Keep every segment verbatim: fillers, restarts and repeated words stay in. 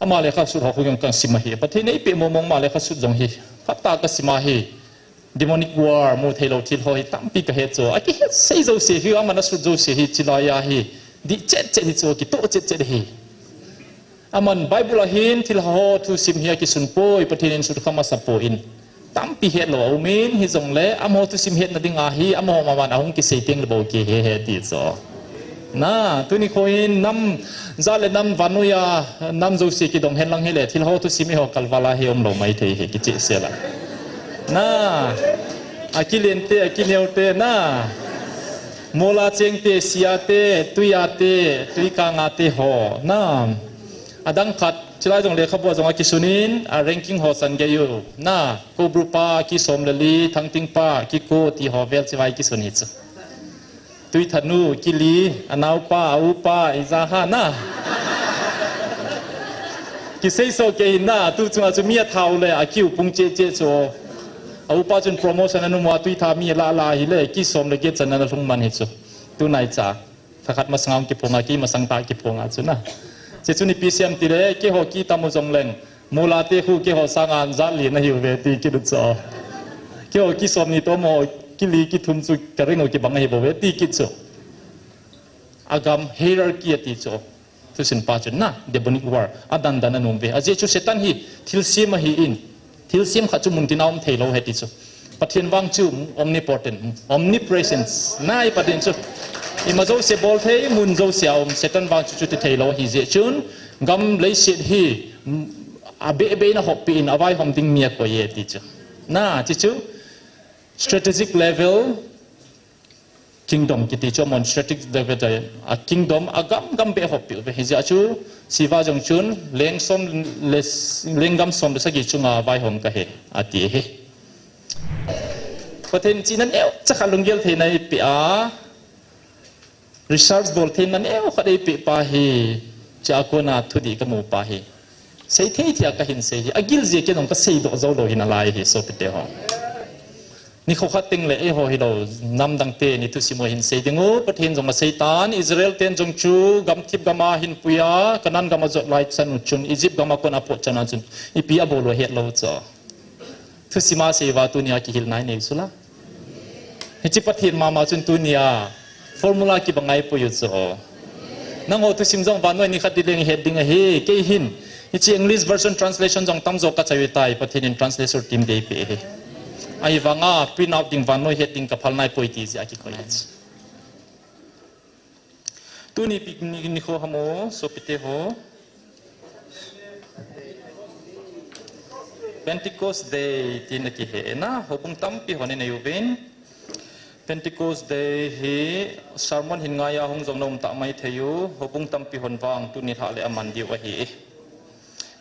Ama lekha sut ho khu jong kasim ahi. Pathen in eipeh mong mong ama lekha sut jong hi. Phatah a kasim ahi. Demonic war, mu thei lou thil ho hi tampi kahet chu. Akihet sei jouse hi, aman asut jouse hi, chilai a hi. Dih chet chet hi chu, kitoh chet chet hi. Aman Bible a hin thilha ho thusim hi akisun poi, Pathen in sut kha masa poi. Tampi het lou a um in, hijongle, amaho thusim hetna ding ahi, amaho maman ahung kisei teng le bou kihe he ti chu. Na, tuni kho in nam, jat le nam vannoi a, nam jouse kidong hen lang hile, thilha ho thusim eiho kalval a hi um lou mai thei hi, kicheh sel a. Na, akilen te, akineo te, na. Mol a cheng te, sia te, tui a te, tui kang a te ho, na. Adang khat, chilai jong lekhabu a jong akisun in, a ranking ho san gei u. Na, Cobra pa, ki som le li, Thangting pa, ki ko, ti ho vel chivai kisun hi chu. Tuithanu, ki li, anaopa, aupa, ija ha, na. Kisei so kei na, tu chunga chu mi athau le, akiu pung che che chu. Aupa chun promotion anu mo, tuitha mi la la hi le, ki som le get chan na lhung man hi chu. Tunai cha. Thakhat masang a kiphong a, ki masang ta kiphong a chu na. Che chu ni P C M ti le, keiho ki tamu jong leng. Mol a te khu keiho sanga jat li na hiu ve ti kit u chu. Keiho ki som ni to mo, ki li ki thum chu ka ring u kibang ahi bou ve ti kit chu. Agam hierarchy ati chu. Thusim pa chu na, demonic war. Adan dan anom ve. Ajeh chu Satan hi thilsem ahi in. Thilsem khat chu mun tin a um thei lou ahi ti chu. Pathen vang chu omnipotent, omnipresence. Na i Pathen chu. Ima jouse bol thei, mun jouse a um. Satan vang chu chuti thei lou ahi jeh chun. Gam leiset hi, mm, abeh beh in ahop pi in avaihom ding mi akoi e ti chu. Na, ti chu. Strategic level, kingdom kiti chu amon strategic level a kingdom agam gam beh hop pi u ve. Hijeh a chu, siva jong chun, leng som le, leng gam som le sagi chunga vaihom kahi, ati hi. Pathen chihna neocha khat lunggel theina eipeh a, research bol theina neokhat eipeh pa hi, chua kona thudih kamu pa hi. Seithei thei a kahin sei hi, agil jeh a kei jong kasei doh jou lou hi nalai hi, sopite ho. Nikho khat teng le eiho hilou, namdang ten ithusim u ahin sei ding u, Pathen jong asei tan, Israel ten jong chu gamthip gam a ahin pui a, Canaan gam ajot lai chan u chun, Egypt gam a kon apot chan a chun, ipi abol u ahet lou chu. Thusim a sei uva tunia kihilna inei u chu la. Hiche Pathen mama chun tunia formula kibang a eipui u chu. Nangho thusim jong vannoi nikhat ding leng het ding ahi, kei hin. Hiche English version translation jong tamjo kachai u tai, Pathen in translation team dei pe hi. Ahivanga print out ding vannoi het ding kaphal nai poi ti jeh a kikoi. Tuni picnic nikho ham o, sopite ho. Pentecost Day tin akihe na, houbung tampi hon inei uvin. Pentecost Day hi sermon hin ngai a hung jong na um ta mai thei u, houbung tampi hon vang tuni lhah le aman diu ahi.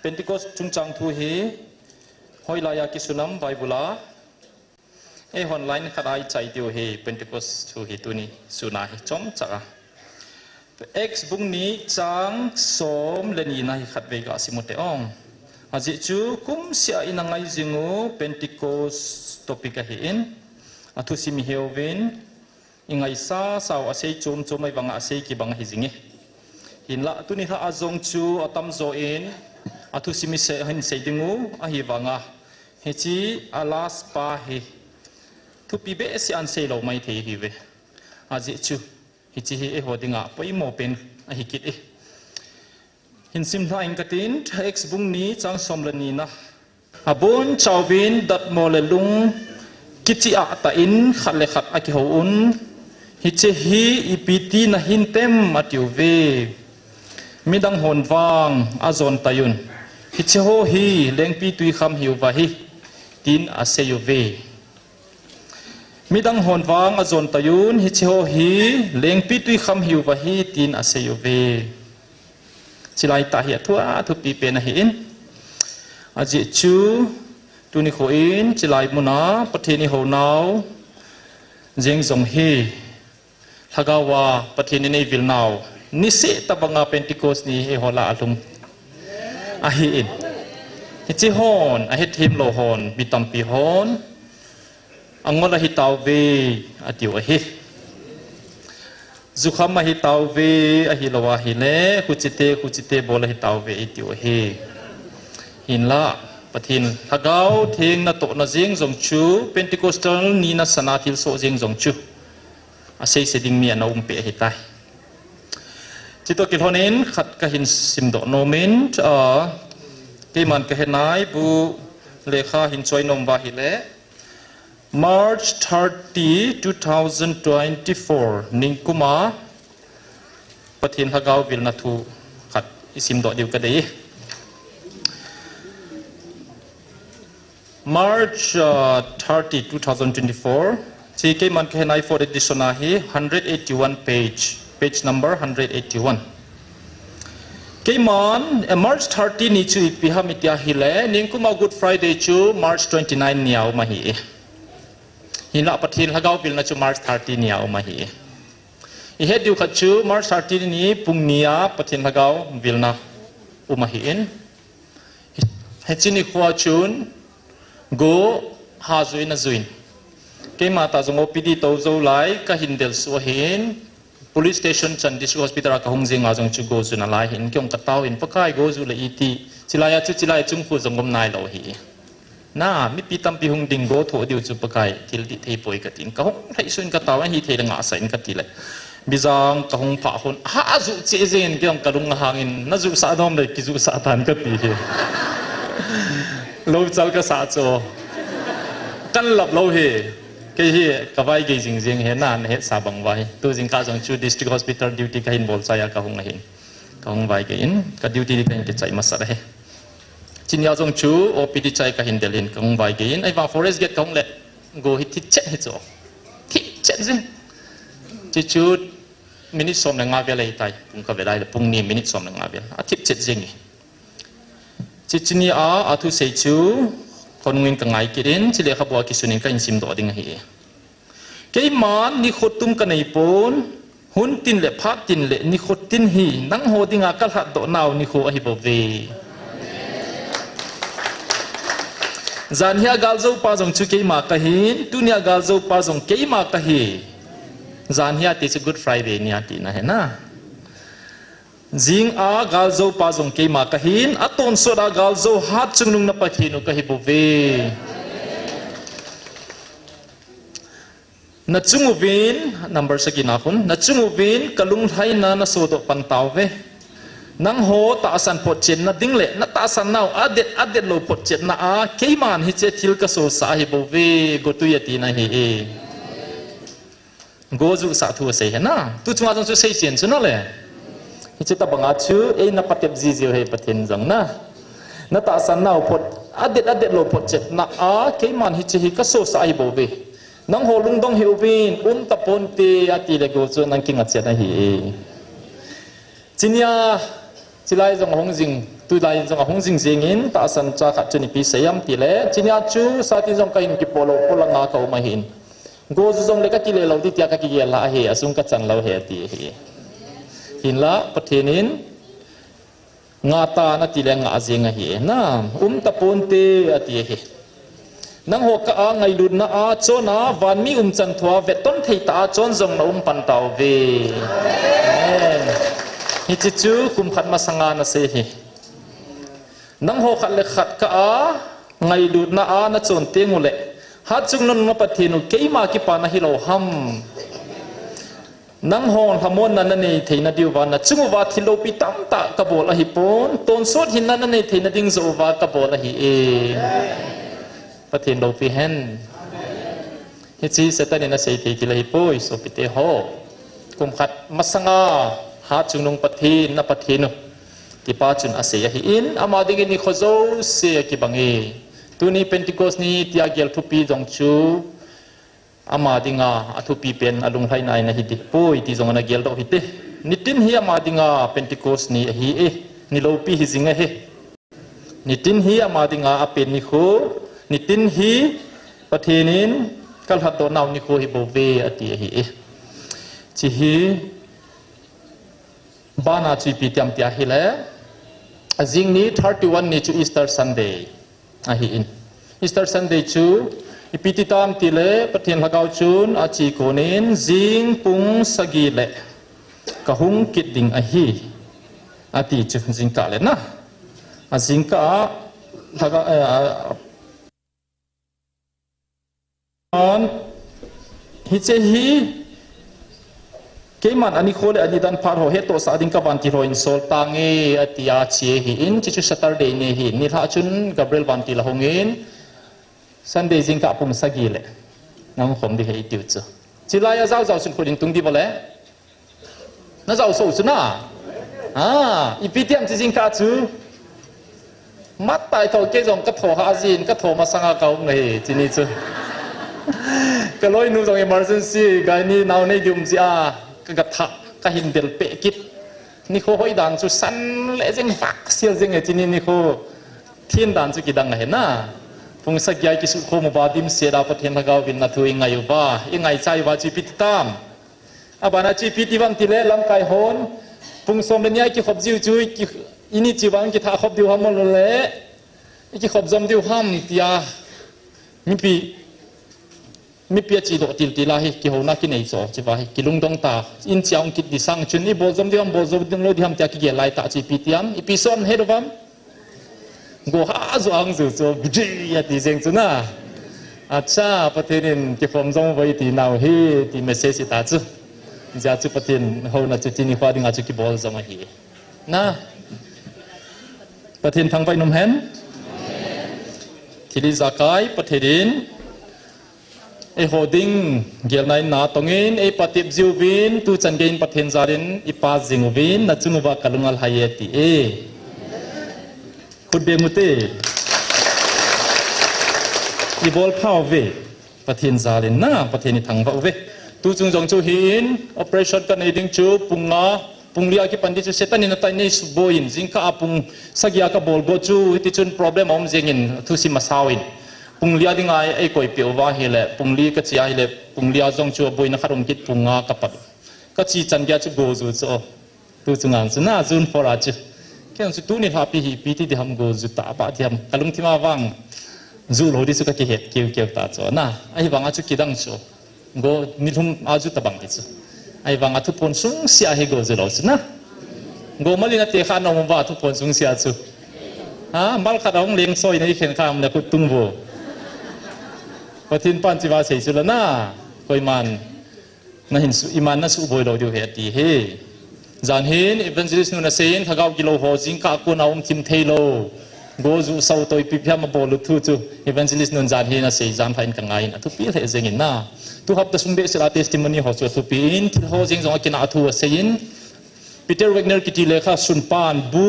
Pentecost chungchang thu hi hoilai a kisun am Bible a. Eihon line khat a ichai diu hi Pentecost thu hi tuni sun a hi chomcha a. Acts bung ni chang som le ni na hi khatvei ga sim u te ong. Ajeh chu kumseh a ina ngai jing u Pentecost topic ahi in, athusim ihe uvin, ingaisasa u asei chom chom ahivanga asei kibang ahi jing e. Hinlah tuni lhah a jong chu atamjo in athusim isei, hin sei ding u ahivanga. Hiche a last pa hi thupi behseh a asei lou mai thei ahi uve. Ajeh chu hiche hi eiho dinga poimo pen ahi kit e. Hin sim lha ing katin, Acts bung ni chang som le ni na. Abonchauvin datmo le lung kichih a tah in khat le khat akihou un. Hiche hi ipi tina hintem atiuve. Midang hon vang ajon tai un. Hiche ho hi lengpitwi kham hiuva hi, tin asei uve. Midang hon vang ajon tai un, hiche ho hi lengpitwi kham hiuva hi, tin asei uve. Chilai tah hi athu a thupi pen ahi in. Ajeh chu tuni kho in chilai muna Pathen ihounau jeng jong hi Lhagao a Pathen in eivilnau niseh tobanga Pentecost ni eiho lah a alhung ahi in. Hiche hon, ahethem lou hon, mi tampi hon, angol ahi tauve, atiu ahi. Jukham ahi tauve, ahilou ahile, huchite, huchite bol ahi tauve, eitiu ahi. Hinla, Pathen Lhagao Theng natohna jeng jong chu, Pentecostal ni nasana thilsoh jeng jong chu. Aseise ding mi ana um peh ahitai. Chutoh kilhonin, khat kahin simdoh nomin, ah, keiman kahenai, bu lekha hin choi nom uva ahile, March thirty, two thousand twenty-four, ningkuma Pathen Lhagao vilna thu khat isimdoh diu kadei. March, uh, thirty, two thousand twenty-four. Chi keiman kahenai fourth edition ahi, hundred eighty-one page, page number hundred eighty-one. Keiman, eh, March thirty ni chu ipi ham iti ahile, ningkuma Good Friday chu March twenty-nine nia um ahi. Hinla Pathen Lhagao vilna chu March thirty nia um ahi. Ihet diu khat chu March thirty ni pung nia Pathen Lhagao vilna um ahin. Hiche nikhoa chun go ha juin ajuin. Keima tah jong O P D tou jou lai kahin del suh ahin. Police station chan District Hospital a kahung jing a jong chu go ju nalai hin, kei jong katao in, Pakai, go ju le iti, chilai a chu chilai chung khu jong um nailou hi. Na, mipi tampi hung ding, go thoh diu chu Pakai, thil dih thei poi katin, kahung lhaisuh in katao, ahithei le ngahsah in kati le. Bijang kahung phah hun, ha, aju cheh jeng in, kei jong kalung ahang in, najusah nom le, kijusah tan kati hi. Lou chal kasah chu. Kan lap lou hi. Kei hi kavaigei jing jing hi na, nahetsa bang uva hi. Tu jingkah jong chu District Hospital duty kahin bol chai a kahung ahin. Kahung vaigei in, ka duty hi kahin kichai masat ahi. Chunia jong chu O P D chai kahin del in, kahung vaigei in, ahivang Forest Gate kahung le, go hi thipchet hi chu. Thipchet jing. Chuchu minute som le nga vel ahitai, pung kavet lai le, pung ni minute som le nga vel. Athipchet jing e. Chuchu nia, athusei chu, khonung in kangai kit in, chu lekhabu a kisun in kahin simdoh ding ahi. Keiman nikho tum kanei pon, hun tin le phat tin le nikho tin hi, nangho dinga kalhatdoh nau nikho ahi bouve. Janhia galjou pa jong chu keima kahin, tunia galjou pa jong keima kahi. Janhia ti chu Good Friday nia tina ahi na. Jing a galjou pa jong keima kahin, atonsot a galjou Hatchungnung na Pathen u kahi bouve. Nachung uvin, number sagi na khun, nachung uvin kalunglhaina nasodoh pan tauve. Nangho tahsan photchetna ding le, natahsan nau adet, adet lou photchetna a, keiman hiche thil kasosah ahi bouve, gotui atina ahi e. Go jusah thu asei ahi na. Tu chunga jong chu seichen chu na le. Hiche tabanga chu, eina patep jijiu ahi Pathen jong na. Natahsan nau phot, adet, adet lou photchetna a, keiman hiche hi kasosah ahi bouve. Nangho lungdong hih uvin, umtaponte, ati le go chu nang kinga chet ahi e. Chunia, chilai jong ahung jing, tulai jong ahung jing jing in, tahsan cha khat chu ipi sei am ti le, chunia chu, satin jong kahin kipo lou, polanga kaum ahin. Go ju jong le kakile lou ti tia kakigel la ahi, asung kachan lou ahi, ati ahi. Hinla, Pathen in, ngah tan ati le ngah jing ahi. Na, umtaponte ati ahi. Nangho kah a ngailutna a chon a, vanmi umchan thua vetton thei tah a chon jong naum pan tauve. Amen. Hiche chu kum khat masanga nasei ahi. Nangho khat le khat kah a ngailutna a nachon teng u le, Hatchungnung na Pathen u keima kipana hilou ham. Nanghon lhamonna nanei theina diuva, nachung uva thil loupi tamtah kabol ahipon, tonsot hinna nanei theina ding joh uva kabol ahi e. Pathen loupi hen. Hiche Satan in asei thei thil ahipoi, sopite ho. Kum khat masanga, Hatchungnung Pathen, na Pathen u. Tipa chun asei ahin, ama dingin nikho jouse akibang e. Tuni Pentecost ni tia gel thupi jong chu, ama dinga athupi pen alunglhaina in ahi ding poi ti jong ana geldoh hite. Nitin hi ama dinga Pentecost ni ahi e, ni loupi hi jing ahi. Nitin hi ama dinga apen nikho, nitin hi Pathen in kalhatdoh nau nikho hi bouve ati ahi e. Hiche hi bana chu ipi ti am tia ahile, ajing ni thirty-one ni chu Easter Sunday ahin. Easter Sunday chu ipi ti tam ti le, Pathen Lhagao chun ache konin jing pung sagi le Ka hung kit ding ahi, ati chu jingkah le na. A jingkah a, lhaga, eh, a, an, hiche hi, keiman ani kho le ani dan phat ho hettohsah ding ka vantil ho in sol tange, ati a che ahi in, hiche chu Saturday ni ahi, nilhah chun Gabriel vantil ahung in, Sunday jingkah pung sagi le, nang khom ding ahi tiu chu. Chilai a jao jao chun khut in tung ding bole. Na jao so chu na. Ah, ipi tiam chi jingkah chu. Mat tai tho kei jong ka tho ha jin, ka tho masanga ka um nahi, chini chu. Ka loinu jong emergency, gaini nao nei dum ji a, ka gatha, ka hin del pe kit. Nikho hoi dan chu san le jing vak sial jing e chini nikho. Thin dan chu kidang ahi na. Pung sagi a kisu kho mu ba dim se da Pathen lhagao vin na thu i ngai uva, i ngaicha uva chu ipi ti tam. Abana chu ipi ti vam ti le lamkai hon, pung som le ni a kikhop jiu chu, i ki, i ni chi vang kitha khop diu ham le, i kikhop jom diu ham tia, mipi, mipi a chi doh til til a hi, kihouna kinei cho, chi va hi, kilungdong ta, in chiang kit di sang chun, i bol jom diu ham, bol jom diu lo di ham tia kigel lai ta chu ipi tiam, ipi son he do vam. Go ha zu ang zu chu, bidi, ati jeng chu na. Acha, Pathen in kikhom jong voi ti nau hi, ti message ta chu. Jia chu Pathen houna chu chini kho dinga chu kibol jong ahi. Na. Pathen thangvah in um hen. Thil ijakai, Pathen in. Eiho ding, gelna in na tong in, ei patep jiu vin, tu chan gei in Pathen jal in, i pa jing uvin, na chung uva ka lung alhai e ti e. Khut beng u te. I bol pha uve. Pathen jal in na, Pathen i thangvah uve. Tu chung jong chu hi in, operation ka nei ding chu, pung nga, pung li a kipan di chu Satan in atai nei suboi in, jingkah a pung sagi a ka bol go chu, hiti chun problem a um jeng in, thusim a sao in. Pung li a ding a ei koi pe uva hi le, pung li ka chi a hi le, pung li a jong chu boina khat um kit pung nga ka pat. Ka chi chan gei a chu go ju chu. Tu chu ngang chu na, June four a chu. Kei chu tuni lha pi hi pi ti di ham go ju ta ba di ham. Ka lungthim a vang. Ju lo di chu ka kihet keu keu ta chu na. Ahi vang a chu kidang chu. Go ni lhum a ju ta bang hi chu. Ahi vang a thuphon sung sia hi go ju lo chu na. Go malin a te kha na um va thuphon sung sia chu. Ha, mal khat a hung leng soi na i khen kha am le khut tung vo. Pathen pan chi va sei chu la na. Koiman. Na hin su, iman na suboi lo diu he ati he. Jan hin evangelist nu na seiyin, lhagao gilou ho jingkah a kon a um thim thei lou. Go ju sao toh ipi phiam a bol u thu chu. Evangelist nun jan hin a sei jan pha in ka ngai in a thupi lheh jeng in na. Tu hapta sung behseh a testimony ho chu a thupi in, thil ho jeng jong a kinah a thu a seiyin. Peter Wagner kiti lekha sunpan bu,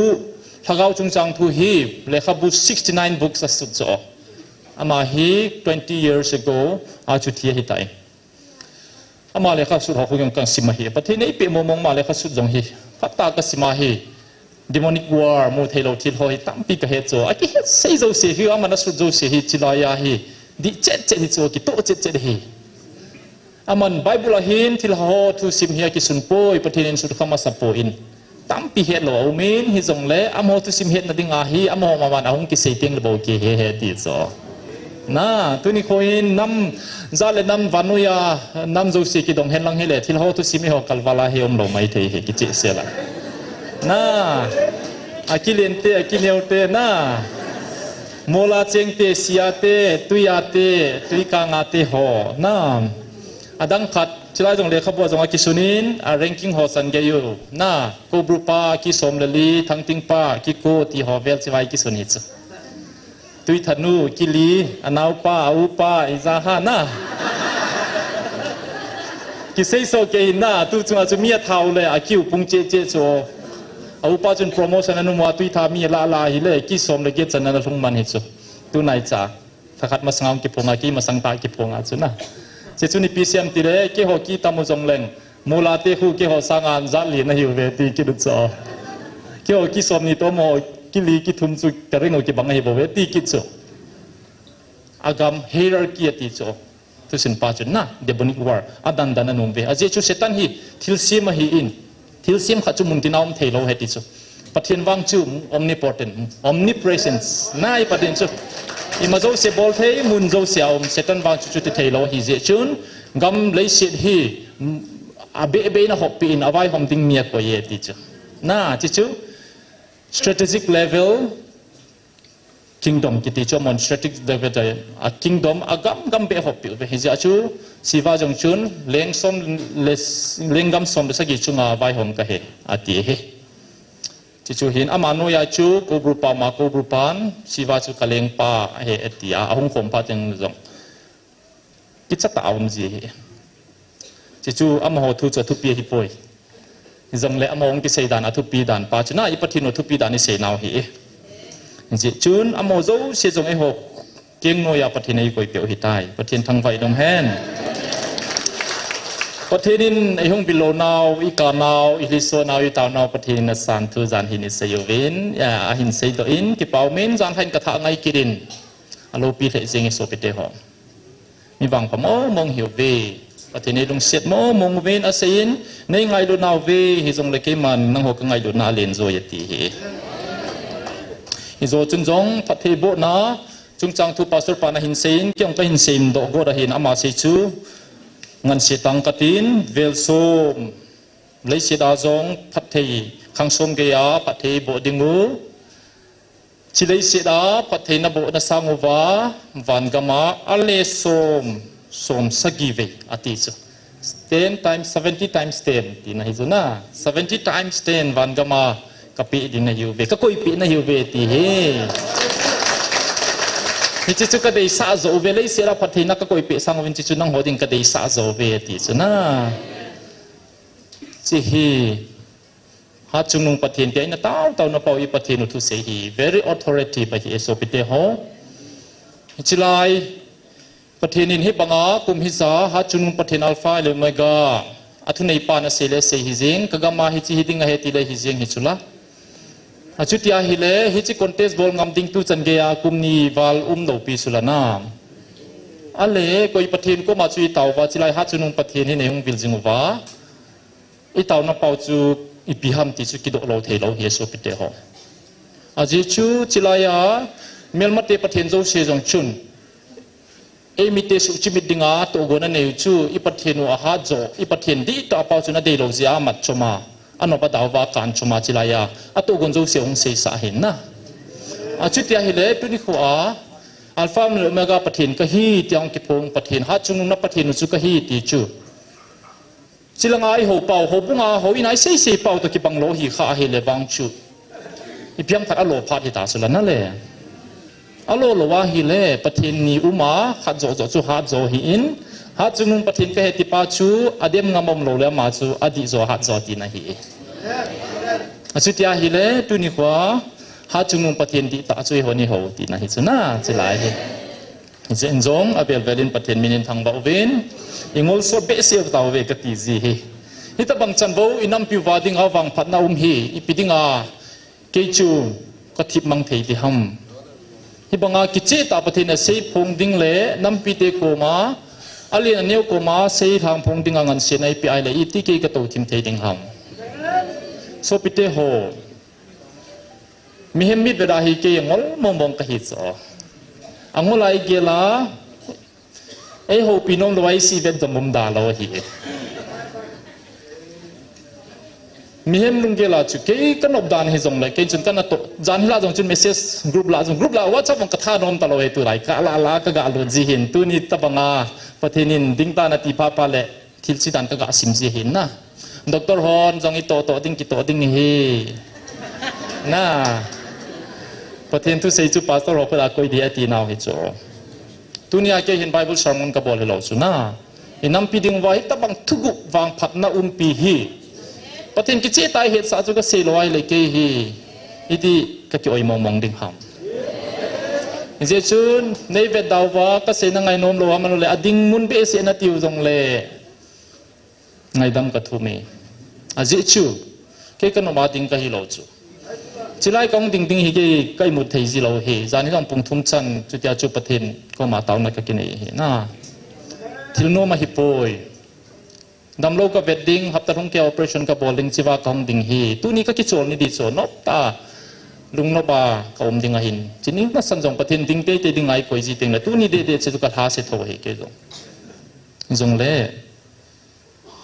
lhagao chungchang thu hi, lekhabu sixty nine books a sut chu. Ama hi twenty years ago a chu thi ahi tai. Ama lekha sut ho khu jong ka sim ahi. Pathen in eipeh mong mong ama lekha sut jong hi. Phatah a ka sim ahi. Demonic war, mu thei lou thil ho hi tampi ka he chu. A kihet sei jouse hi, aman a sut jouse hi, chilai a hi. Dih chet chet hi chu, kitoh chet chet hi. Aman Bible a hin thil ho thusim hi a kisun poi, Pathen in sut kha masa poi in. Tampi het lou a um in, hijongle, amaho thusim hetna ding a hi, amaho maman a hung kisei teng le bou kihe he ti chu. Na, tuni kho in nam, jat le nam vannoi a, nam jouse kidong hen lang hile, thil ho thusim eiho kalval a hi um lou mai thei hi, kicheh sel a. Na, a kilen te, a kineo te, na. Mol a cheng te, sia te, tui a te, tui kang a te ho, na. Adang khat, chulai jong lekhabu a jong a kisun in, a ranking ho san gei u. Na, Kobru pa, ki som le li, Thangting pa, ki ko, ti ho vel chivai kisun hi chu. Tuithanu, ki li, a nao pa, a u pa, i ja ha na. Kisei so kei na, tu chunga chu mi a thau le, a kiu pung che che chu. A u pa chun promotion a nu mo a Tuitha mi la la hi le, ki som le get chan na lhung man hi chu. Tu nai cha. Thakhat masang a hung kiphong a, kei masang tah kiphong a chu na. Che chu ni P C M ti le, keiho ki tam u jong leng. Mol a te khu keiho sang a jat li na hi u ve ti kit u chu. Keiho ki som ni toh mo, ki li ki thum chu ka ring u kibang ahi bou ve ti kit chu. A gam hierarchy a ti chu. Thusim pa chun na, demonic war. A dan dan a um ve. A jeh chu Satan hi, thilsem ahi in. Thilsem khat chu mun tin a um thei lou he ti chu. Pathen vang chu omnipotent, omnipresence. Nai Pathen chu. Ima jouse bol thei, mun jouse a um. Satan vang chu chuti thei lou hi jeh chun. Gam leiset hi, mm, Abeh beh in ahoppi in avaihom ding mi akoi e ti chu. Na, ti chu strategic level kingdom kiti chu amahon strategic level a kingdom agam gam beh hoppi uve. Hijeh a chu Shiva jong chun leng som le, lenggam som le sagi chunga vaihom kahi ati hi. Ti chu hin ama noiya chu Koubru pa ma Koubru pan Shiva chu kalengpa ahi ati a, ahung khom phat teng jong kicha tah a um ji hi. Ti chu amaho thu chu athupi ahipoi. Hijongle amaho hung kisei dan athupi dan pa chu na i Pathen u athupi dan isei nau hi. Hijeh chun amaho jouse jong eiho keng noiya Pathen in eikoi peh u ahitai. Pathen thangvah in um hen. Pathen in eihung bil lou nau, ikah nau, ilhiso nau, itao nau, Pathen in asan thu jan hin isei uvin, ya, ahin seidoh in, kipa umin, jan lha in kathah ngai kit in. Aloupi lheh jeng e sopite ho. Mi vangpha mong mong hiuve. Pathen in eilungset mong mong uvin aseiyin, neingailut nauve, hijongle keiman nangho kangailutna alen joi ati hi. Hijo chun jong phattheibohna chungchang thu pastor pan ahin seiyin, kei jong kahin seidoh got ahin ama sei chu, ngansi tang katin, vel som, leiset a jong phatthei, khang som geiya phatthei boh dingu. Chi leiset a phatthei naboh nasang uva, van gam a ale som, som sagi vei ati chu. Ten times, seventy times ten tina hi chu na. Seventy times ten van gam a kapeh ding nahiuve, kakoipeh nahiuve ti hi. Hiche chu kadeisah jou uve, leiset a phattheina kakoipeh sang uvin hiche chu nangho ding kadeisah jou uve ti chu na. Hiche hi Hatchungnung Pathen tia ina tao tao napao i Pathen u thusei hi very authoritative ahi e sopite ho. Hiche lai Pathen in hibanga kum hija Hatchungnung Pathen Alpha le Omega athunei pan asei le sei hijeng, kagam a hiche hiding ahi tile hijeng hi chula. Achuti ahile hiche contest bol ngam ding tuchan geiya kum ni val umlou pi chula na. Ale koi Pathen koma chu itao uva, hiche lai Hatchungnung Pathen hi neihung vil jing uva. Itao napao chu ipi ham ti chu kidoh lou thei lou hi sopite ho. Ajeh chu hiche laiya melmate Pathen jouse jong chun eimite suhchimit dinga tohgon aneiu chu i Pathen u ahat jo, i Pathen dihtah pao chun adeilou jeh a amat choma, anop adauva akan choma hiche laiya atohgon jouse hung seisah ahin na. Achuti ahile tuni khoa Alpha le Omega Pathen kahi tia hung kiphong Pathen, Hatchungnung na Pathen u chu kahi ti chu. Chilanga ihou pao, houbunga hou ina iseisei pao toh kibang lou hi kha ahile vang chu ipi ham khat alo phat hita chula nale. Alo lou ahile Pathen ni uma khat joh joh chu hat jo hi in, Hatchungnung Pathen kahi tipa chu adem ngam umlou le ama chu adih jo hat jo tina hi. Achuti ahile tuni khoa Hatchungnung Pathen dihtah chu ihon ihou tina hi chuna hiche lai hi. Hijeh in jong avel vel in Pathen min in thangvah uvin, ingol sot behseh tauve kati ji hi. Hitobang chanvou inampiu va dinga vangphatna um hi ipi dinga kei chu kathip mang thei diham. Hibanga kichehtah Pathen in asei phong ding le nampite koma, alen aneo koma seilhang phong dinga ngansetna ipeh ahile iti kei katou thim thei ding ham. Sopite ho, mihem mitvet a hi kei angol mong mong kahi chu. Angol a igel a, eihoupi nomlou a isi vet jong um dalou ahi. Mihem lunggel a chu kei kanop dan hijongle kei chun kanatoh, jan hilah jong chun message group lah jong, group lah WhatsApp jong katha nom talou hi tulai, kalah lah kagalut ji hin, tuni tobanga Pathen in dingtah nati phapha le thil chidan kaga sim ji ahin na. Doctor hon jong itoh toh ding kitoh ding hi. Na. Pathen thusei chu pastor ho khuta koi ding ati nau hi chu. Tunia kei hin Bible sermon kabol hilou chu na. Inampi dinguva hitobang thuguh vangphatna umpi hi Pathen kichehtah a ihetsah chu kasei lou ahile kei hi iti kaki-oi mong mong ding ham. Hijeh chun neivetda uva kasei nangainom lou ham, ahilou le ading mun behseh natiu jongle ngaidam kathum e. Ajeh chu kei kanop a ding kahilou chu. Chilai kahung ding ding hi kei ka imut thei jilou hi. Jan hi jong pung thum chan chutia chu Pathen koma taona kakinei hi na. Thil nom ahipoi. Damlou kavet ding, hapta lhung keiya operation kabol ding, chea kahung ding hi. Tuni kakichol ni di chu, noptah a lungnop a kaum ding ahin. Chuti nasan jong Pathen ding teitei dinga eikoi ji tengle tuni deh deh chu kalhase thou hi kei jong. Jongle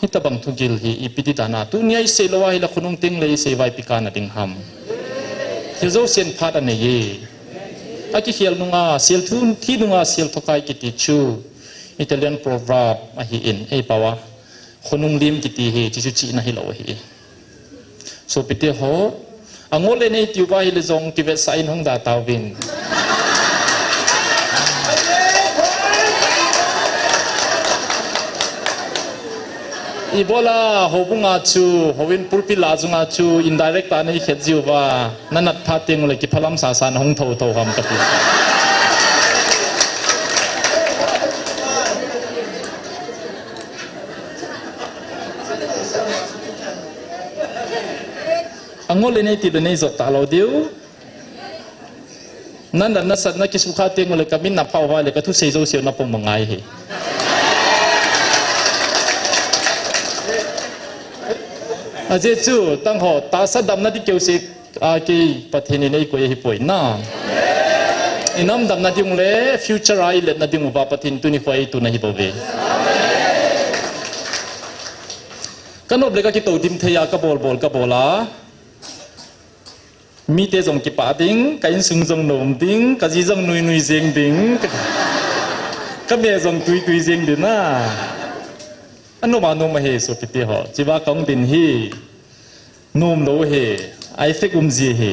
Hitabang thugil hi ipi ti dan a, tunia isei lou ahile khonung teng le isei uva ipi kana ding ham. Thil jousen phat anei e. Akikhel nunga, sel thun thi nunga sel thokai kiti chu Italian proverb ahin, eipao a, khonung lim kiti hi, chuchu chihna hilou ahi. Sopite ho, angol le nei tiu va hile jong kivetsah in hung da tauvin. Ibola, houbunga chu, houin pulpit la chunga chu, indirect a nei khet jiu va, na nat phat teng ule kiphalam sasa na hung thotho ham kati. Angol le nei ti le nei jot talou diu. Nan dan nasat na kisukha teng ule kamin na phao va le kathusei jouse na pom ngai hi. Ajeh chu, tang ho, tahsa damna di keu se, a, kei Pathen in eikoi ahipoi na. Inam damna ding le, future a iletna ding uva Pathen tuni khoi tu na hi bou ve. Ka nop le ka kitou dim thei a, ka bol bol ka bol a. Mite jong kipah ding, ka insung jong nom ding, ka ji jong nui nui jeng ding, ka, ka me jong tui tui jeng ding na. Anom a nom ahi sopite ho. Chiva kong din hi. Nom lou ahi. Ai fek um ji ahi.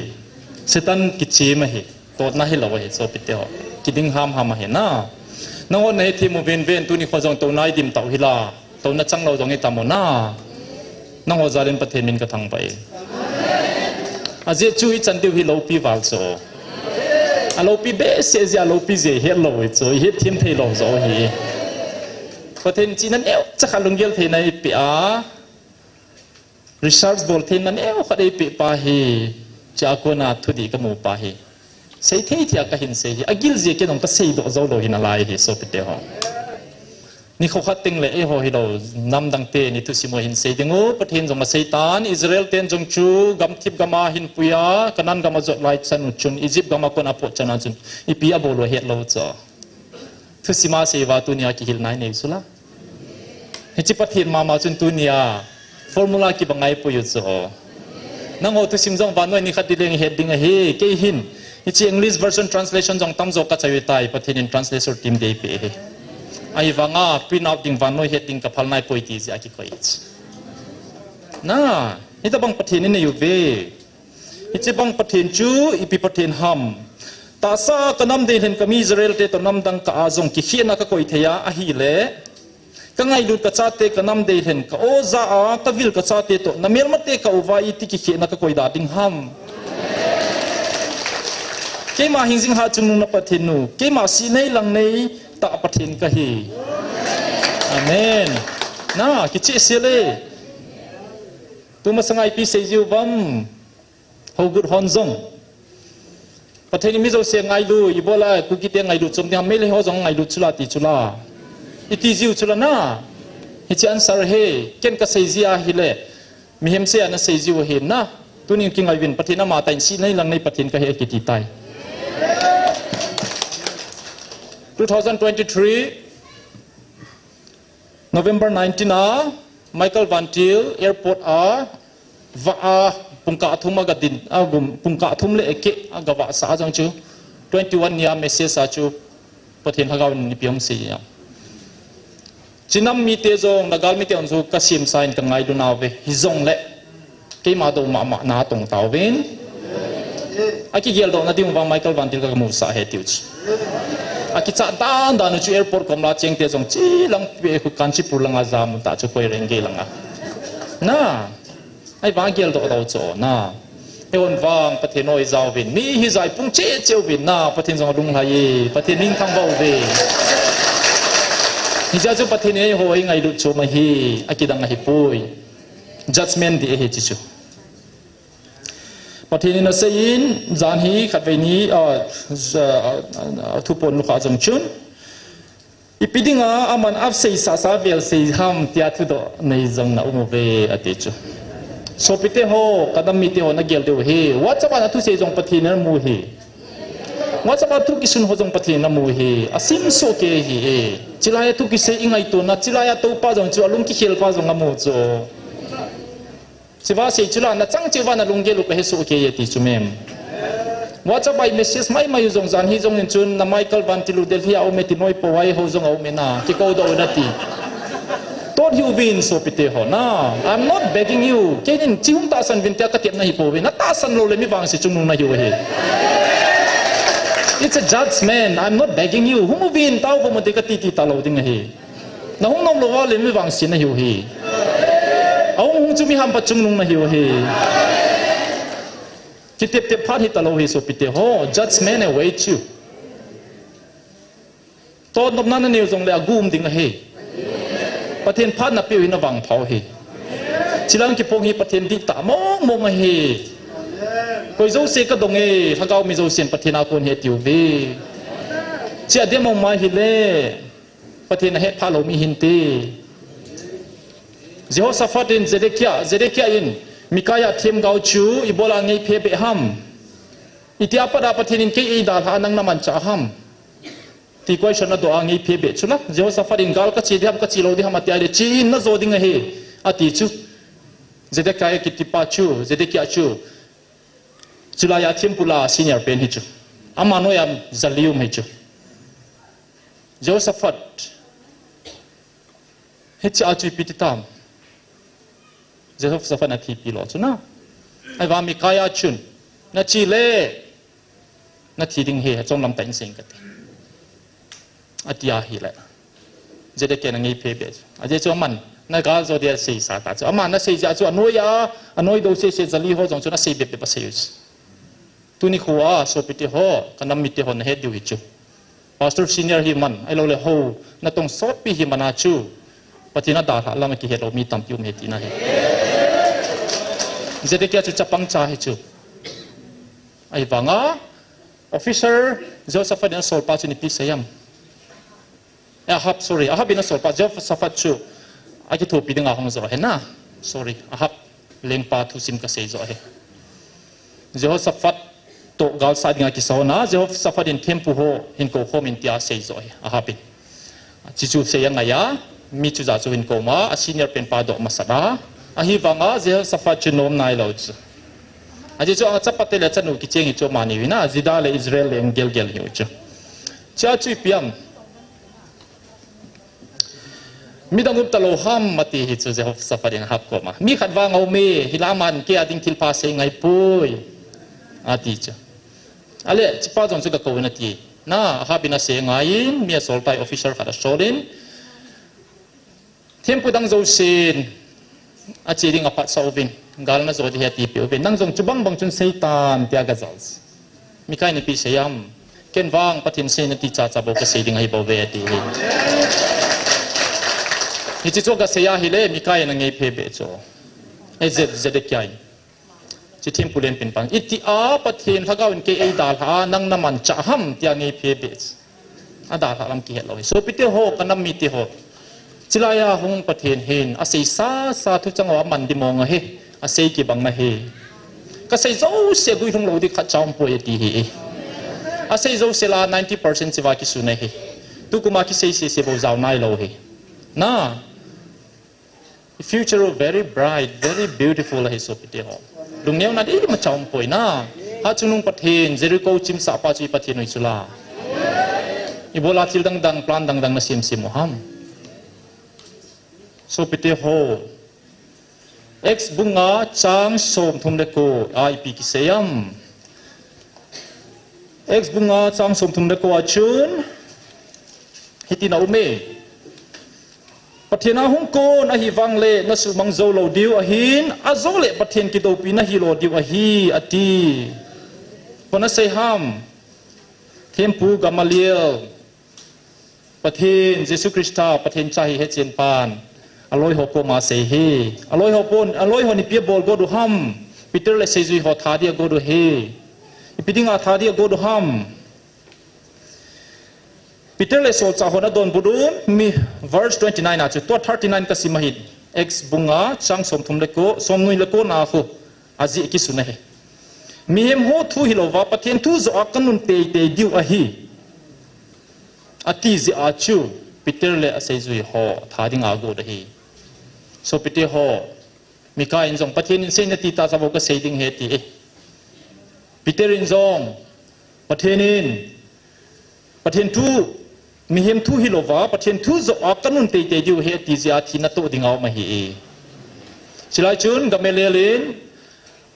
Satan kichem ahi. Totna hilou ahi sopite ho. Kiding ham ham ahi na. Nangho na hethem u ven ven tuni kho jong tou nai dim tau hila. Touna chang lou jong i tam u na. Nangho jal in Pathen min ka thangvah e. Ajeh chu i chan diu hi loupi val chu. A loupi behseh jeh a loupi jeh het lou i chu, i het them thei lou jo hi. Pathen chihna neocha khat lunggel theina i pe a. Research bol theina neo khat eipeh pa hi, chua kona thudih kamu pa hi. Sei thei thei a kahin sei hi, agil jeh a kei jong kasei doh jou lou hi nalai hi, sopite ho. Nikho khat teng le eiho hilou, namdang ten i thusim u ahin sei ding u, Pathen jong asei tan, Israel ten jong chu gamthip gam a ahin pui a, Canaan gam a jot lai chan u chun, Egypt gam a kon a pot chan a chun, ipi abol u ahet lou chu. Thusim a sei uva tunia kihilna i nei chu la. Hiche Pathen mama chun tunia formula kibang a eipui u chu. Nangho thusim jong vannoi nikhat ding leng het ding ahi, kei hin. Hiche English version translation jong tamjo kachai u tai, Pathen in translator team dei pe hi. Ahivanga print out ding vannoi het ding kaphal nai poi ti jeh a kikoi hi. Na, hitabang Pathen in nei u ve. Hiche bang Pathen chu ipi Pathen ham. Tahsa ka nam deilhen ka mi Israel te toh namdang kah a jong kikhehna kakoi thei a ahile. Ka ngailut ka chate ka nam deilhen ka o ja a ka vil ka chate toh na melmate kah uva iti kikhehna kakoi da ding ham. Keima hingjing hatchungnung na Pathen u. Keima sihnei langnei tah Pathen kahi. Amen. Na, kicheh sel e. Tumasanga ipi seijiu vam. Hogut hon jong. Pathen in mi jouse ngailu, ibola Kuki te ngailu chom ding ham, Meitei ho jong ngailu chula ti chula. Iti jiu chula na. Hiche answer hi, ken kasei ji ahile. Mihem sei a nasei jiu ahi na. Tunin kingai uvin Pathen amatah in sihnei langnei Pathen kahi kiti tai. Two thousand twenty-three, November nineteen a, Michael Van Til airport a, vah a, pungkah thum a gadin, a gum, pungkah thum le eke a gavah sah a jong chu, twenty-one nia message a chu, Pathen Lhagao in ipi hung sei a. Chinam mite jong, Nagal mite jong chu kasemsa in kangailu nauve, hijongle. Keima dou mama na tong tauvin. Akigeldoh na ding uva Michael Van Til ka kamusah ahi tiu chu. Akichat dan dan u chu airport kom la cheng te jong chilang pe khu Kanchipur langa jam u ta chu koi reng gei langa. Na. Ahivang geldoh lou chu na. Eihon vang Pathen oi jauvin. Mi hi jaipung cheh cheh uvin na. Pathen jong alunglhai e. Pathen min thangvah uve. Hijeh a chu Pathen in eiho eingailut chu ma hi. Akidang ahipoi. Judgment di ahi chi chu. Pathen in aseiyin, jan hi khatvei ni, a, a, a, a, thupon lukha jong chun. Ipi dinga aman asei sasa vel sei ham tia thudoh nei jong na um uve ati chu. Sopite ho, kanam mite ho nagel diu hi. WhatsApp a nathusei jong Pathen in amu hi. WhatsApp a thu kisun ho jong Pathen in amu hi. Asimsoh kei hi e. Chilai a thu kisei i ngaitona, chilai a toupa jong chu, alung kikhel pa jong amu chu. Chiva sei chula, nachang cheh uva nalunggel u kahe soh kei e ti chu mem. WhatsApp a i message maimai u jong jan hi jong in chun, na Michael Van Tilu Delhi a um e ti noi po ai ho jong a um e na, kikou doh u na ti. Tot hiuvin sopite ho na. I'm not begging you. Keinin chi hung tahsan vin tia katepna hi pouve. Na tahsan lou le mi vangse chungnung nahiu ahi. It's a judgment. I'm not begging you. Hung uvin tao ko mo te kati ti talou ding ahi. Na hung nom lou va le mi vangse nahiu ahi. Ahung hung chu mi hampa chungnung nahiu ahi. Kiteptep phat hi talou ahi sopite ho. Judgment await you. Totnopna nanei u jongle agum ding ahi. Pathen phat napeh u hi navangpha u ahi. Chilang kiphong hi Pathen dihtah mong mong ahi. Koi jouse kadong e, lhagao mi jousen Pathen a kon ahi atiuve. Chia dem mong mai hile, Pathen ahetphah lou mi hinte. Jehoshaphat in Zedekiah, Zedekiah in Micaiah themgao chu ibola angeiphe beh ham? Itia pat a Pathen in kei eidalhah a nang namanchah ham? Ti question adoh a angeiphe beh chula. Jehoshaphat in gal kache ding ham, kache lou ding ham atia le, che in najo ding ahi, ati chu. Zedekiah kitipa chu, Zedekiah chu, chulai a thempu la senior pen hichu. Ama noiya jali um hichu. Jehoshaphat, hichea chu ipi ti tam? Jehoshaphat in athipi lou chu na. Ahivang Micaiah chun, nache le nathi ding ahi, achom lam tah in sei inge kati. Atia ahile, Zedekiah in angeiphe beh chu. Ajeh chu aman nagal jo dia seisa ta chu. Aman nasei jeh chu anoiya, anoi dou sese jali ho jong chun asei bep bep asei u chu. Tuni khoa sopite ho, kanam mite ho nahet diu hichu. Pastor senior himan, ahiloule ho, natong sotpi himana chu, Pathen a dalhah lam akihet lou mi tampi um ahi tina ahi. Zedekiah chu chapang cha hichu. Ahivanga, officer Jehoshaphat in asolpa chun ipi asei am? Eh, Ahab, sorry, Ahab in asolpa Jehoshaphat chu akithopi dinga hung jo ahi na. Sorry, Ahab lengpa thusim kasei jo ahi. Jehoshaphat toh galsat dinga kisona, Jehoshaphat in thempu ho hin koukhom in tia asei jo ahi, Ahab in. Chuchu sei angaiya, mi chuja chu hin kouma, asenior penpa doh masat a. Ahivanga Jehoshaphat chu nom nailou chu. Ajeh chu achapa te le achanu kicheng hi chu amani uvin a, Judah le Israel le angelgel hiu chu. Chia chu ipi am? Midang um talou ham ati hichu Jehoshaphat in Ahab koma. Mi khat vang aume, hilai aman keia ding thilpha asei ngaipoi, ati chu. Ahile, chipa jong chu gakou in ati. Na, Ahab in asei angaiyin, mi asol tai officer khat asolin, thempu dang jousen ache ding aphatsah uvin, gal najo ding ahi atipeh uvin, nang jong chubang bang chun seitan tia gajal. Micaiah in ipi asei am? Ken vang Pathen seina ti chacha bou kasei ding ahibouve ati hi. Hiche chu gasei ahile, Micaiah in angeiphe beh chu. Eh, Zed-, Zedekiah in. Hiche thempu lenpen pan, itia Pathen lhagao in kei eidalhah a nang namanchah ham tia angeiphe beh chu. Adalhah lam kihet lou hi. Sopite ho, kanam mite ho, chulaiya hung Pathen hin asei sasa thucheng ho aman ding mong ahi. Asei kibang ahi. Kasei jouse guilhung lou ding khatcha umpoi ati hi. Asei jouse la ninety percent cheva kisun ahi. Tukuma kisei sese bou jao nailou hi. Na, future very bright, very beautiful ahi sopite ho. Lungneona ding imacha umpoi na. Hatchungnung Pathen, Jericho chimsahpa chu i Pathen u ahi chula. Ibola thil dangdang, plan dangdang nasemsem u ham? Sopite ho, Acts bung nga chang somthum le ko a ipi kisei am? Acts bung nga chang somthum le ko a chun hitin aume. Pathen a hung kon ahivangle nasuhmang jou lou diu ahin, ajoule Pathen kidoupi nahilou diu ahi, ati. Koi in asei ham? Thempu Gamaliel. Pathen, Jesu Christa, Pathen cha hi hetchen pan aloi ho koma asei hi. Aloi ho pon, aloi hon ipi abol got u ham? Peter le seijui ho that ding agot u hi. Ipi dinga that ding agot u ham? Peter le solchah hon adonbut un, mi, verse twenty-nine a chu, tua thirty-nine kasim ahin. Acts bung nga chang somthum le ko, somni le ko na khu ajeh kisun ahi. Mihem ho thu hilouva Pathen thu joh a kanun teitei diu ahi, ati jeh a chu, Peter le aseijui ho tha dinga agot ahi. Sopite ho, Mika in jong Pathen in seina ti tah chavou kasei ding ahi ati e. Peter in jong Pathen in, Pathen thu, mihem thu hilouva, Pathen thu joh a kanun teitei diu ahi ati jeh a thina toh dinga um ahi e. Chulai chun Gamaliel in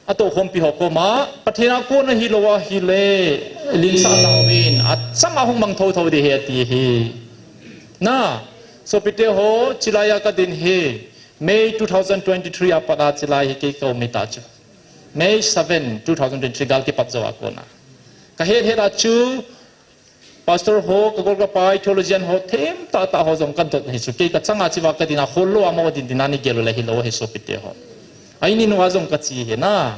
atohkhompi ho koma, Pathen a kona hilou ahile, linsah tauvin, achanga hung mang thotho ding ahi ati ahi. Na, sopite ho, chulai a kadin ahi, May two thousand twenty-three a pat a chulai hi kei kaum ahi tachu. May seven, two thousand twenty-three gal kipat jou a kona. Kahet het a chu, Pastor ho, kagol kapai, theologian ho, them tahtah ho jong kadot ahi chu. Kei kachanga chua kadin a, hol lou a mo din din a neigel u le hilou ahi sopite ho. A-in in uva jong kache ahi na.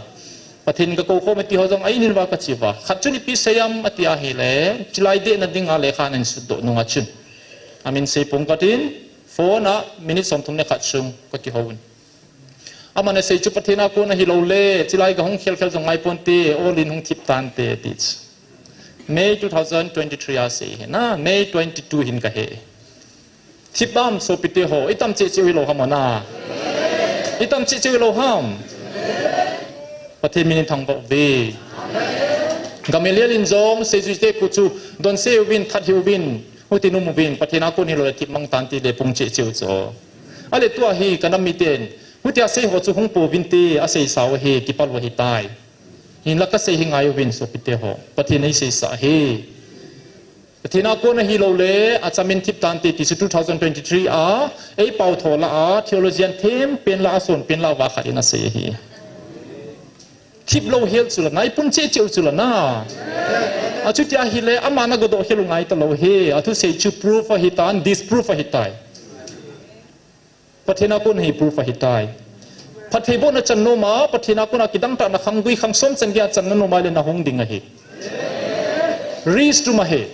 Pathen in kakou khom e ti ho jong a-in in uva kache uva. Khat chun ipi asei em ati ahile, chulai dehna dinga lekha ana sutdoh nunga chun, amin sei pong katin, phone a minute somthum le khat sung kakihou un. Aman asei chu Pathen a kona hilou le, chulai kahung khel khel jong ngai ponte, olin hung thip tante ati chu. May two thousand twenty-three a asei ahi na, May twenty-two hin kahe. Thip em sopite ho, itam cheh cheh u hilou ham ana. Itam cheh cheh u hilou ham. Pathen min in thangvah uve. Gamaliel in jong seijuite khu chu, donse uvin, that hih uvin, hutin um uvin, Pathen a kon hilou le thip mang tante le pung cheh cheh u chu. Ale tua hi kanam miten, hutia sei ho chu hung pouvinte, asei sao hi, kipal u ahitai. Hinla kasei hi ngai uvin sopite ho. Pathen in eiseisah ahi. Pathen a kona hilou le, achamin thip tante ti chu two thousand twenty-three a, eipao tho lah a, theologian them pen lah a, son pen lah uva khat in asei ahi. Thip lou hel chu la na, ipung cheh cheh u chu la na. Achuti ahile, aman agodoh hel u ngai talou ahi, athusei chu proof ahitan, disproof ahitai. Pathen a kon hi proof ahitai. Phattheibohna chan nom a, Pathen a kona kidangtahna khanggui khangsom chan geiya channa nom a le nahung ding ahi. Risk tum ahi.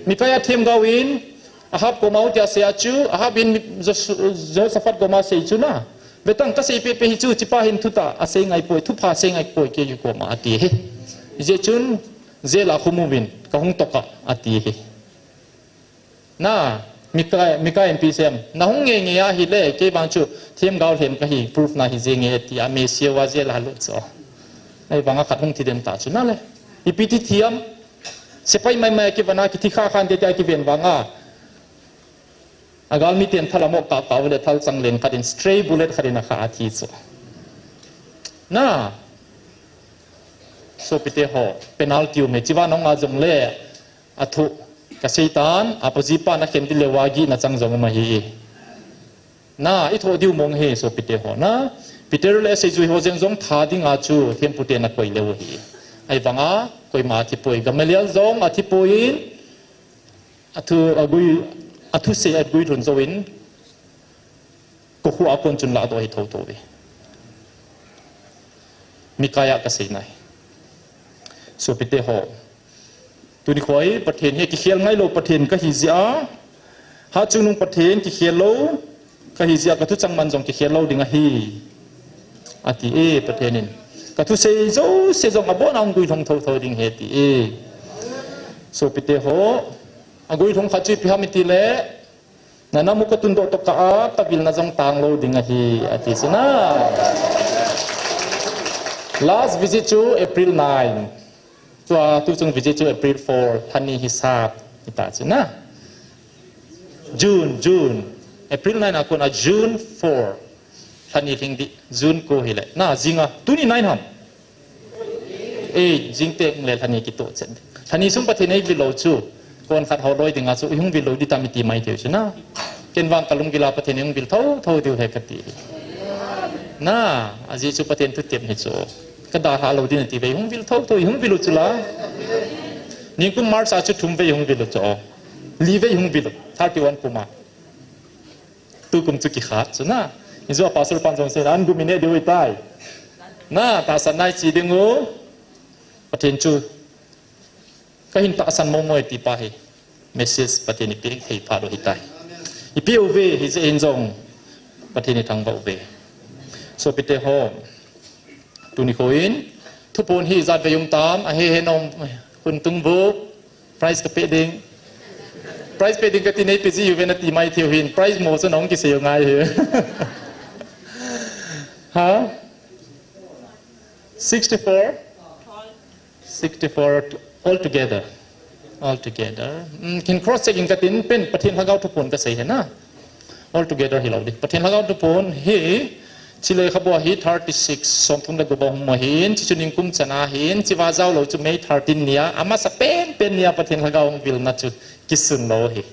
Mikaia themgao in, Ahab koma hutia asei a chu, Ahab in Jos-, Jehoshaphat koma asei chu na. Vetang kasei pehpeh hi chu, chupa hin thutah asei ngai poi, thupha asei ngai poi kei koma ati ahi. Hijeh chun, jail a khum uvin, kahung toh a ati ahi. Na, Mika, Mika in ipi asei em. Nahung nge nge ahile, kei vang chu, themgao lhem kahi, proof nahi jenge tia, Messi uva jail a lut chu. Ahivanga khat hung thi den ta chu na le. Ipi ti thi em. Sepai mai mai kivana kithi kha khan te tia kiven vanga. Agalmi ten thal amo kap kap le thal chang leng khat in stray bullet khat in akha athi chu. Na. Sopite ho, penalty um e, chiva nong a jong le. Athu, kasei tan, apaji pa nakhen di le wagi nachang jong um ahi. Na, ithoh diu mong ahi, sopite ho na. Peter le seijui ho jeng jong tha dinga chu, thempu te nakoi leu ahi. Ahivanga, koima athipoi. Gamaliel jong athipoi. Athu, agui, athusei agui lhun jouvin. Kokhuh a kon chun lahdoh ahi thotho ve. Mikaia kasei nai. Sopite ho. Tuni khoi, Pathen hi kikhel ngailou Pathen kahi jeh a. Hatchungnung Pathen kikhel lou kahi jeh a kathuchang man jong kikhel lou ding ahi. Ati e Pathen in. Kathusei jouse jong abon a hung guilhung thotho ding ahi ati e. Sopite ho. Aguilhung khat chu ipi ham itile. Nana mu katundoh tokah a, kavilna jong tanglou ding ahi, ati chu na. Last visit chu April nine. Tua tuchung visit chu April four, lhani hisap, hita chu na. June, June. April nine a kon a June four. Lhani lhing di, June ko hile. Na, jinga, tuni nine ham. Ei, jingteng le lhani kitoh chen. Lhani sung Pathen eivil lou chu. Kon khat ho loi dinga chu, ihung vil lou di tam iti mai thei chu na. Ken vang kalung vila Pathen ihung vil thotho diu ahi kati. Na, ajeh chu Pathen thutep ahi chu. Kadalha lou din ati ve, ihung vil thotho, ihung vil u chu la. Ningkum March a chu thum ve ihung vil u chu. Li ve ihung vil u, thirty one puma. Tukum chu kikhat chu na. Ijou a pastor pan jong sei na, an gum ineh diu ahitai. Na, tahsan nai chi ding u. Pathen chu. Kahin tahsan momo e ti pa hi. Message Pathen in ipi thei pha lou ahitai. Ipi uve hijeh in jong. Pathen in thangvah uve. Sopite ho. Tuni khoi in. Thuphon hi jat vei um tam. Ahe he nom. Hun tung bu. Prize kapeh ding. Prize pe ding kati nei pe ji uve nati mai thei u hin. Prize mo chu nahung kisei u ngai hi. Ha? Sixty-four? Sixty-four altogether. Altogether. Mm, kin cross check in katin pen Pathen Lhagao thuphon kasei hi na. Altogether hilou di. Pathen Lhagao thuphon hi, chule khabua hi thirty-six, somthum le gup a hung mu ahin, chuchu ningkum chan ahin, chuva jao lou chu May thirteen nia, amasa penpen nia Pathen Lhagao hung vilna chu kisun lou hi.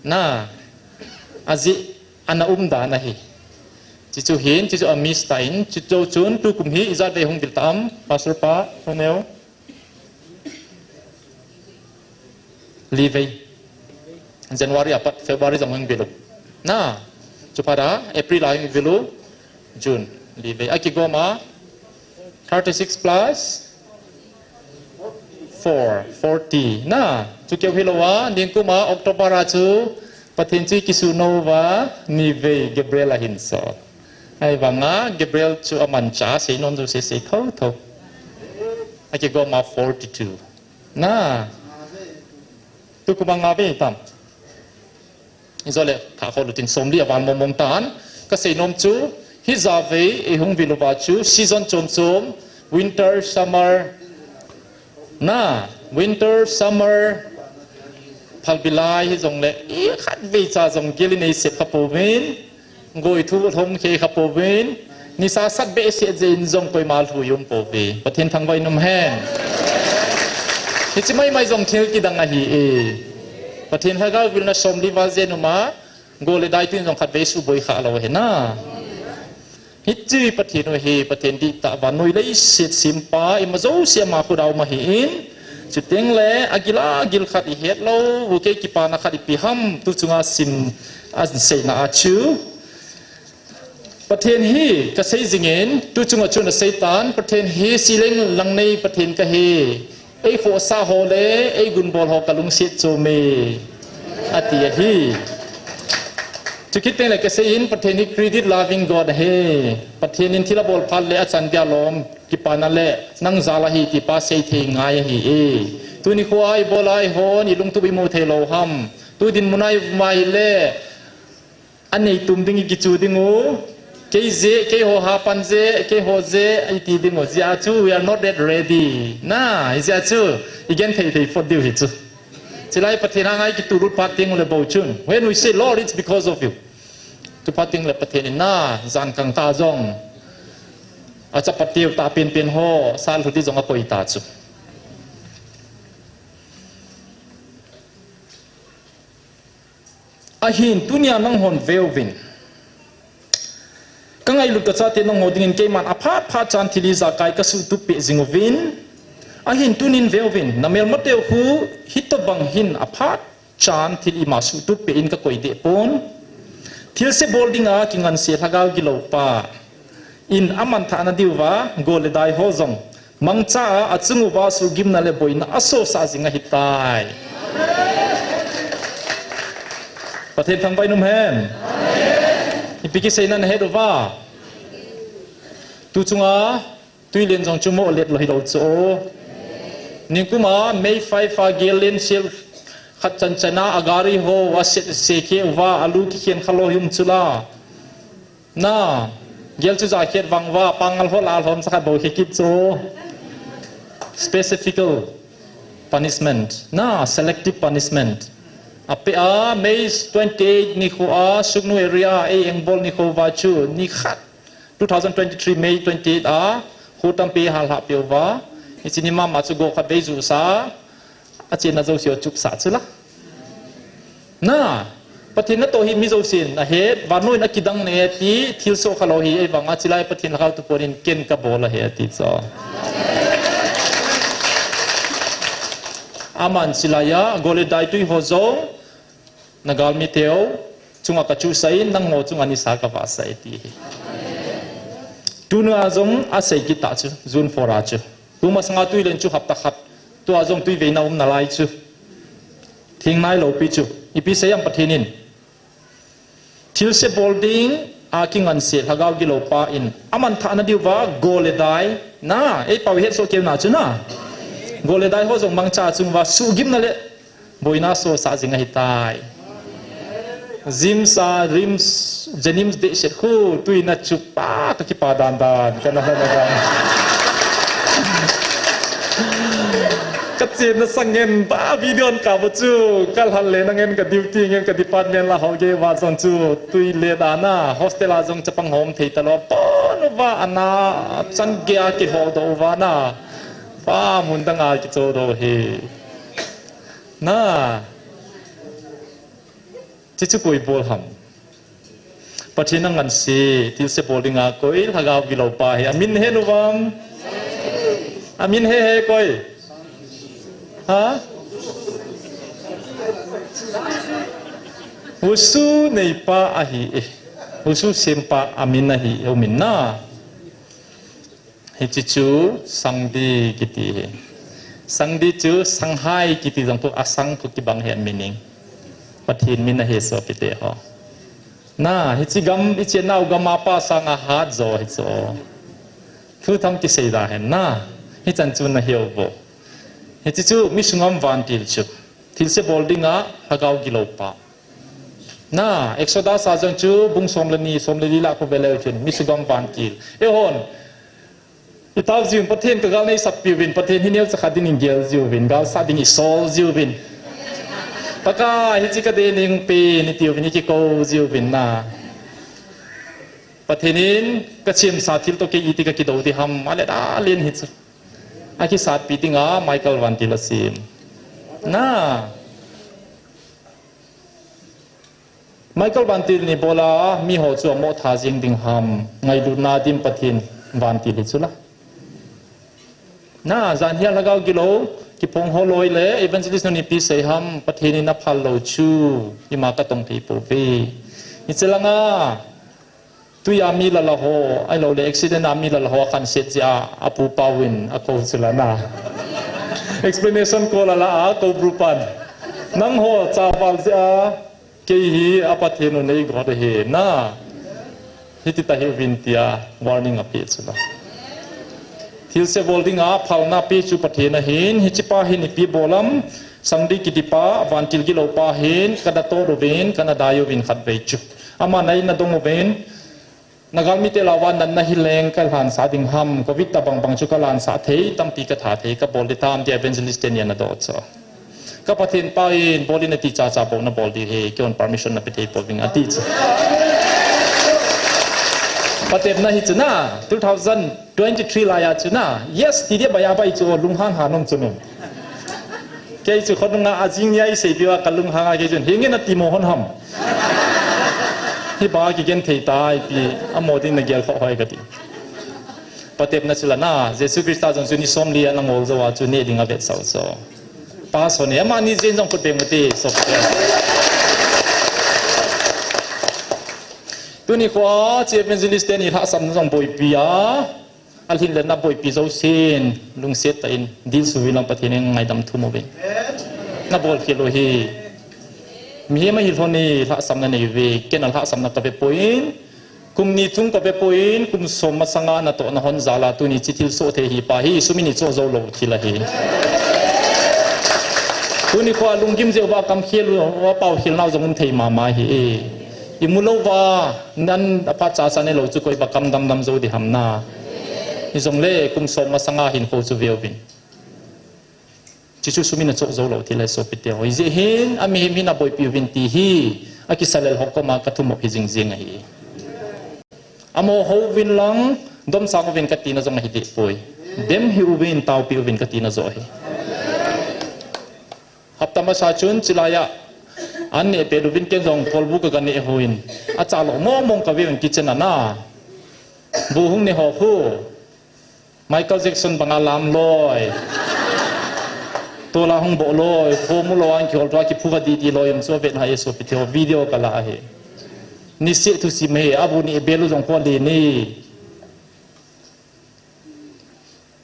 Na, ajeh ana um dan ahi. Chuchu hin, chuchu a miss ta in, chuchu chun tukum hi ijat vei hung vil ta am, Pastor pa, Ronel. Li vei. January apat February jong hung vil u. Na, chuphat a April a hung vil u. June, li vei. Akigom a thirty-six plus four, forty. Na, chu keu hilou a, ningkum a October a chu Pathen chu kisun uva, ni vei Gabriel ahin so. Ahivanga Gabriel chu amanchah, seinom jouse sei thotho. Akigom a forty-two. Na. Tukum a nga vei tam. Ijole, kha kho lutin somli aval mong mong tan. Kasei nom chu, hijat vei, eihung vil uva chu, season chom chom, winter, summer. Na, winter, summer, phalbi lai hijongle, ikhat vei cha jong gel in eisep kha pouvin. Goi thu lhom khei kha pouvin, nisa sat behseh jeh in jong koima lhu um pouve. Pathen thangvah in um hen. Hiche mai mai jong thil kidang ahi e. Pathen Lhagao vilna somli val jeh in um a, go le dai tin jong khat vei suboi kha lou ahi na. Hiche Pathen u hi, Pathen dihtah vannoi leiset sempa, ima jouse ama khut a um ahin, chuteng le, agil agil khat ihet lou u, kei kipana khat ipi ham, tu chunga sim, aseina a chu. Pathen hi kasei jingin, tu chunga chun asei tan, Pathen hi sileng lang nei Pathen kahi, eikhohsah ho le eigunbol ho kalungset chom e, ati ahi. Chukit teng le kasei in, Pathen hi credit loving God ahi. Pathen in thil abol phat le achan dia lom, kipana le nang jal ahi ti pa sei thei ngai ahi e. Tuni khoa ibol a eihon ilungtup imu thei lou ham. Tu dinmun a imu mai le, anei tum ding ikichu ding u. Kei jeh, keiho hapan jeh, keiho jeh, iti ding u. Jeh a chu, we are not yet ready. Na, jeh a chu, igen thei thei phot diu hi chu. Chulai Pathen a ngai kitulut phat teng u le bou chun. When we say, Lord, it's because of you. Tu phat teng le Pathen in na, jan kang ta jong. Achapat teu ta pen pen ho, sal lhuti jong akoi ta chu. Ahin tunia nanghon veuvin. Ka ngailut ka chate nangho dingin keiman aphat phat chan thil ijakai ka suhtup peh jing uvin. Ahin tunin veuvin, na melmateu khu hitobang hin aphat chan thil ima suhtup peh in ka koi deh pon. Thilse bol dinga kinganse lhagao gilou pa in amanthahna diuva, gol le dai ho jong mangcha a, achung uva suhgimna le boina asosah jing ahitai. Pathen thangvah in um hen. Ipi kiseina nahet uva. Tu chunga Twilen jong chu moh let lou hilou chu. Ningkuma May five a gel len sel khat chan chana agari ho aset se khe uva alu kikhen khalou hi um chula. Na, gel chu jakhet vang uva, pangal hol a lhom sa khat bou khe kit chu. Specifical punishment. Na, selective punishment. Apeh a, May twenty-eight nikho a, Sugnu area, ei engbol nikho uva chu, nikhat. Two thousand twenty-three May twenty-eight a, kho tampi halhah peh uva. Hiche ni mama chu go khat vei jusa. Achenna jouse achupsah chula. Na, Pathen natoh hi mi jousen ahet, vannoi in akidang ne ti, thilsoh khalou hi, ahivanga chulai Pathen lhagao thuphon in ken kabol ahi ati chu. Aman chulai a, gol le dai twi ho jong, na galmi teu chunga kachuhsah in, nangho chunga nisa kavahsah e ti hi. Tuna jong asei kit ta chu, June four a chu. Tumasanga twilen chu hapta khat. Tua jong twi veina um nalai chu. Theng nailou pi chu. Ipi sei am Pathen in. Thilse bol dinga kinganse lhagao gilou pa in. Amanthahna diuva gol le dai. Na, ei pao hetsoh keu na chu na. Gol le dai ho jong mangcha achung uva suhgimna le Boina sosa jing ahitai. JIMS a, RIMS, JNIMS dehset khu, tuina chupa kakipa dandan, kana hana dan. Kachenna sangen ba video an kabo chu, kalhan le nangen ka duty ngen ka department la ho ge ba jong chu, tui le dana, hostel a jong chapang hom thei talou, pon uva ana, chan gei a kiho doh uva na, pa mun dang a kicho doh hi. Na. Chuchu koi bol ham. Pathen anganse, thilse bol dinga koi, lhagao gilou pa hi. Amin he nu vam. Amin he he koi. Ha? Husu neipa ahi e. Husu sempa amin ahi e, umin na. Hiche chu Sangdi kiti hi. Sangdi chu Sanghai kiti jong khu asang khu kibang hi an meaning. Pathen min ahi sopite ho. Na, hiche gam, hiche nau gam a pa sanga hat jo hi chu. Thu tham kisei da hen na. Hichan chu na hiu vo. Hiche chu mi sungam vantil chu. Thilse bol dinga lhagao gilou pa. Na, Exodus a jong chu bung som le ni, som le li la khu veleu chun, mi sugam vantil. Eihon, itao jiuvin Pathen ka gal nei sap piuvin, Pathen hi neocha khat dingin gel jiuvin, gal sah dingin sol jiuvin. Pakai, hiche ka dei ning pen, iti uvin, iki ko jiuvin na. Pathen in, ka chimsa thil toh kei iti ka kidou ding ham, ale da len hichu. Akisatpi dinga, Michael vantil asem. Na. Michael vantil ni bola, miho chu amo tha jing ding ham, ngailutna dim Pathen vantil hi chu la. Na, jan hia lhagao gilou, kiphong ho loi le, evangelist nu nipi sei ham, Pathen in aphal lou chu, ima ka tong thei pouve. Hiche langa, tui a mi lala ho, ahilou le accident a mi lala ho, akhan set jeh a, apu pau in, ako chu la na. Explanation ko lala a, ko bru pan. Nangho, cha val jeh a, Kei hi a Pathen u nei got ahi na. Hiti ta hiuvin tia warning ape chu la. Thilse bol dinga phalna pe chu Pathen ahin, hiche pa hin ipi bol am, Sangdi kiti pa, vantil gilou pa hin, ka na tot uvin, ka na dai uvin khatvei chu. Ama na in na dong uvin, Na galmi te lou va natna hi leng ka lhansah ding ham, covid tabang bang chu ka lhansah thei, tampi ka tha thei, ka bol ding tam ti evangelist teni ana doh chu. Ka Pathen pa in bol in ati cha cha bou na bol ding ahi, keihon permission na pe thei pouving ati chu. Patepna hi chu na, two thousand twenty-three laiya chu na, yes, ti dia bai a bai chu lunghang ha nom chu nom. Kei chu khonunga ajing nia isei piuva ka lunghang a kei chun, "Hinge nati mo hon ham." Hi ba kigen thei tai ti, amo ding na gel kho hoi kati. Patepna chu la na, Jesu Christa jong chu ni somli ana ngol jou a chu neh ding avet sau so. Pastor ni, amani jeng jong khut beng mati, so. Tuni khoa, chi evangelist teni lhahsamna jong boipi a. Alhin le na boipi jousen, lungset tah in, dilsu uvin lang Pathen in ngaidam thum uvin. Na bolkhel u hi. Mihem ahi lhon in, lhahsamna nei uve, ken a lhahsamna ka ve poi. Kum ni chung ka ve poi, kum som masanga natohna hon jal a tuni chi thil soh thei hi pa hi, sum in i choh jou lou thil ahi. Tuni khoa lunggim jeh uva kam khel uva pao khel nau jong um thei mama hi. I mu louva, nan aphat cha cha ne lou chu koi ba kam dam dam jou ding ham na. Hijongle kum som masanga hinkho chu ve uvin. Chuchu sum in a choh jou lou thil ahi sopite ho. Hijeh hin, a mihem hin a boipi uvin ti hi, a kisalel ho koma ka thum up hi jing jing ahi. Amo ho uvin lang, domsang uvin ka tina jong ahi deh poi. Dem hih uvin, taopi uvin ka tina joh ahi. Hapta masa chun chilaiya an neh pet uvin ken jong kolbu ka ga neh hon. Acha lou mong mong ka ve uvin kitchen a na. Bu hung neh ho khu. Michael Jackson banga lam loi. Tola hung boh loi. Khomu lou an kihol tua kiphu va didi loi um chu vet na e sopite ho video ka la ahi. Niseh thusim ahi. Abu neh bel u jong khu alen e.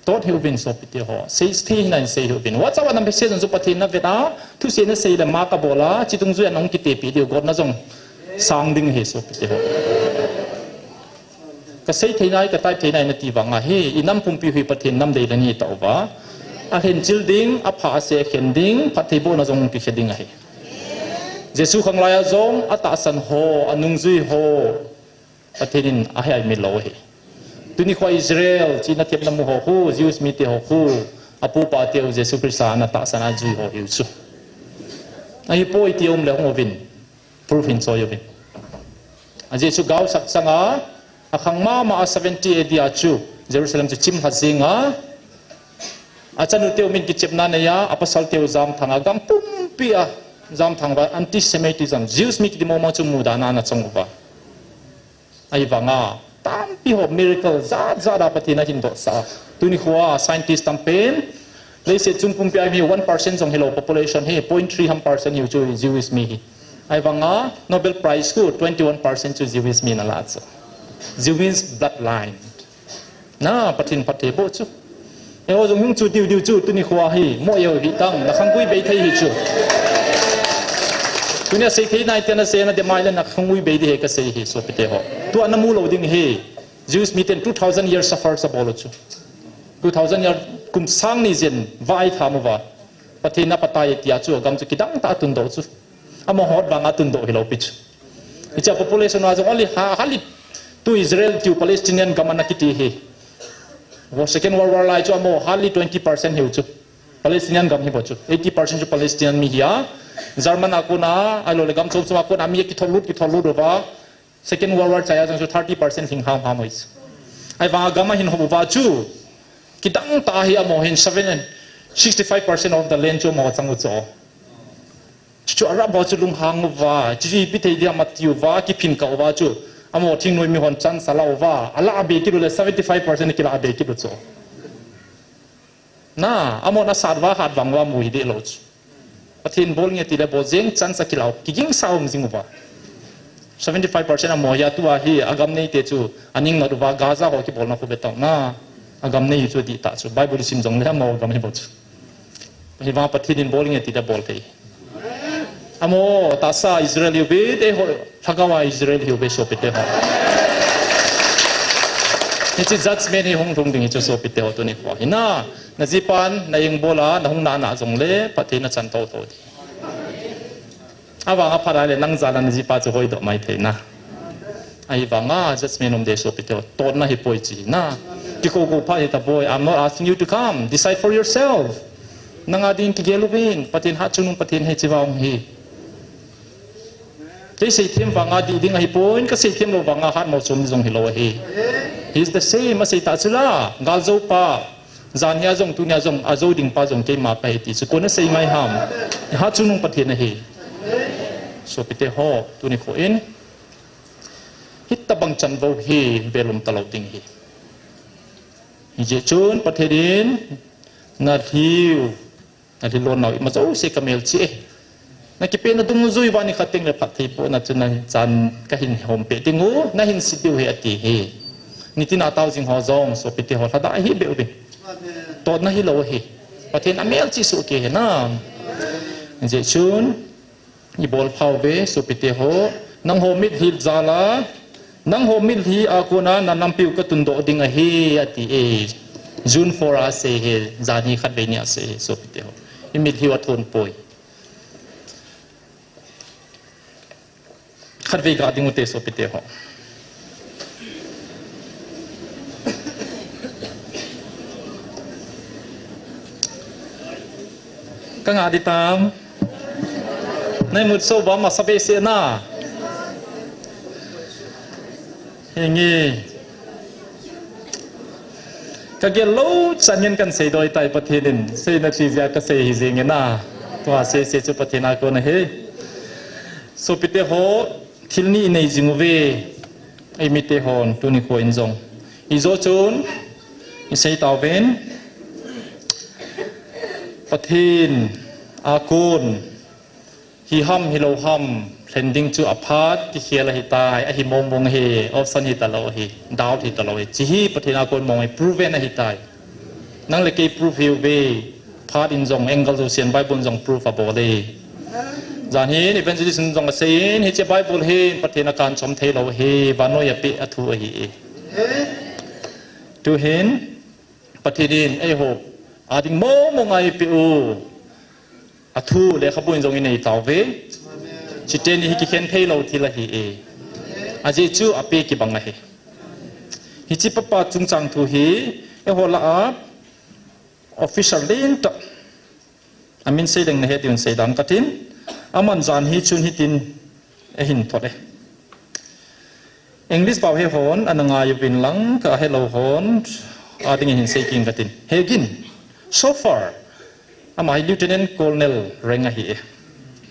Tot hih uvin sopite ho. Sei thei hina in sei hih uvin. WhatsApp a na message jong chu Pathen na vet a. Thusei na sei le ma ka bol a. Chi dungjuiya nahung kitepi diu gotna jong sang ding ahi sopite ho. Ka sei thei nai, ka type thei nai nati vang ahi. I nam pumpi u hi Pathen nam dei le ni tauva. Alhenchil ding, apha ase akhen ding, phattheibohna jong kikhen ding ahi. Jesu khanglai a jong, atahsan ho, anungjui ho, Pathen in ahaimil lou ahi. Tuni khoa Israel, china thepna mu ho khu, Jews mite ho khu, apupa teu Jesu Christa ana tahsan a ajui ho hiu chu. Ahipoi ti um le hung uvin. Proof hin choi uvin. Ajeh chu gaosak changa, akhang mama a seventy A D a chu Jerusalem chu chimlha jinga, achanu teu min kichepna neiya, apasal teu jamthanga, gam pumpi a jamthang uva anti-Semitism, Jews mi kiti mong mong chu mudana ana chang uva. Ahivanga, tampi ho miracle jat jat a Pathen ahin dohsah a. Tuni khoa scientist tampen, leiset chung pumpi a mi one percent jong hilou population hi, point three ham percent hiu chu Jewish mi hi. Ahivanga, Nobel Prize khu twenty one percent chu Jewish mi ana la chu. Jewish bloodline. Na, Pathen phattheiboh chu. Eiho jong hung chu diu diu chu, tuni khoa hi, mo eiho hi tang, na khangui bei thei hi chu. Tunia seithei nai tia nasei na demai le na khangui bei ding ahi kasei hi, sopite ho. Tua namu lou ding ahi, Jews miten two thousand years suffers abol u chu. Two thousand year kum sang ni jen vai tham uva. Pathen in aphatai tia chu, agam chu kidang tah a tundoh chu. Amaho vanga tundoh hilou pi chu. Hichea population a jong only ha, hardly tu Israel tiu Palestinian gam ana kiti hi. Wo Second World War lai chu amaho hardly twenty percent hiu chu. Palestinian gam hi bou chu. Eighty percent chu Palestinian mi hi a. German a kona, ahilou le gam chom chom a kona mi kithol lut, kithol lut uva. Second World War chai a jong chu thirty percent hing ham ham u hi. Ahivanga gam ahin hop uva chu. Kidang tah hi amaho hin seven, sixty five percent of the land chu amaho chang u chu. Chuchu Arab ho chu lunghang uva, chuchu ipi thei dia mati uva, kiphin kah uva chu. Amaho thingnoi mihon chance ala uva, ala be kit u le seventy five percent kila be kit u chu. Na, amahon asat uva, hat vang uva mu hi deh lou chu. Pathen bol nge ti le bol jeng chance akilau, kigingsa um jing uva. Seventy five percent amaho hi a tua hi, agam neite chu, aning nat uva, Gaza ho kibolna khu be tong na. Agam nei chu dih tah chu, Bible sim jong le amaho gam hi bou chu. Hivang Pathen in bol nge ti le bol thei. Amaho, tahsa Israel hiu ve, te ho, lhagao a Israel hiu ve sopite ho. Hiche judgment hi hung lhung ding hi chu sopite ho tuni khoa. Hina, na jipan, na eng bola, na hung nana jong le, Pathen in achan thotho ding. Avang aphat a le, nang jal a na jipa chu hoidoh mai thei na. Ahivanga, judgment um ding sopite ho, totna hi poi chi na. Kikou kou phat hi ta boi, I'm not asking you to come, decide for yourself. Nanga ding kigel uvin, Pathen hatchungnung Pathen hi chi vang hi. Kei seithem vanga dih ding ahi pon, ka seithem lou vanga hatmo chom jong hilou ahi. He is the same, asei tah chu la, galjou pa, jan hia jong, tunia jong, ajou ding pa jong keima pa ahi ti chu, kona sei ngai ham. Hatchungnung Pathen ahi. Sopite ho, tuni kho in, hitabang chanvou hi, belum talou ding ahi. Hijeh chun, Pathen in, na thiu, Na lhilon nau ima jouse ka melchih e. Na kipehna dungjui uva nikhat teng le phattheibohna chu na chan kahin hom peh ding u, nahin sit diu ahi ati hi. Nitin a tao jing ho jong, sopite ho lhadah ahi beh uvin. Totna hilou ahi. Pathen amelchih soh kei ahi na. Hijeh chun, Ibol phau ve, sopite ho, nangho mitlhi jal a, nangho mitlhi a kona na nampiu ka tundoh ding ahi, ati e. June four a asei e, janhi khatvei ni a asei e, sopite ho. I mitlhi u athon poi. Khatvei ga ding ute, sopite ho. Ka nga ding tam. Nei mut so ba masa behseh na. Henge. Ka gel lou chan ngen kan sei doi tai Pathen in. Seina chi jia ka sei hi jing e na. Tua sese chu Pathen a kona ahi. Sopite ho, thil ni i nei jing uve. Eimite hon, tuni kho in jong. Ijo chun, i sei tauvin. Pathen a kon. Hi ham, hilou ham. Lhen ding chu aphat, kikhel ahitai, ahi mong mong ahi, option hi talou ahi, doubt hi talou ahi. Chi hi Pathen a kon mong ahi, proven ahitai. Nang le kei proof hiuve. Phat in jong angle jousen Bible in jong proof abol e. Jan hin evangelist in jong asei in, hiche Bible hin Pathen a kan chom thei lou ahi, vannoi a peh a thu ahi e. Tu hin Pathen in eiho Ading mong mong a eipeh u. Athu lekhabu in jong inei tauve. Chuteni hi kikhen thei lou thil ahi e. Ajeh chu ape kibang ahi. Hiche papa chungchang thu hi, eiho lah a, officer lentah. Amin sei leng nahet diuvin sei ding katin. Aman jan hi chun hitin, ahin thot e. English pao he hon, ana ngai uvin lang, ka helou hon, ading in hin sei kit katin. He Gin, so far, ama hi Lieutenant Colonel rank ahi e.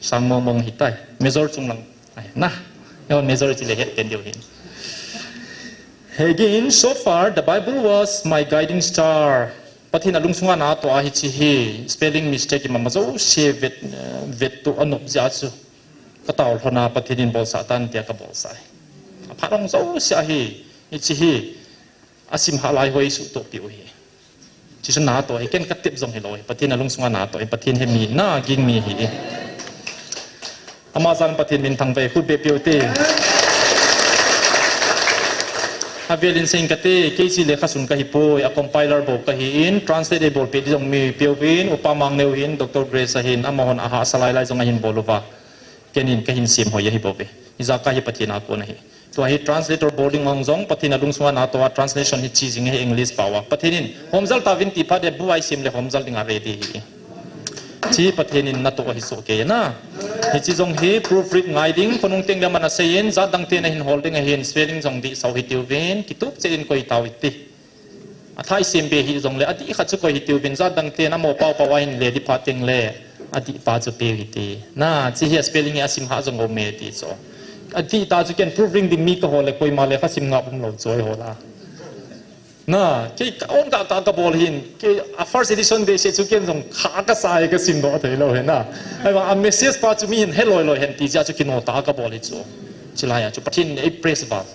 Sang mong mong hitai. Major chung lang. Ai, na. Eiho Major chule het pen diu hin. He Gin, so far, the Bible was my guiding star. Pathen a lungsunga natoh a hiche hi, spelling mistake ima ma jouse vet, eh, vet to anop jeh chu. Ka tao lhona Pathen in bolsah tan tia ka bolsah e. Aphat hong jouse a hi, hiche hi, asim hah lai ho eisuhtoh piu hi. Hiche chu natoh hi, ken ka tep jong hilou hi, Pathen a lungsunga natoh hi, Pathen he mi, na ging mi hi. Ama jal Pathen min thangvah e, khut beh piu te. Avel in sei ing kate, kei chu lekha sun kahi poi, a compiler bou kahi in, translate eibolpeh ding jong mi piu vin, Upa Mangneo hin, Doctor Grace ahin, amahon ahahsa lai lai jong ahin bol uva. Ken in kahin sem hoi ahi bou ve. Hijeh a kahi Pathen a kon ahi. Tua hi translator bol ding ong jong, Pathen a lungsunga natoh a translation hi che jing ahi English pao a. Pathen in, hom jal tauvin ti phat e bu a isem le hom jal ding a ready hi. Hiche Pathen in natoh ahi soh kei na. Hiche jong hi proofread ngai ding, khonung teng le aman asei in, jat dang ten ahin hol ding ahin, spelling jong dihsah u hitiuvin, kitup cheh in koi tau hite. Athah isem be hih jongle, adih khat chu koi hitiuvin, jat dang ten amaho pao pao a hin le dih phat teng le, adih pa chu peu hite. Na, hiche hi a spelling hi asim hah jong um e ti chu. Adih tah chu ken proofread ding mi kaho le, koima lekha sim ngap umlou chu eiho lah a. Na, kei ka on tah tah kabol hin, kei a first edition behseh chu ken jong kha kasa e, kasim doh thei lou hi na. Ahivang a message pa chu mi hin he loi loi hen ti jeh a chu kino tah kabol hi chu. Chulai a chu Pathen in ei praise val.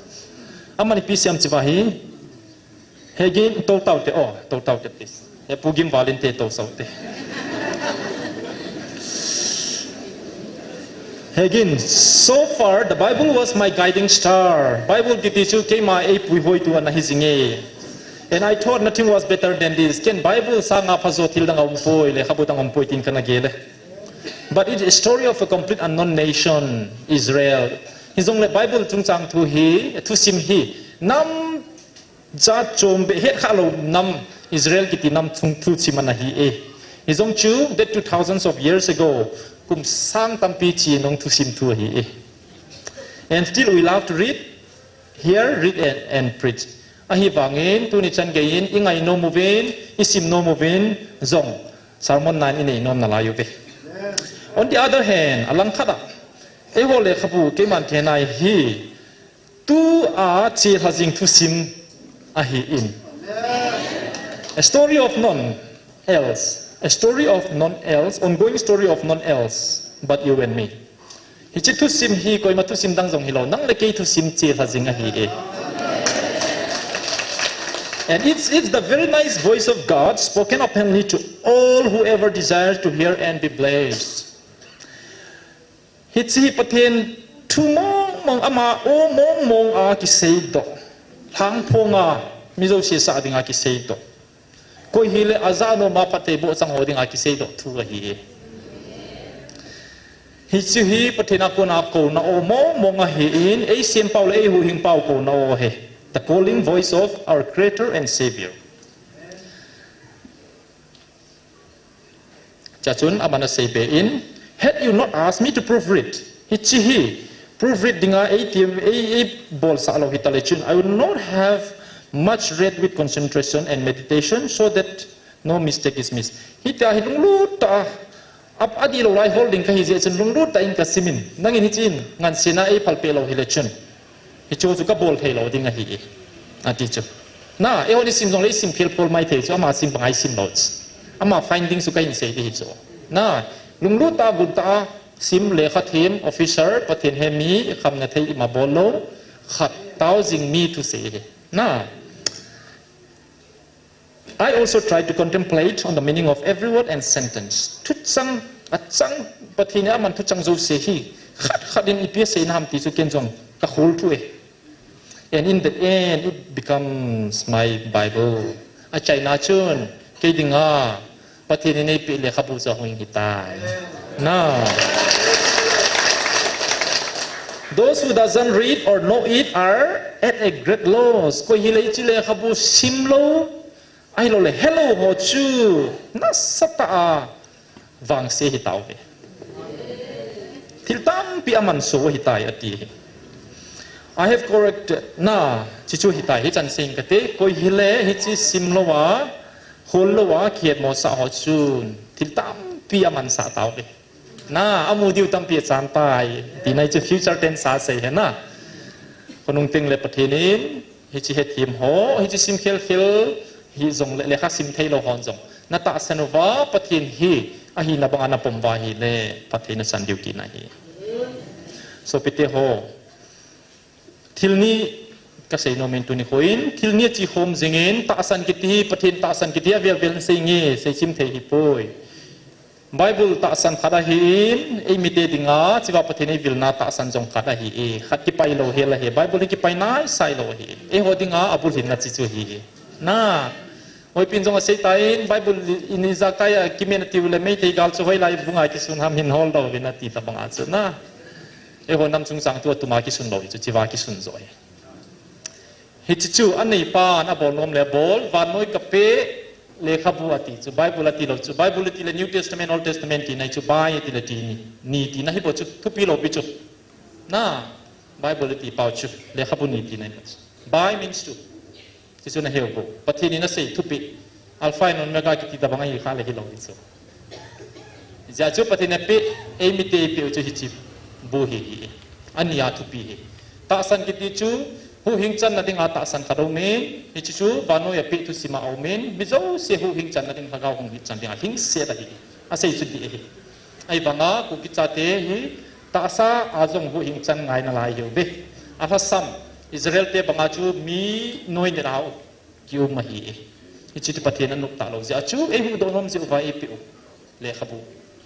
Aman ipi asei em ti va hi. He Gin, tou tau te, oh, tou tau te, please. He Pu Gin Valin te, tou sau te. He Gin, so far, the Bible was my guiding star. Bible kiti chu keima eipuihoitu ana hi jing e. And I thought nothing was better than this. Ken Bible sanga phajo thil dang aumpoi, lekhabu dang aumpoi tin kana gel e. But it's a story of a complete unknown nation, Israel. Hijongle Bible chungchang thu hi, thusim hi, nam jat chom beh het kha lou nam Israel kiti nam chung thusim ana hi e. Hijong chu, that two thousands of years ago, kum sang tampi chi nung thusim thu ahi e. And still we love to read, hear, read and, and preach. Ahivangin, tuni chan geiyin, i ngai nom uvin, i sim nom uvin, jong, sermon nine i nei nom nalai uve. On the other hand, alangkhat a, eiho lekhabu, keiman thei nai hi, Tua chelha jing thusim ahi in. A story of none else. A story of none else. Ongoing story of none else but you and me. Hiche thusim hi koima thusim dang jong hilou. Nang le kei thusim chelha jing ahi e. And it's, it's the very nice voice of God spoken openly to all whoever desires to hear and be blessed. Hiche hi Pathen thu mong mong ama o mong mong a kisei doh. Lhangphong a mi jouse sah ding a kisei doh. Koi hile ajah nom a phatthei boh chang ho ding a kisei doh thu ahi e. Hiche hi Pathen a kona kouna o mong mong ahi in, ei sem pau le ei huhhing pau kouna o ahi. The calling voice of our Creator and Savior. Chachun aman asei be in, had you not asked me to proofread, hiche hi proofread dinga ei ti, ei, ei bolsah lou hita le chun, I would not have much read with concentration and meditation so that no mistake is missed. Hitia hi lunglut tah a, ap, adih lou lai hol ding kahi jeh chun lunglut tah in kasim in, nangin hiche in ngansena ei phalpeh lou hile chun. Hichu chu kabol thei lou ding ahi e. Ati chu. Na, eihon isim jongle isim phel phol mai thei chu, ama sim banga isim lou chu. Ama finding chu kahin sei ding hi chu. Na, lunglut tah a, gun tah a, sim lekha them, officer, Pathen he mi, ikhamna thei ima bol lou, khat tao jing mi thusei hi. Na, I also try to contemplate on the meaning of every word and sentence. Thuchang, achang, Pathen in aman thuchang jouse hi, khat khat in ipi asei nam ti chu ken jong kakhol thei e. And in the end, it becomes my Bible. Achaina chun, kei dinga, Pathen in eipeh lekhabu chu ahung hitai. Na. Those who doesn't read or know it are at a great loss. Koi hile hiche lekhabu simlou, ahilouleh helou ho chu nasatah a vangse hitauve. Thil tampi amansuh u ahitai ati hi. I have corrected. Na, hichu hitai, hichan seiyin kate, koi hile hiche simlou a, holou a, kihetmosah ho chun thil tampi amansah tauve. Na, amu diu tampi achan tai. Tina hichu future tense a sei ahi na. Khonung tengle Pathen in hiche hethem ho, hiche sim khelkhel hijongle, lekha sim theilou hon jong, natahsan uva Pathen hi ahina banga napom uva ahile phatthei nachan diu tina ahi. Sopite ho, thil ni kasei nomin tuni khoin, thil ni achikhom jingin, tahsan kiti hi, Pathen tahsan kiti hi avel vel in seinge, seichim thei hipoi. Bible tahsan khat ahin, eimite dinga, chua Pathen eivilna tahsan jong khat ahi e. Khat kipailou hel ahi, Bible hi kipai naisai lou ahi. Eiho dinga abulhinna hichu ahi e. Na, hoipin jong aseitan, Bible in ijakai a kimen atiu le Meitei gal chu hoilai vunga kisun ham hin holdoh uvin ati tabanga chu na. Eiho nam chungchang chu atuma kisun lou hichu, chua kisun jo ahi. Hiche chu aneipan abol nom le abol, vannoi kapeh lekhabu ati chu, Bible atilou chu, Bible atile New Testament, Old Testament tina ahi chu, bai atile ti ni, ni tina ahibou chu, thupi lou pi chu. Na, Bible ati pau chu, lekhabu ni tina ahi chu. Bai means chu. Hichu naheu bou. Pathen in asei thupeh. Alpha and Omega kiti tabang ahi kha le hilou hichu. Hijeh chun Pathen in apeh, eimite eipeh u chu hiche bu hi ahi. Ani a thupi ahi. Tahsan kiti chu, huhhing channa dinga tahsan khat aumin, hiche chu vannoi a apeh thusim a aumin, mi jouse huhhing channa ding lhagao hung chan dinga lhingset ahi. Asei chu dih ahi. Ahivanga, Kuki chate hi, tahsa a jong huhhing chan ngai nalai ahiuve. Alhasam, Israel te banga chu mi noi nilhah a kium ahi e. Hiche chu Pathen anop talou jeh a chu, eihuhdoh nom jeh uva eipeh u lekhabu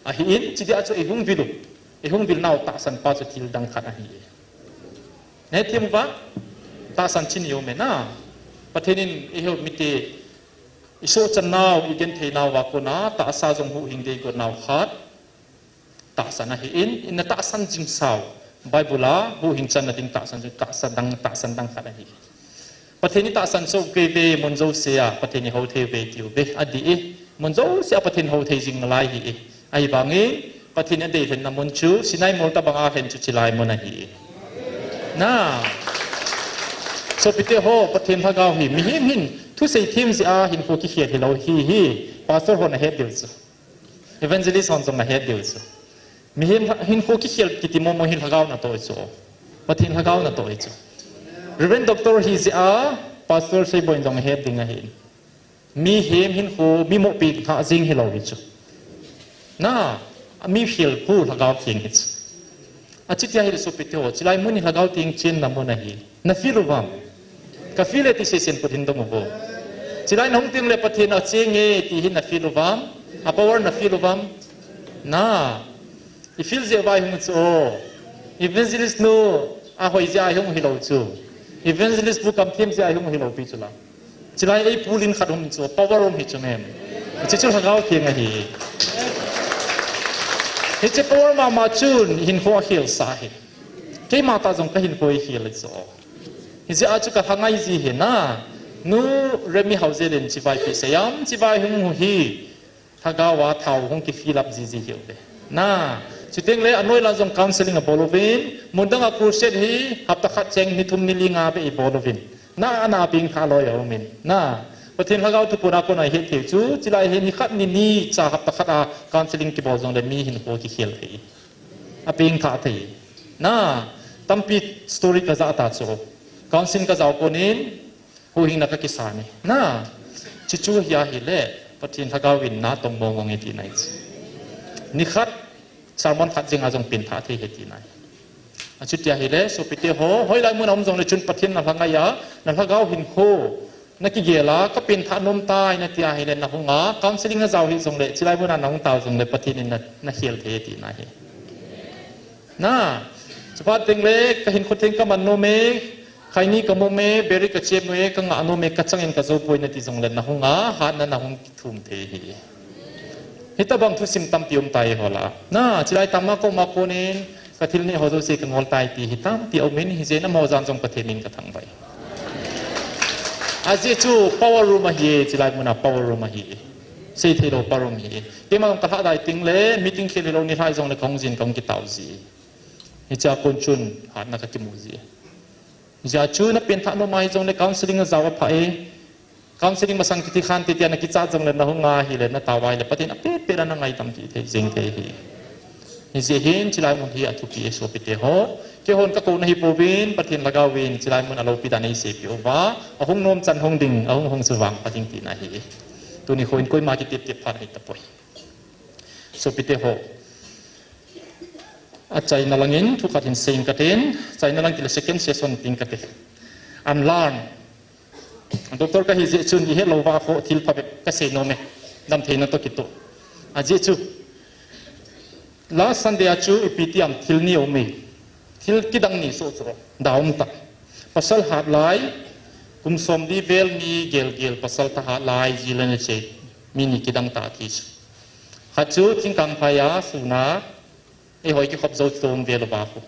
ahin, hiche dia chu eihung vil u, eihung vil nau tahsan pa chu thil dang khat ahi e. Nahethem uva, tahsan chini aume na. Pathen in eiho mite isohchan nau, igenthei nauva kona tahsa jong huhhing ding eigot nau khat tahsan ahin, ina tahsan jing sau, Bible a huhhing channa ding tahsan jing, tahsan dang, tahsan dang khat ahi. Pathen itahsan soh kei uve, mun jouse a Pathen ihou thei uve tiu ve, adih e. Mun jouse a Pathen hou thei jing nalai ahi e. Ahivangin, Pathen in adeilhenna mun chu, Sinai mol tabanga lhen chu chilai mun ahi e. Na. Sopite ho, Pathen lhagao hi, mihem hin thusei them jeh a hinkho kikhel hilou ahi e. Pastor hon ahet diu chu. Evangelist hon jong ahet diu chu. Mihem hinkho kikhel kiti momo hi lhagao natoh ahi chu. Pathen lhagao natoh ahi chu. Reverend Doctor hijeh a Pastor Seiboi in jong ahet ding ahi. Mihem hinkho mi mohpi lhah jing hilou ahi chu. Na, mi khel khu Lhagao Theng ahi chu. Achuti ahile sopite ho, chilai mun hi Lhagao Theng chenna mun ahi. Na feel uvam? Ka feel e ti sesen put hin dong uvo. Chilai nahung tengle Pathen acheng e ti hi na feel uvam? A power na feel uvam? Na. I feel jeh uva ihung chu o. Evangelist nu ahoi jeh a ihung hilou chu. Evangelist pu kamthem jeh a ihung hilou pi chu la. Chilai eipulin khat um chu, power um hi chu mem. Hiche chu Lhagao Theng ahi. Hiche power mama chun hinkho akhel sah ahi. Keima tah jong ka hinkho akhel ahi chu. Hijeh a chu ka lhangai ji ahi na. Nu Remi Haojelin chibai pi seiam, chibai hung hi. Lhagao a thao hung ki fill up jiji hiu ve. Na, chuteng le anoi lang jong counseling abol uvin, mun dang a crusade hi hapta khat cheng ni thum ni li nga ve ibol uvin. Na, ana ping kha loi a umin. Na, Pathen Lhagao thuphon a kona ihet thei chu, chilai hi ni khat ni ni cha hapta khat a counseling kibol jong le mi hinkho kikhel thei. Aping kha thei. Na, tampi story ka ja ta chu. Counseling ka jao konin, huhhingna ka kisan e. Na, chuchu hi ahile, Pathen Lhagao in na tong mong mong e tina ahi chu. Ni khat, sermon khat jeng a jong pengthah thei ahi tina ahi. Achuti ahile, sopite ho, hoilai mun a um jong le chun Pathen na lhangai a, na lhagao hinkho, na kigel a, ka pengthah nom tai nati ahile, na hung a, counseling na jao hih jong le, chilai mun a na hung tao jong le, Pathen in na, na khel thei tina ahi. Na, chuphat teng le, ka hinkho theng ka man nom e, khaini ka mom e, beri ka chem e, ka ngah nom e, ka chang in ka jou poi nati jong le, na hung a, hatna na hung kithum thei ahi. Hitabang thusim tampi um tai ho la. Na, chilai tama koma konin, ka thil neh ho jouse ka ngol tai ti hi tampi um in, hijeh in amaho jan jong Pathen min ka thangvah e. Ajeh chu power room ahi e, chilai muna power room ahi e. Seithei lou power room ahi e. Keima jong ka lhah dai teng le, meeting khel hilou nilhah jongle kahung jin kahung kitao ji e. Hichea kon chun, hatna ka kimu ji e. Hijeh chun na penthah nom ahi jongle counseling na jao a pha e. Counseling masang kiti khan ti tia na kichat jongle na hung ahile na tao ahile Pathen apet pet a na ngaidam kit thei jing thei ahi. Hijeh hin chilai mun hi athupi e sopite ho. Keihon ka kouna hi pouvin Pathen lhagao vin chilai mun a loupi dan eiseipeh uva. Ahung nom chan hung ding, ahung hung chu vangpha ding tina ahi. Tuni hin koima kitep tep pha ahi tapoi. Sopite ho. Achaina langin thukhat hin seiyin katin, achaina lang tile second session tin kati. Unlearn. Doctor kahi jeh chun ihet louva ho thil phabep kasei nom e. Damtheina toh kitoh. Ajeh chu. Last Sunday a chu ipi ti ham thil ni um e. Thil kidang ni soh chu. Da um tah. Pasal hat lai. Kum somli vel mi gel gel pasal tha hat lai ji le na che. Mi ni kidang tah ti chu. Khat chu Thingkangphai a suna. Eiho kikhop jou chom vel uva khu.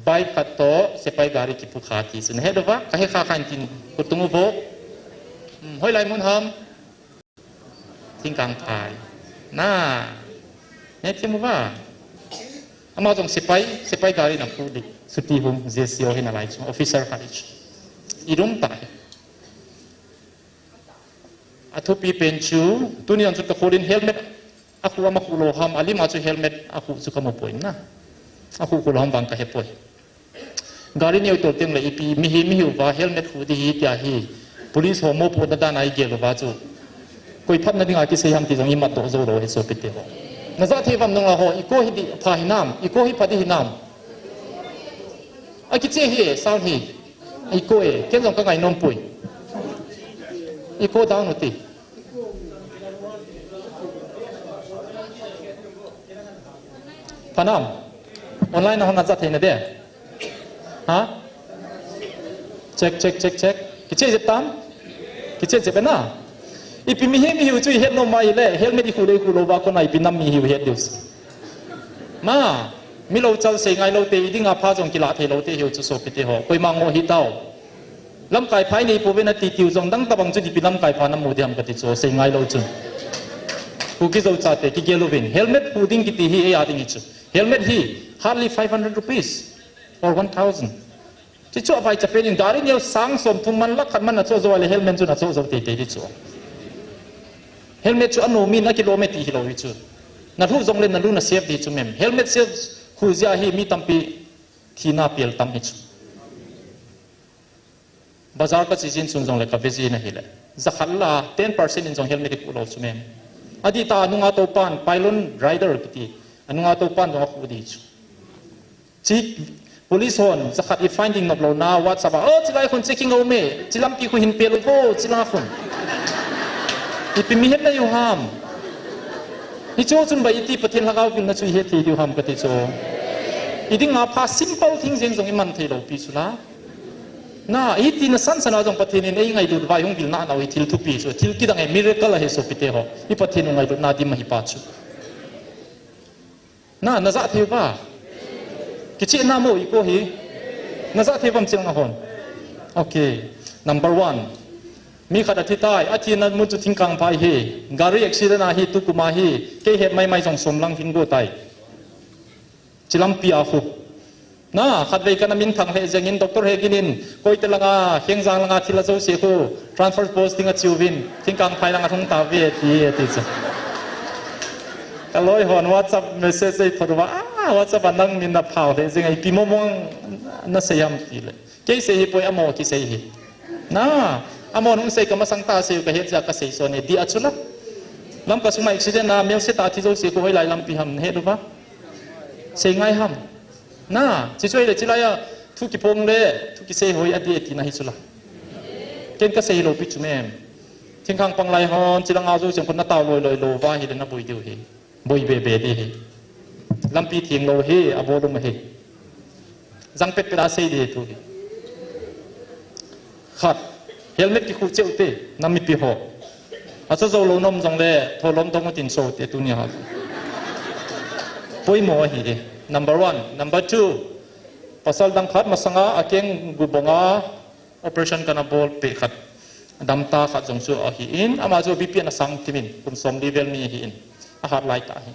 Bike khat toh, sepai gari kipu kha ti chu. Na het uva, ka he kha khan tin, khutung uvo. Hmm, hoilai mun ham. Thingkangphai. Na. Ne thim uva. Ama jong sepai, sepai gari na pu di. Suti hum, J C O hi nalai chu. Officer khat chu. Irum ta he. Athupi pen chu, tuni jong chu ka kholin helmet akhu ama khu lou ham, alim a chu helmet akhu chu kamu poi na. Akhu khu lou ham vang kahe poi. Gari neo tol teng le ipi, mihem, mihem uva helmet khu di hi tia hi. Police ho mopohna dan a igel uva chu. Koi phatna dinga kisei ham ti jong imat doh jou lou hi sopite ho. Na ja thei vam nung a ho, i ko hi di pha hinam, i ko hi pha di hinam. Akiche hi, sound hi. I ko e, ken jong ka ngai nom poi. I ko down u ti. Phanam. Online na hon na ja thei na de. Ha? Check, check, check, check. Kiche jep tam? Kiche jep na? Ipi mihem, mihem chu ihet nom mai le, helmet ikhu le ikhu lou va kona ipi nam mi hiu het diu. Ma, mi lou chal sei ngai lou te, i dinga pha jong kila thei lou te hiu chu sopite ho. Koima ngoh hi tao. Lamkai pha i nei pouvin ati tiu jong dang tabang chu ipi lamkai pha na mu di ham kati chu sei ngai lou chun. Kuki Zo chate kigel uvin. Helmet khu ding kiti hi ei a ding hi chu. Helmet hi hardly five hundred rupees or one thousand. Chi chu avai cha pen in gari neo sang som thum man lakh khat man na cho jou le helmet chu na cho jou tei tei di chu. Helmet chu anu min akilom e ti hilou hi chu. Na lhu jong le na lu na save di chu mem. Helmet save khu jia hi mi tampi thina pel tam hi chu. Bazar ka chi jin chun jong le ka ve jin ahile. Jakhat la ten percent in jong helmet i khu lou chu mem. Adih ta anunga topan pylon rider kiti. Anunga topan jong akhu di chu. Chi police hon jakhat i finding nop lou na WhatsApp a, "Oh, chilai khun checking a um e, chi lampi khu hin pel uvo, chilai khun." Ipi mihem na hiu ham. Hichu chun bai iti Pathen lhagao vilna chu ihet thei diu ham kati chu. I dinga pha simple thing jeng jong iman thei lou pi chu la. Na, iti na san san a jong Pathen in ei ngailut vai hung vilna nau hi thil thupi chu, thil kidang e miracle ahi sopite ho. I Pathen u ngailutna dim ahi pa chu. Na, na ja thei uva. Kicheh na mo i ko hi. Na ja thei uvam chil na hon. Okay. Number one. Mi khat athi tai, athina mun chu Thingkangphai hi. Gari accident ahi, tukum ahi. Kei het mai mai jong som lang hin go tai. Chi lampi a khu. Na, khatvei kana min thang lheh jeng in doctor he gin in, Koite langa, Hengjang langa thil a jouse khu, transfer posting a chiuvin, Thingkangphai langa hung tauve, ti, ti chu. Ka loi hon WhatsApp message ei thot uva, ah, WhatsApp a nang min na phau lheh jeng, ipi momong na sei ham ti le. Kei sei hi poi, amaho kisei hi. Na, amahon hung sei ka masang ta sei u ka het jeh a ka sei son e, di a chu la. Lamka sunga accident a, melse tah thi jouse khu hoilai lampi ham, na het uva. Sei ngai ham. Na, chi chu ahile chilai a, thu kiphong le, thu kisei hoi a di e tina hi chu la. Ken ka sei lou pi chu mem. Thingkang pang lai hon, chilanga jouse khu na tao loi loi lou va hile na boi diu hi. Boi be be di hi. Lampi theng lou hi, a volume hi. Jang pet pet a sei di thu hi. Khat. Helmet kikhu cheh u te, nam mipi ho. Acha jou lou nom jongle, tholom tong utin so te tunia. Poimo ahi e. Number one. Number two, pasal dang khat masanga akeng gubonga operation kana bol peh khat. Damta khat jong chu ahin, ama chu B P ana sang timin, kum som li vel mi ahin. Ahat lai tah ahi.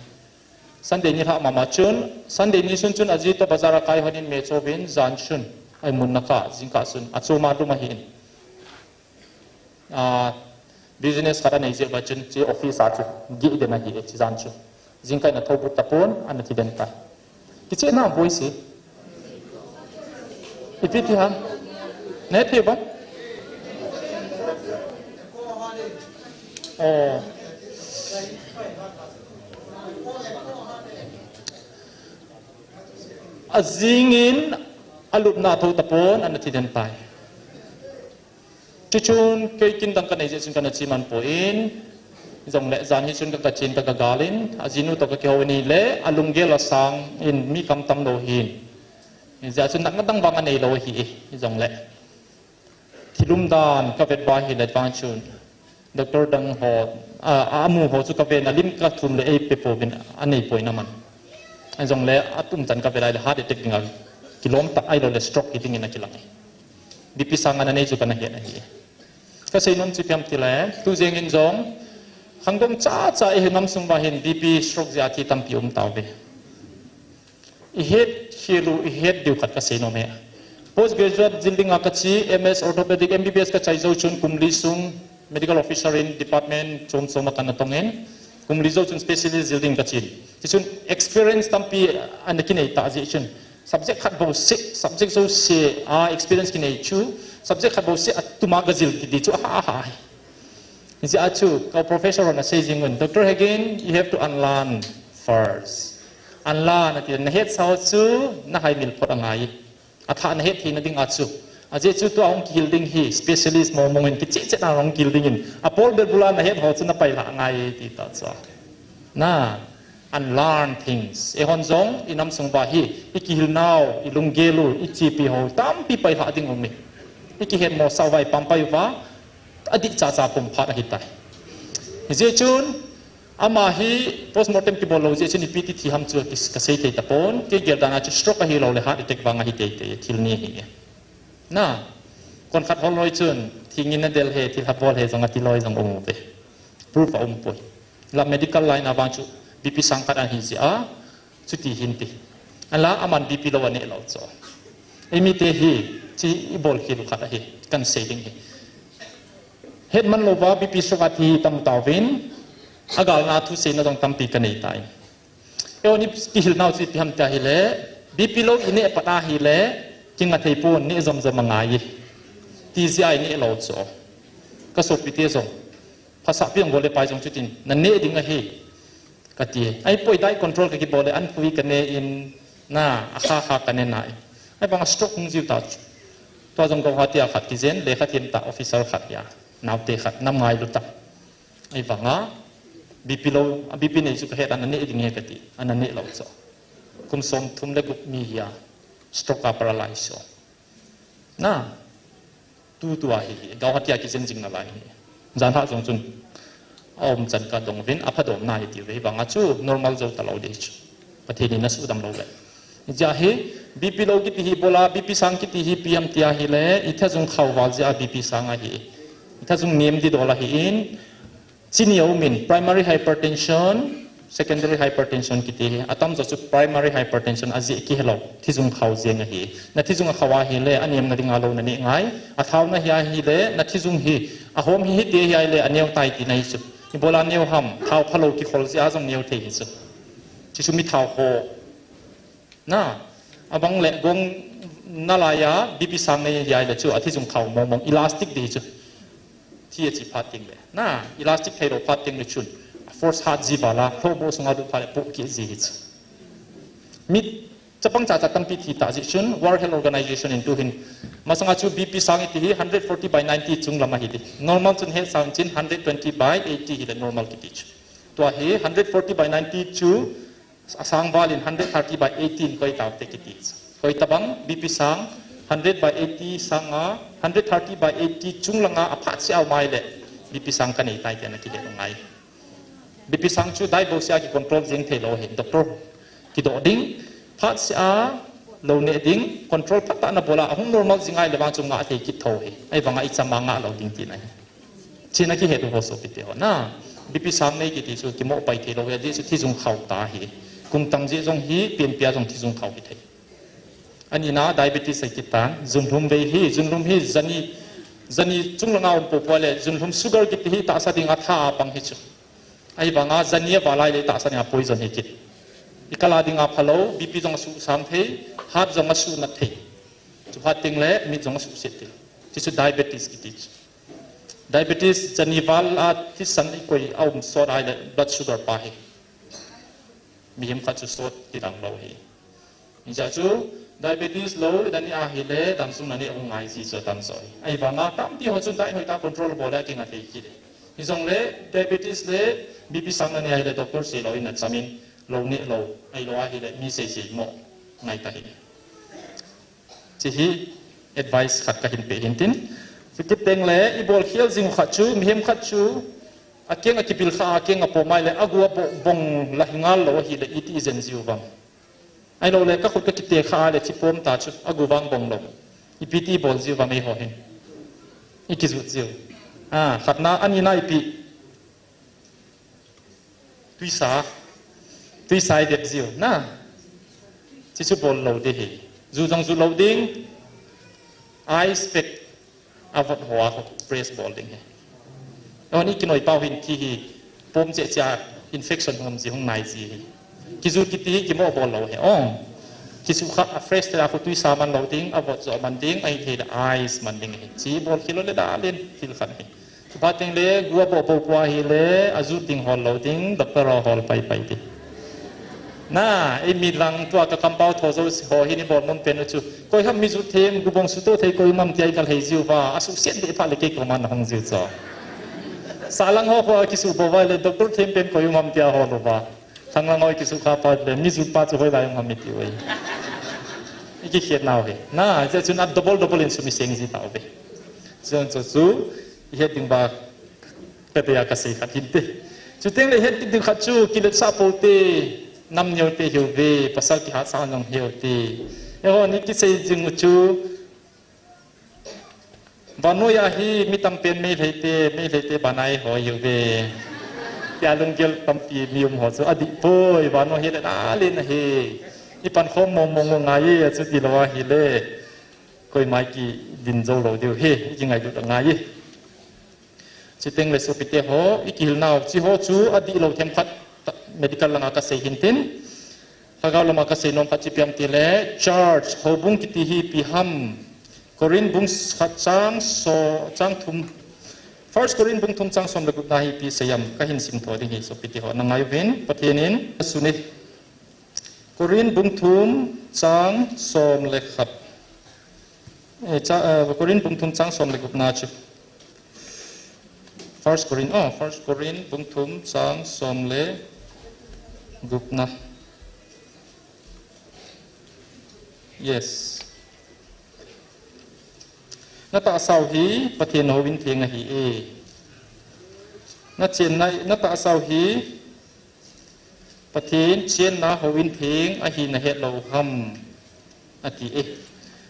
Sunday ni lhah mama chun, Sunday ni sun chun aji toh bazar a kai honin me chovin, jan chun, ai mun na ka, jingkah chun, achoma lum ahin. Ah, business khat anei jeh uva chun, chi office a chu, gih den ahi, chi jan chu. Jingkah in athou but tapon, ana thi den tai. Kichehna boi si. Ipi ti ham? Neh thei bang? Oh. Ajingin alupna athou tapon, ana thi den tai. Chuchun kei kin dang kanei jeh chun kana chi man poi, jongle jan hi chun ka, kachen ka, kagalin, ajinu toh kakihou in ahile, alunggel asang in mi kam tam lou hin. Hijeh chun natna dang vang anei lou ahi, jongle. Thil umdan kavet uva ahile vang chun, doctor dang ho, a, a, amu ho chu kaven alim kathum le eipe pouvin anei poi naman. Ahijongle atum chan kavet ahile heart attack dinga kilom tah ahilou le stroke hi dingin akilang e. B P sang ana nei chu kana het ahi. Kasei nom chu ipi ham tile, tu jengin jong, khangdong chacha ihi nam sung uva hin B P stroke jeh a thi tampi um tauve. Ihet khel u, ihet diu khat kasei nom e. Post graduate jil dinga kachi, M S orthopedic, M B B S kachai jou chun kum li sung medical officer in department chom chom a kana tongin, kum li jou chun specialist jil ding kachin. Tichun experience tampi ana kinei tah jeh chun, subject khat bou seh, subject jouse a experience kinei chu, subject khat bou seh atuma gajil kiti chu aha aha ahi. Hijeh a chu, ka professor hon asei jing un, Doctor Hegin, you have to unlearn first. Unlearn ati, nahetsa ho chu nahaimil phot angai. Athah nahet theina dinga chu. Ajeh chu tua hung kihil ding hi specialist mong mong in kicheh cheh na hung kihil dingin, apol bel bula nahet ho chu napailhah angai ti ta chu. Na, unlearn things. Eihon jong inam sung uva hi ikihil nau, ilunggel u, ichepi ho tampi pailhah ding um e. Ikihetmosah uva, ipampai uva, adih chacha pum phat ahitai. Hijeh chun, ama hi postmortem kibol lou jeh chun ipi ti thi ham chu kis-, kasei thei tapon, kei gel dan a chu stroke ahilou le heart attack vang ahi teitei, thil ni ahi e. Na, konkhat hol loi chun, thingin nadel e, thilha bol e jong ati loi jong um uve. Proof aum poi. La medical line a vang chu, B P sang khat ahi jeh a, chuti hin ti. Ahinla aman B P lou aneh lou chu. Eimite hi, chi ibol khel u khat ahi, kahin sei ding hi. Hetman louva B P stroke a thi tam tauvin, agalna thuseina jong tampi kanei tai. Eihon ikihil nau chu ipi ham tia ahile, B P lou ineh pat ahile, kinga thei pon, neh jom jom angai e. Ti jeh a ineh lou chu. Kasopite jong, phasahpi jong bol le pai jong chutin, naneh ding ahi. Kati. Ahipoi, diet control kakibol le, an pui kaneh in, na, akha kha kaneh nai. Ahivanga stroke hung jiu ta chu. Tua jong Guwahati a khat kijen, lekha them tah officer khat ahi. Naote khat, nam ngailu tah. Ahivanga, B P lou, a B P nei chu kahet a, naneh ding ahi kati. Ana neh lou chu. Kum som thum le gup mi ahi a. Stroke a paralyze chu. Na, tutua hi, Guwahati a kijen jing nalai hi. Jan lhah jong chun, aum chan kadong uvin, apha dom nai tiu ve, ahivanga chu normal jou talou ding chu. Pathen in asuhdam lou le. Hijeh a hi, B P lou kiti hi ibola, B P sang kiti hi ipi ham tia ahile, ithajung khao val jeh a B P sang ahi. Ithajung nem didol ahin, chini aumin, primary hypertension, secondary hypertension kiti hi, atamjo chu primary hypertension ajeh kihelou, thijung khao jeng ahi. Nathijung akhao ahile, anemna dinga lou naneh ngai. Athao nahi ahile, nathijung hi, ahom hi hiti ahi ahile, aneo tai tina ahi chu. Ibola neo ham, thao phalou kikhol jeh a jong neo thei ahi chu. Chuchu mi thao ho. Na, abang le gong nalai a, B P sang nei ahi ahile chu, athijung khao mong mong, elastic ding chu. Thi achi phat teng le. Na, elastic theilou phat teng le chun, force hat ji vala, lhohboh sunga lut phat le pohkeh ji ahi chu. Mi chapang chacha tampi thi ta jeh chun, World Health Organization in tuhin, masanga chu B P sang iti hi hundred forty by ninety chung lam ahi ti. Normal chun hetsau in chin hundred twenty by eighty hile normal kiti chu. Tua hi hundred forty by ninety chu, asang val in hundred thirty by eighty in koi taute kiti. Koi tabang, B P sang, hundred by eighty sanga, hundred thirty by eighty chung langa aphat se aum ahile, B P sang kanei tai tia nakihet u ngai. B P sang chu diet bouseh a kicontrol jeng theilou ahi, doctor kidoh ding, phatseh a lou neh ding, control phatah a nabol a, ahung normal jing a ahile vang chu ngah thei kit thou ahi. Ahivanga icham a ngah lou ding tina ahi. Chuna kihet u ho sopite ho na. B P sang nei kiti chu kimoh pai theilou ahi, ajeh chu thi jung khao ta ahi. Kum tam jeh jong hi, penpia jong thi jung khao hithei. Anina diabetes ahi kit tan, junlhum vei hi, junlhum hi jani, jani chunglanga um poupou le, junlhum sugar kiti hi tahsa dinga tha a pang hi chu. Ahivanga jani aval a ahile tahsa dinga poison hi kit. Ikal a dinga phalou, B P jong asuhsang thei, heart jong asuhnat thei. Chuphat tengle mit jong asuhset thei. Chuchu diabetes kiti chu. Diabetes jani val a thisan ikoi a um sot ahile blood sugar pa hi. Mihem khat chu sot kidang lou hi. Hijeh chun diabetes lou nani ahile damsung nani ahung ngai ji chu atam jo hi. Ahivanga tampi ho chun diet hoitah control bol le kinga thei kit. Hijongle diabetes le B P sang nani ahile doctor seilou in nachamin lou neh lou, ahilou ahile mi seisei mo ngai ta hi. Hiche hi advice khat kahin pe hintin. Chukit tengle ibol khel jing u khat chu, mihem khat chu akeng akibil kha, akeng apom ahile agu abong la hi ngal lou ahile iti ijen jiu vang. Ahiloule kakhut kakite kha ahile chi pom ta chu, agu vang bong lou. Ipi ti ibol jiu vang eiho hin? Ikijut jiu. Ah, khatna, anina ipi? Twisa. Twisa idep jiu na. Chuchu bol lou ding ahi. Ju jong ju lou ding. Ice pack avot ho a khu press bol ding ahi. Ahon ikinoi pau hin thi hi pom cheh cheh a infection hung um ji, hung nai ji ahi. Kiju kiti hi kimoh bol lou ahi. Ong. Kisukha a fresh te a khu twisa man lou ding, avot jo man ding, ahithei le ice man ding ahi. Chu bol khel u le dalin thil khat ahi. Chuphat tengle gu aboh poupou ahile ajut ding hol lou ding, doctor ho hol paipai ding. Na, eimi lang tua ka kampau tho jouse ho hin ibol nom pen u chu. Koiham mi jut them, gu bong suto thei koi um am tia ikal hei jiu va, asuhset deh phat le kei koma nahung jiu chu. Sahlang ho khu akisuh bou va ahile doctor them pen koi um am tia hol u va. Thanglang ho ikisukha phat le mi jut pa chu hoilai um ham iti u ahi. Ikikhet nau ahi. Na, hijeh chun a double double in sum iseng ji tauve. Chujong chu chu ihet ding uva kadei a kasei khat hinte. Chutengle ihet kit ding khat chu kiletsah pou te, nam neo te hiuve, pasal kihatsah jong hiu te. Eiho ni kisei jing u chu, vannoi a hi mi tampen Meitei te, Meitei te banai ho hiuve, tia lunggel tampi mi um ho chu adih poi, vannoi hile nalen ahi. Ipankhom mong mong u ngai e, achuti lou ahile koima ikidin jou lou diu ahi, ikingailut angai e. Chutengle sopite ho, ikihil nau, hiche ho chu adihlou themkhat medical langa kasei hintin. Lhagao lama kasei nom khat chu ipi ham tile, church, houbung kiti hi ipi ham? Corinth bung khat chang so, chang thum, First Corinth bung thum chang som le gupna hi ipi sei ham? Kahin simtho ding ahi sopite ho, nangai uvin, Pathen in asun e. Corinth bung thum chang som le khat. Eh, cha, eh, Corinth bung thum chang som le gupna chu. First Corinth, oh, First Corinth bung thum chang som le gupna. Yes. Natahsau hi Pathen houin theng ahi e. Nachenna, natahsau hi Pathen chenna houin theng ahi nahet lou ham, ati e.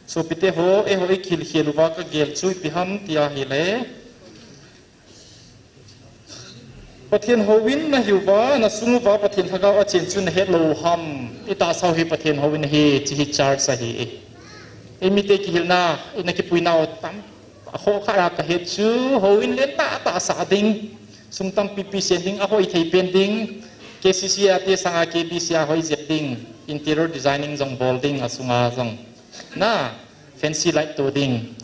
Sopite ho, eiho ikihil khel uva kagel chu ipi ham tia ahile, Pathen houin nahiuva, nasung uva Pathen lhagao achen chu nahet lou ham? Itahsau hi Pathen houin ahi, hiche hi church ahi e. Eimite kihilna, ina kipuinau tam, akhoh khat a kahet chu, houin lentah tah sah ding, sum tampipi sen ding, ahoi thei pen ding, K C C a te sanga K B C a hoi jep ding, interior designing jong bol ding, asunga jong. Na, fancy light to ding.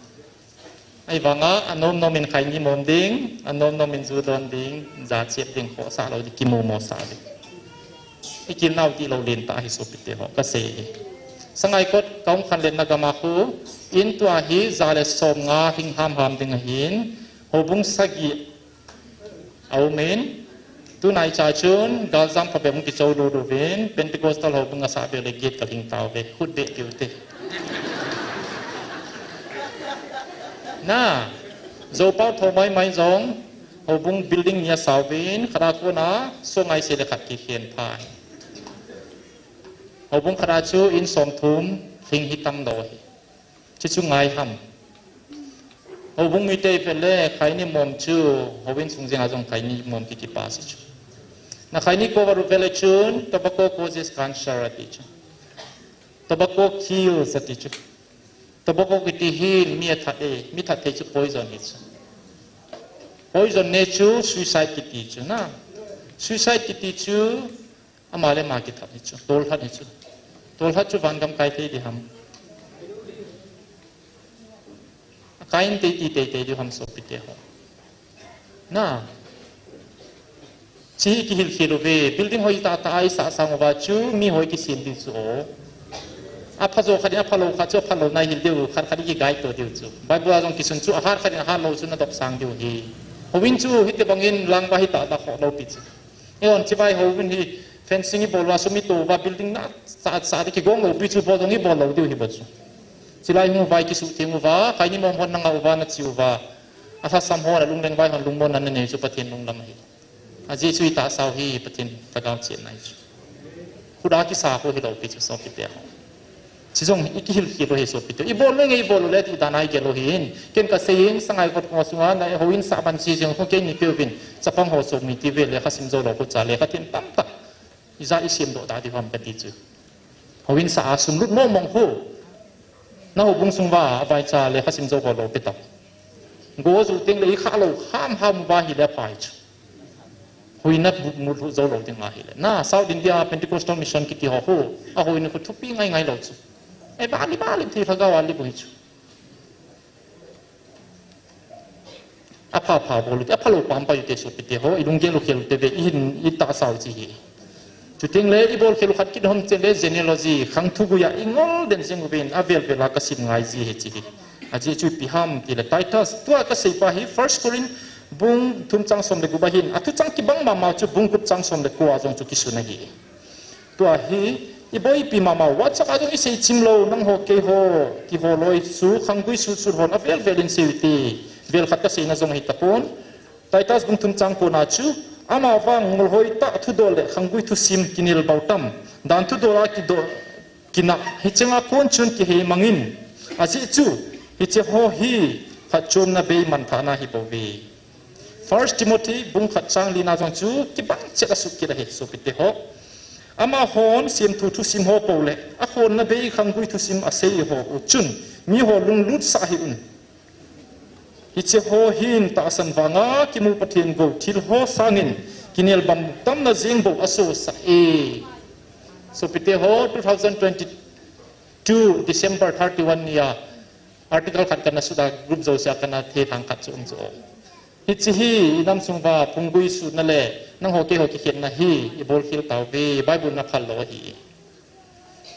Ahivanga, anom nom in khaini mom ding, anom nom in ju don ding, jachep ding, khohsah lou ding, kimomo sah ding. Ikihilnau dihlou lentah ahi sopite ho, kasei ahi. Sangaikot, kahung khanletna gama khu, in tua hi ja le somnga hing hamham ding ahin, houbung sagi aumin, tunaicha chun galjam phabep hung kichou lut uvin, Pentecostal houbung asah beh le gate kalhing tauve, khut beh tiu te. Na, jou pao tho maimai jong, Houbung building ni asao vin, khat a kona, so ngai se le khat kikhen pha hi. Houbung khat a chu in som thum, hing hi tam lou hi. Chu chu ngai ham. Houbung mite vele, khaini mom chu, houin sung jeng a jong khaini mom ki kipa si chu. Na khaini ko varu vele chun, tobacco causes cancer ati chu. Tobacco kills ati chu. Tobacco kiti hin mi athat e, mi that thei chu poison hi chu. Poison ne chu suicide kiti chu na. Suicide kiti chu ama le ama kithat hi chu, tolthat hi chu. Tolthat chu vangam kai thei di ham. Akai in tei ti tei tei di ham sopite ho. Na. Chi kihil khel uve, building hoi tah tah a i sah sang uva chu, mi hoi kisem diu chu o. Apha jo khat in apha lou khat chu, apha lou na hil diu, khat khat i kigai to diu chu. Bible a jong kisun chu, ahat khat in ahat lou chu na dop sang diu hi. Houin chu, hiti bangin lang va hi tah tah kho lou pi chu. Eihon chibai houin hi, fencing i bol uva, sum i to uva, building na, sa, sa, kigong lou pi chu, bol jong i bol lou diu hi bol chu. Chilai hung uva i kisuh theng uva, khaini mom hon na nga uva, na chi uva. Alhasam hon, alungleng vai hon, lungmonna na nei chu Pathen lunglam ahi. Ajeh chu i tahsa u hi Pathen lhagao chenna ahi chu. Khuda kisa khu hilou pi chu sopite ho. Chi jong i kihil khel u hi sopite. I bol le nge i bol le ti dan a i gel u hin. Ken ka sei in Sangaikot kho sunga na houin sah ban chi jeng khu keini peuvin. Chapang ho sopi ti ve lekha sim jou lou khu cha lekha them tamtah. Ijat i sem doh ta di ham kati chu. Houin sah a sum lut mong mong khu. Na houbung sung uva, avaicha lekha sim jou ho lou pi tah. Go jou teng le i kha lou ham ham uva hile aphai chu. Houin a mut lut jou lou ding ahile. Na South India Pentecostal Mission kiti ho khu, ahouin khu thupi ngai ngai lou chu. E bali bali thei lhagao a li bu hi chu. Apha pha bol u te, apha lou pampai u te sopite ho, i lunggel u khel u te ve, i hin i tahsa u chi hi. Chuteng le, i bol khel u khat kit hom che le, genealogy, khang thugui a i ngol den jeng uvin, avel vel a ka sim ngai ji hi chi hi. Ajeh chu ipi ham ti le, Titus, tua ka sei pa hi, First Corinth, bung thum chang som le gup a hin, athu chang kibang mama chu, bung gup chang som le ko a jong chu kisun ahi. Tua hi, i boipi mama, WhatsApp a jong i sei chim lou, nangho keiho, kiho loi chu, khanggui sut sut hon, avel vel in sei u te, vel khat ka seina jong hi tapon. Titus bung thum chang ko na chu, ama vang ngol hoi tah thudol le khanggui thusim kinel bau tam, dan thudol a kidoh, kinah, hicheng a kon chun kihei mangin, ajeh chu, hiche ho hi, phatchomna bei manthahna hi bou ve. First Timothy bung khat chang li na jong chu kibang chet a sut kit ahi sopite ho. Amahon semthu thusim ho pou le, akhonna bei khanggui thusim asei ho u chun, mi ho lunglut sah hih un. Hiche ho hin tahsan vanga kimu Pathen gou thil ho sangin, kinel bam tamna jeng bou asosah e. Sopite ho, two thousand twenty-two December thirty-one ni a, article khat kana sut a, group jouse a kana thethang khat chu um chu. Hiche hi, i nam sung uva, phunggui sutna le, nangho keiho kikhenna hi, i bol khel tauve, Bible na phal lou ahi.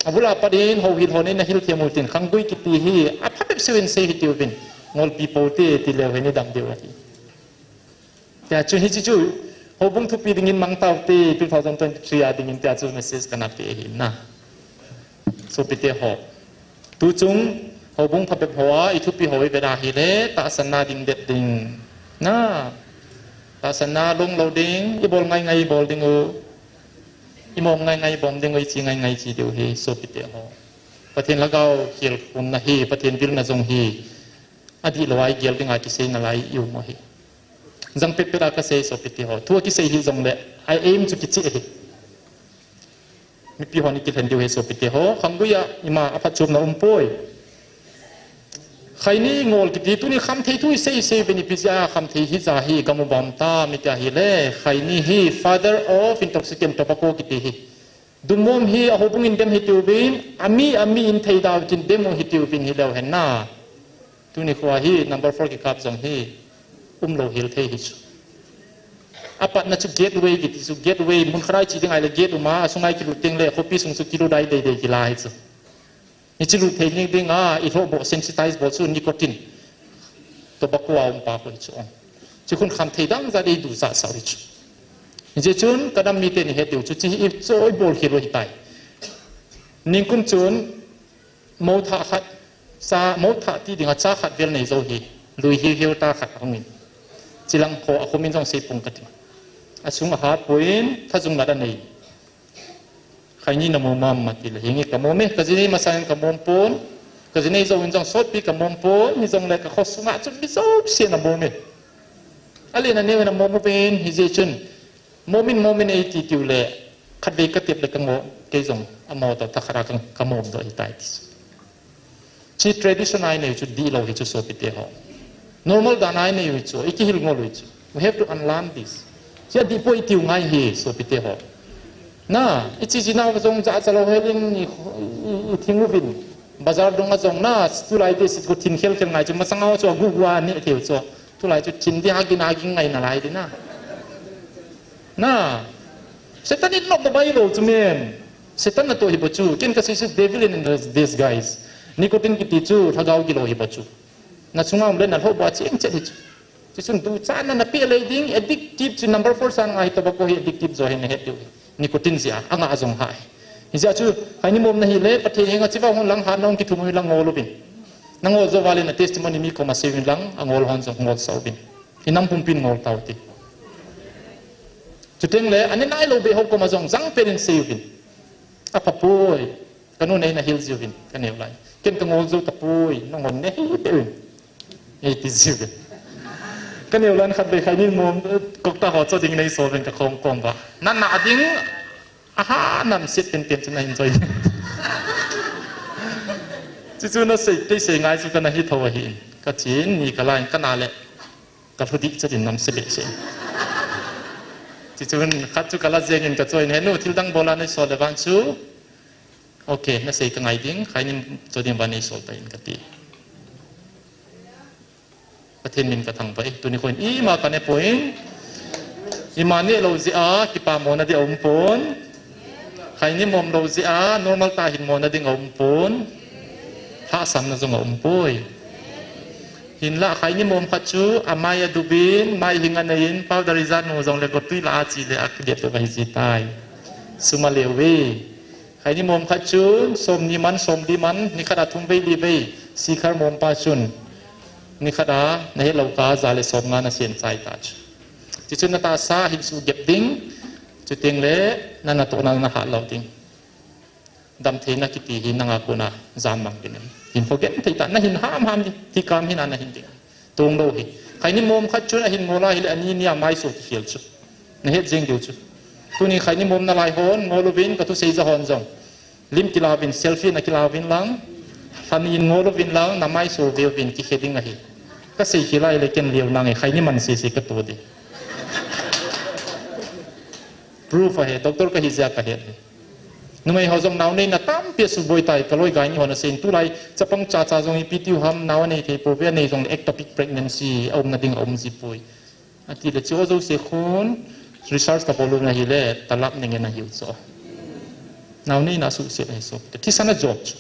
Abul a pat in, houhil hon in, na hil them u tin, khanggui kiti hi, apha bep seh in sei hih uvin, ngolpi pou te, ti leu hen i dam diu ahi. Tia chu hiche chu, houbung thupi dingin mang taute, two thousand twenty-three a dingin tia chu message kana pe ahi na. Sopite ho. Tuchung, houbung phabep hoa, i thupi ho i vet a hile, tahsanna ding det ding. Na, tahsanna long lou ding, i bol ngai ngai i bol ding u. I mom ngai ngai i bom ding u, i chi ngai ngai i chi diu hi, sopite ho. Pathen lhagao khel khumna hi, Pathen vilna jong hi. Adih lou a i gel ding a kisei nalai i um u ahi. Jang pet pet a kasei sopite ho. Thu a kisei hi jong le, a aim chu kicheh ahi. Mipi hon i kilhen diu ahi sopite ho. Khanggui a ima a phatchomna um poi. Khaini ngol kiti tuni khamthei thu i sei i sei uvin ipi jeh a khamthei hija hi gam u bam ta mi tia hile. Khaini hi father of intoxicant tobacco kiti hi. Dumom hi a houbung in dem hih uvin, ami, ami in thei dau tin dem u hih uvin hileu hen na. Tuni khoa hi number four kikap jong hi, um lou hel thei hi chu. Apatna chu gateway kiti chu, gateway, mun khat a i che ding ahile gate um a, asunga i kilut teng le, khopi sung chu kilut dai dei dei kila hi chu. Hiche lut thei ding ding a, i lhoh boh sensitize bol chu nicotine. Tobacco a um pa khu hi chu. Chu khun khamthei dang jat i duh sah sah u hi chu. Hiche chun ka nam mite ni het diu chu, hiche hi i choi bol khel u ahitai. Ningkum chun mo thah khat, cha, mo thah ti ding a cha khat vel nei jou hi. Lui hiu hiu ta khat hung in. Chilang kho a khomin jong sei pung kati. Asung a hat poi in, thajung nat anei. Khaini na mom am ati le, hinge ka mom e, ka jinei masang ka mom pon. Ka jinei jou in jong sotpi ka mom pon, hijongle ka kho sunga chun mi jouse na mom e. Ale na neo na mom uvin, hijeh chun. Mom in, mom in eiti tiu le, khatvei ka tep le ka ngo, kei jong, amaho toh thakhat a ka, ka mom doh ahitai ti. Chi tradition a inei u chu dihlou hi chu sopite ho. Normal dan a inei u hi chu, i kihil ngol u hi chu. We have to unlearn this. Chi adih poi itiu ngai hi sopite ho. Na, i chi jinau jong jachalou helin i, i, i thing uvin. Bazar dunga jong na, tulai te sit ko thin khel khel ngai chu, masanga chu agu gu a neh thei u chu. Tulai chu thin di hagin hagin ngai nalai di na. Na, Satan in nok babai lou chu men. Satan natoh hi bou chu. Ken kasei chu devil in disguise. Nicotine kiti chu lhagao gilou hi bou chu. Na chunga um le na lhoh bou a cheng chet hi chu. Chuchun duchatna na peh lei ding, addictive chu number four chan nga hi tobacco hi addictive jo hi na het diu hi. Nicotine jeh a, anga jong ha hi. Hijeh a chu, khaini mom na hile, Pathen henga chiva hon lang hatna hung kithum uvin lang ngol uvin. Na ngol jou vale na testimony mi koma sei uvin lang, angol hon jong ngol sah uvin. Inam pumpin ngol tau ti. Chuteng le, ani nailou beh ho koma jong jang penin sei uvin. Apha poi. Ka nu nei na hil jiuvin, ka neo lai. Ken ka ngol jou tapoi, na ngol ne hi peuvin. Eiti jiuvin. Ka neo lai khatvei khaini mom, kokta ho cho ding nei so uvin ka khom khom va. Na na ding, aha, nam sit pen pen chu na enjoy. Chuchu na sei, tei sei ngai chu ka na hi tho ahi. Ka chin, ni ka lai, ka na le. Ka lhu dih chet in nam se beh se. Chuchun khat chu ka la jeng in ka cho in, he nu, thil dang bol a nei so le vang chu. Ok, na sei ka ngai ding, khainin cho ding vang nei so ta in ka ti. Pathen min ka thangvah e, tuni khoin ima ka ne poi. Ima nehlou jeh a, kipamona ding aum pon. Khaini mom lou jeh a, normal tah a hin mona ding aum pon. Hahsatna jong aum poi. Hinlah khaini mom khat chu, amai adubin, mai hing aneiyin, powder ijat nu jongle gotwi lah a che le akidep peh ahi ji tai. Sum aleu ve. Khaini mom khat chun, somni man, somli man, nikhat a thum vei li vei, sikhar mom pa chun. Nikhat a, na helou kah a, ja le somnga na sen chai ta chu. Chuchun na tahsa hin suhgep ding, chuteng le, na natohna na hat lou ding. Damtheina kiti hi nanga kona jam mang ding ahi. Hin forget thei ta, na hin ham ham ding, ti kam hin a na hin ding. Tong lou hi. Khaini mom khat chun ahin ngol a hile ani nia maiso kikhel chu. Na het jeng diu chu. Tuni khaini mom nalai hon, ngol uvin, ka thusei ja hon jong. Lim kila uvin, selfie na kila uvin lang. Lhanin ngol uvin lang, na maiso ve uvin, kikhe ding ahi. Ka sei khel a hile ken leo nange, khaini man sese ka to ding. Proof ahi, doctor ka hi jeh a ka het ahi. Numei ho jong nao neina tampi asuboi tai, ka loi gai ni hon asei in tulai, chapang chacha jong ipi tiu ham, nao anei thei pouve, anei jong le ectopic pregnancy, aumna ding aum ji poi. Ati le chu jouse khun, research ka bol u na hile, talap nei ngen ahiu chu. Nao neina asuhset ahi chu. Thisan ajop chu.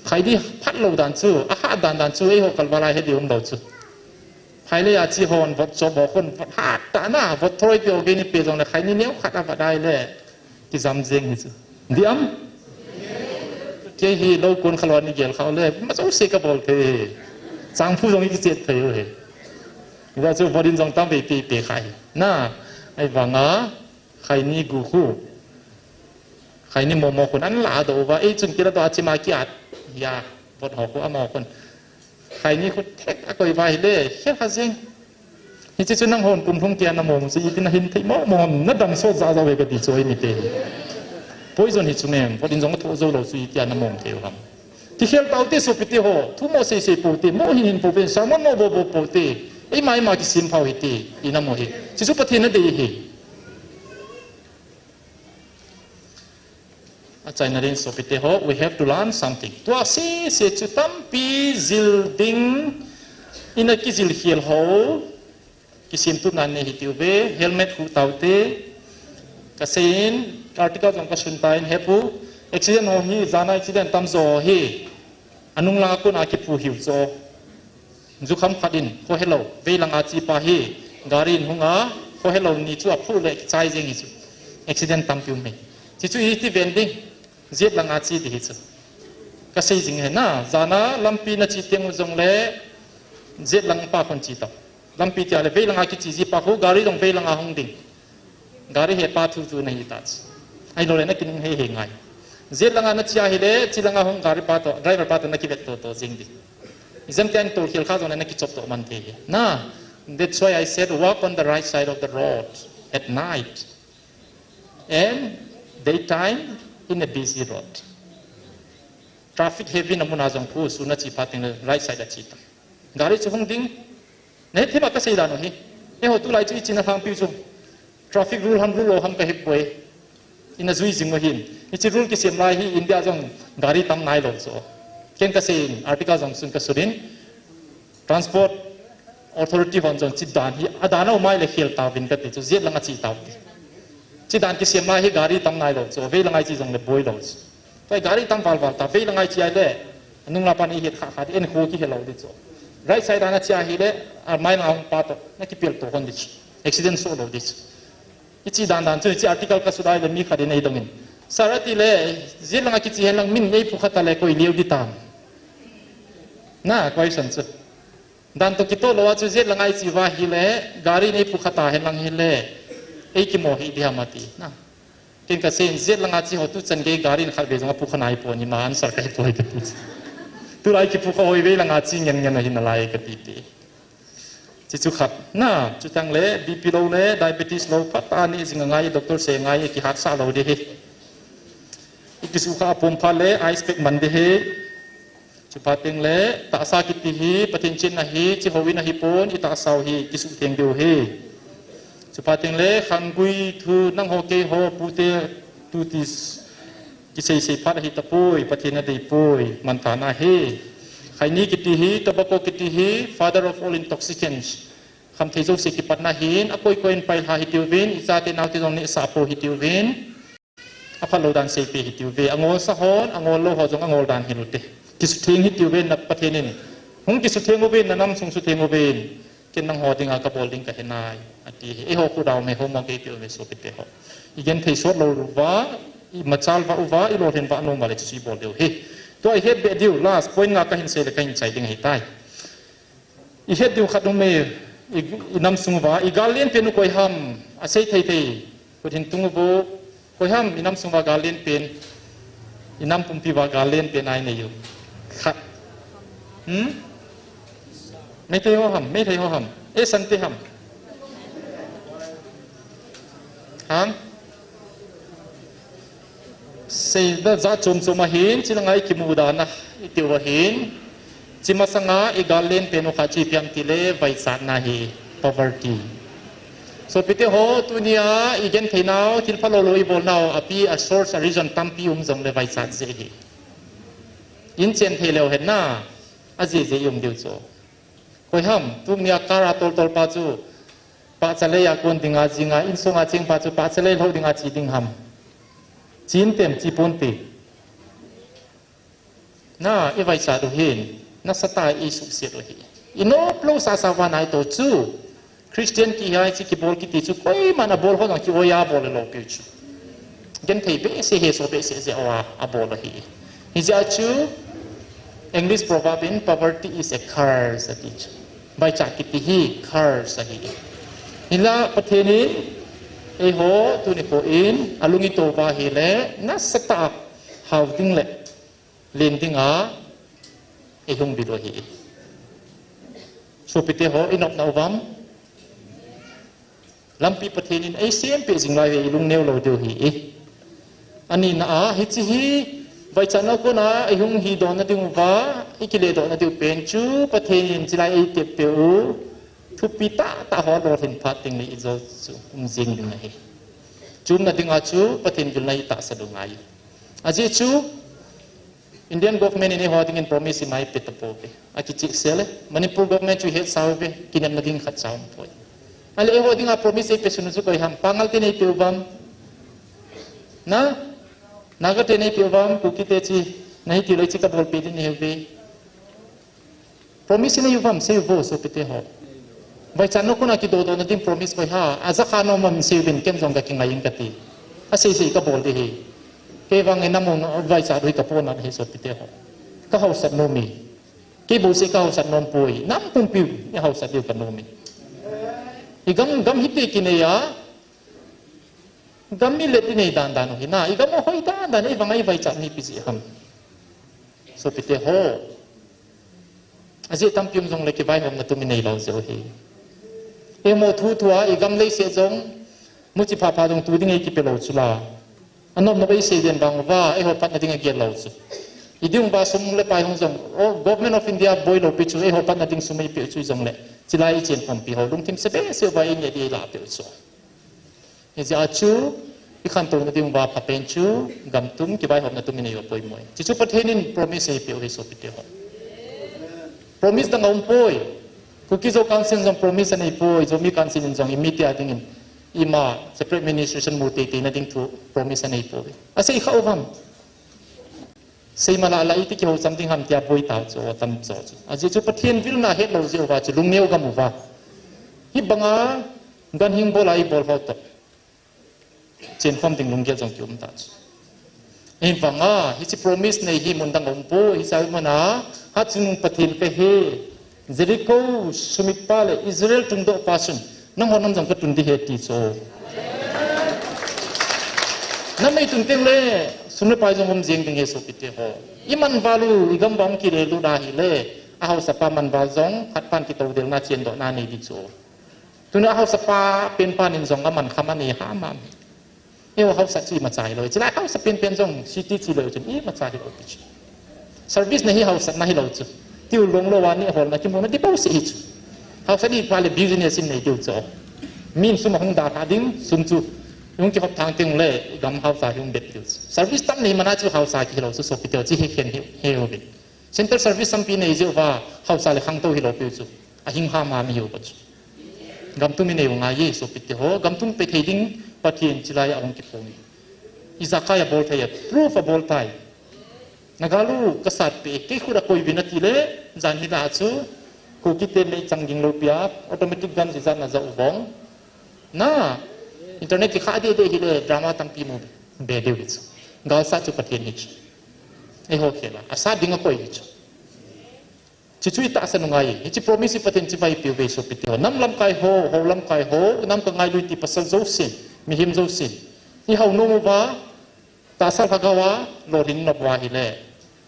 Khaini phat lou dan chu, ahah dan dan chu, eiho kalval a he ding um lou chu. Phailei a che hon, vot chop ho khun, vot hat tah na, vot throi ti ho gei ni pe jong le, khaini neo khat a vat a hile, kijam jeng hi chu. Dih am? Kei hi lou kon khalou a ni gel kha u le, ma jouse ka bol thei hi. Changphu jong i kichet thei u hi. Hijeh chu vot in jong tam vei pe pe kha hi. Na, ahivanga, khaini gu khu. Khaini mom ho khun an la doh uva, ei chun kila doh a chima kiat. Ya, vot ho khu amaho khun. Khaini khu thek a koi uva hile, khel kha jeng. Hiche chu nanghon kum lhung kia na mom u chu iti na hin thei mo mo ham, na dam sot ja ja uve ka ti chu ei mite hi. Poison hi chu mem, vot in jong athoh jou lou chu itia na mom thei u ham. Kikhel tau te sopite ho, thu mo sei sei pou te, mo hin hin pou te, sermon mo bol bol pou te, eima eima kisem phau hite, ina mo hi. Chuchu Pathen in adei hi. Achaina ding sopite ho, we have to learn something. Tua sese chu tampi jil ding, ina kijil khel ho, kisemtupna nei hi tiu ve, helmet khu tau te, ka sei in, article jong ka sun ta in, hepu, accident ho hi, jana accident tam jo hi, anung langa kon a kipu hiu cho. Jukham khat in, kho helou, vei langa che pa hi, gari in hung a, kho helou ni chu aphu le kichai jeng hi chu. Accident tampi um hi. Chuchu iti ven ding, jet langa che ti hi chu. Ka sei jing hi na, jana lampi na che teng u jong le, jet lang pa khun che tau. Lampi tia le veilanga kiche ji pa khu gari jong veilanga hung ding. Gari hepa thu chu nahi ta chu. Ahilou le nakinung hei hei ngai. Jet langa nache ahile, chi langa hung gari pa toh, driver pa toh nakivet to to jing ding. Ijemtia in tolkhel kha jongle nakichop to man thei hi. Na, that's why I said walk on the right side of the road at night. And daytime in a busy road. Traffic heavy na muna jong khu, sun a che phat teng le right side a che ta. Gari chu hung ding. Nahet thei ma kasei dan u hi. Eiho tulai chu ichena lhangpi u chu traffic rule ham rule lou ham kahe poi. Ina jui jing u hin. Hiche rule kisem lai hi India jong gari tam nailou chu. Ken kasei in, article jong sun kasut in. Transport Authority hon jong chi dan hi, adan a um ahile khel tauvin kati chu, jet langa che tauvin. Chi dan kisem lai hi gari tam nailou chu, veilanga che jongle boi lou chu. Tua gari tam val val ta, veilanga che ahile, anung lapa nei het kha kha ding, enkhu kihe lou ding chu. Right side a nache ahile, amai langa hung pa toh, nakipel to hon ding chu. Accident soh lou ding chu. Hiche dan dan chu, hiche article kasut ahile mi khat in eidong in. Sir ati le, jet langa kiche hen lang min nei pukha ta le koi leu ding tam. Na, question chu. Dan toh kitoh lou a chu jet langa iche uva ahile, gari nei pukha ta hen lang hile, eikimo hih ding ham ati. Na. Ken kasei in jet langa che ho tuchan gei gari in khatvei jong apukha nai pon ima answer kahe poi kati. Tulai kipukha ho hi veilanga che ngen ngen ahi nalai kati te. Chi chu khat. Na, chuteng le, B P lou le, diabetes lou, phat a neh jing angai, doctor se ngai, kihatsah lou ding hi. Ikisukha apom phat le, ice pack man ding hi. Chuphat teng le, tahsa kiti hi, Pathen chenna hi, chi houin ahi pon, itahsa u hi, kisuhtheng diu hi. Chuphat teng le, khangui thu, nangho keiho, pute, tuti, kisei sei phat ahi tapoi, Pathen adei poi, manthahna hi. Khaini kiti hi, tobacco kiti hi, father of all intoxicants. Khamthei jouse kipatna hin, akoi koi in pailha hitiuvin, ichate naote jong nehsah pou hitiuvin. Aphalou dan seipeh hitiuve, angolsa hon, angol lou ho jong angol dan hil ute. Kisutheng hitiuve na Pathen in. Hung kisutheng uvin, nanam sung sutheng uvin. Ken nangho dinga kabol ding kahe nai, ati hi. Eiho khu dau me ho mo kei tiu me sopite ho. Igenthei sot lou uva, imachal va uva, ilolhin va nom uva le chu ibol diu hi. Tua ihet beh diu, last point nga kahin sei le kahin chai ding ahitai. Ihet diu khat um e, i, inam sung uva, igal len pen u koi ham, asei thei thei, khut hin tung uvo, koi ham, inam sung uva gal len pen, inam pumpi uva gal len pen a inei u. Khat. Hmm? Meitei ho ham, Meitei ho ham, e Sante ham. Ham? Seida jat chom chom ahin, chilanga ikimu dan a, itiu ahin. Chi masanga igal len pen u kha chu ipi ham tile vaichatna hi, poverty. Sopite ho, tunia igenthei nau, thil phalou lou ibol nau, api a source a reason tampi um jongle vaichat jeh hi. Inchen thei leu hen na, ajeh jeh i um diu chu. Koi ham, tunia car a tol tol pa chu, pahcha lei a kon dinga jinga, insunga cheng pa chu pahcha lei lhou dinga che ding ham. Che intem, che ponte. Na, ivaichat u hin, nasatah a isuhset u hi. Inop lou sasa uva naito chu. Christian kihai chu kibol kiti chu, koiman abol ho jong ki-oi a abol lou pi chu. Genthei behseh, hesoh behseh jeh uva abol ahi. Hijeh a chu, English proverb in, poverty is a curse, ati chu. Vaichat kiti hi curse ahi. Hinla Pathen in, eiho, tuni kho in, alung ito uva ahile, nasatah a hao ding le len dinga eihung bil u ahi. Sopite ho, inopna uvam? Lampi Pathen in eisempeh jing lai uve, ilung neo lou diu ahi. Anina a, hiche hi, vaichatna kona eihung hidonna diu uva, ikiledohna diu pen chu, Pathen in chilai eitep peh u, thupi tahtah ho alolhin phat tengle ijou chu um jing ding ahi. Chu umna dinga chu, Pathen vilna itahsa diu ngai. Ajeh chu, Indian government in eiho dingin promise ima eipeh tapouve. Akichehsel e. Manipur government chu ihetsa uve, kinepna ding khatcha umpoi. Ahile eiho dinga promise eipeh sun u chu koi ham, Pangal ten eipeh uvam? Na? Naga ten eipeh uvam? Kuki te chu, nahi tilou chu kabolpeh ding nahiuve. Promise inei uvam, sei uvo, sopite ho. Vaichatna kona kidodohna ding promise koi ham, ajakha nom uvam sei uvin, ken jong kakingai in kati. Asei sei kabol ding ahi. Kei vang inam u vaichat u hi kapohnat ahi sopite ho. Kahaosat nom e. Kei bouseh kahaosat nom poi. Nam pumpi u ihaosat diu kanom e. I gam, gam hiti kinei a, gam mi let inei dan dan u hi na, i gam u hoi dan dan, i vang a i vaichat mi ipi jeh ham. Sopite ho. Ajeh tampi um jongle kivaihomna tum inei lou jeh u hi. Imo thu thu a, i gam leiset jong, muchi pha pha jong tu ding ei kipe lou chu la. Anom nom ei sei den vang uva, eiho patna ding agel lou chu. I ding uva sum le pai hung jong, o, Government of India boi lou pi chu, eiho patna ding sum ei pe chu jongle. Chilai i chen khompi ho, lungthim se be se uva ei neh di ei la pe chu. Hijeh a chu, i khantouna ding uva phapen chu, gam tum, kivaihomna tum inei u apoimo e. Chuchu Pathen in promise eipeh u hi sopite ho. Promise dang aumpoi. Kuki Zo Council in jong promise aneipoi, Zomi Council in jong i mite a dingin, ima separate administration mu teitei na ding thu promise aneipoi. Asei kha u ham. Seima lah lah iti kihoucham ding ham tia boi tau chu, tam chu chu. Ajeh chu Pathen vilna hetlou jeh uva chu lungneo gam uva. Hi banga ganhing bol a i bol ho toh. Chen khom ding lunggel jong kium ta chu. Hi banga, hiche promise nei hi mun dang aumpoi, hiche mun a, Hatchungnung Pathen kahi. Jericho sumit pa le Israel tungdoh pa chun, nangho nam jong katun ding ahi ti chu. Nam ei tun teng le, sum le pai jong um jeng ding ahi sopite ho. I manval u, i gam uva um kile lut ahile, a haosapa manval jong, khat pan kitodelna chendohna nei ding chu. Tuna haosapa pen pan in jong aman kham anei ham ham. Eiho haosa chu imacha hilou. Chulai haosa penpen jong city chilou chun imacha hilou pi chu. Service na hi haosatna hilou chu. Tiu long lou a neh holna kimuna ding bouseh hi chu. Haosa ding pa le business in nei diu chu. Min sum ahung dalha ding sum chu. Hung kihop thang teng le gam haosa hung bet diu chu. Service tam nei mana chu haosa kihilou chu sopite ho chu hi khen hi, hi uve. Central service tampi nei jeh uva haosa le khangtou hilou pi chu. Ahing ham ham hi uva chu. Gam tum inei u ngai e, sopite ho, gam tum pe thei ding Pathen chulai a ahung kiphong e. Ijakai abol thei a, proof abol tai. Naga lu kasat pe, kei khut a koi vin ati le, jan hi la chu, Kuki te meichang ging lou pi a, automatic gun jijat na ja u vong. Na, internet kikha deh deh hile, drama tampi mu be diu hi chu. Galsat chu Pathen hi chu. Eiho khel a, asat ding a koi hi chu. Chuchu itahsan u ngai, hiche promise hi Pathen chibai peh uve sopite ho. Nam lamkai ho, hou lamkai ho, nam ka ngailu ti pasal jousen, mihem jousen. I hou nom uva, tahsa lhagao a, lolhin nop uva hile,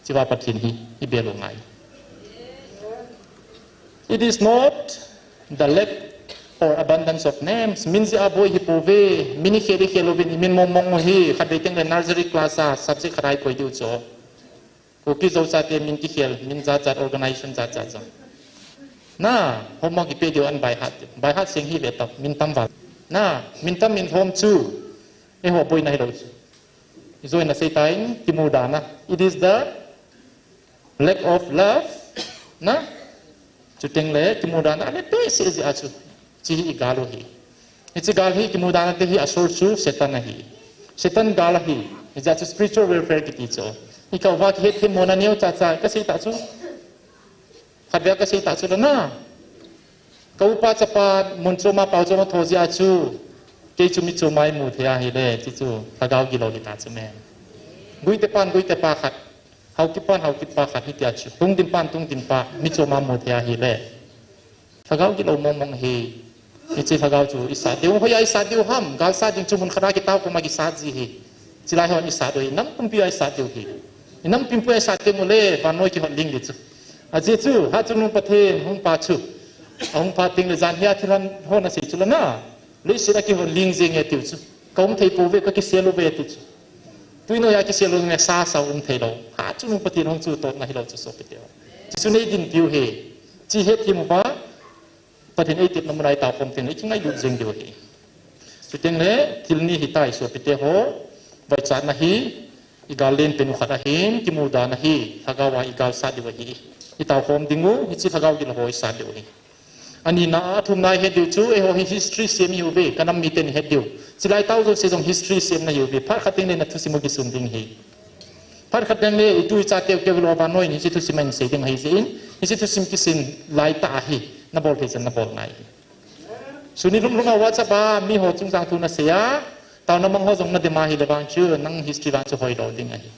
hichea Pathen hi, ibel u ngai. It is not the lack or abundance of names. Min jeh a boi hi pouve, min ikhel ikhel uvin, imin mong mong u hi, khatvei teng le nursery class a, subject khat a ikoi diu chu. Kuki Zo chate min kikhel, min jat jat, organization jat jat jong. Na, homework ipe diu an by heart diu. By heart seng hi ve tau, min tam val. Na, min tam min hom chu. Eiho boina hilou chu. Ijo in asei tan, kimu dan a. It is the lack of love. Na, Chuteng le, kimu dan a le, pe se jeh a chu. Hiche hi i gal u hi. Hiche gal hi, kimu dan a te hi, a source chu, Satan ahi. Satan gal ahi. Hijeh a chu spiritual warfare kiti chu. I kau va kihet them mona neo cha cha, kasei ta chu. Khatvei kasei ta chu la na. Ka upa chapa, mun choma pao choma tho jeh a chu. Kei chu mi choma imu thei ahile, ti chu. Lhagao gilou hita chu me. Guite pan, guite pa khat. Haokip pan, haokip pa khat hitia chu. Tungdim pan, tungdim pa, mi choma mu thei ahile. Lhagao gilou mong mong hi. Hiche lhagao chu isat diu, hoiya isat diu ham, galsat ding chu mun khat a kitao koma kisat ji hi. Chulai hon isat u hi, nam pumpi a isat diu hi. Nam pumpi a isat teng ule, vannoi kihot ling di chu. Ajeh chu, Hatchungnung Pathen, hung pa chu. Ahung pa teng le jan hia thilhan hon asei chu la na. Leiset a kihot ling jeng e tiu chu. Ka um thei pouve, ka kisel uve tiu chu. Tui noiya kisel u nge sa sa um thei lou. Hatchungnung Pathen hung chu totna hilou chu sopite ho. Chuchu nei din piu hi. Chi het hi mu ba. Pathen eitepna muna itao khom teng le, ikingailut jeng diu hi. Chuteng le, thil ni hitai sopite ho. Vaichatna hi, igal len pen u khat ahin, kimu dan ahi, lhagao a igalsat diu ahi. Itao khom ding u, hiche lhagao gilou ho isat diu hi. Anina a, athumna ihet diu chu, eiho hi history sem ihiuve, ka nam miten ihet diu. Chilai tao jouse jong history semna ihiuve, phat khat teng le na thusim u kisun ding hi. Phat khat teng le, itu icha teu keu lou vannoi in hiche thusim a insei ding ahi jeh in, hiche thusim kisin lai tah ahi, na bol thei chan na bol ngai hi. Suni lhum lhum a WhatsApp a, miho chungchang thu na sei a, taona mang ho jong na dem ahile vang chu, nang history vang chu hoilou ding ahi.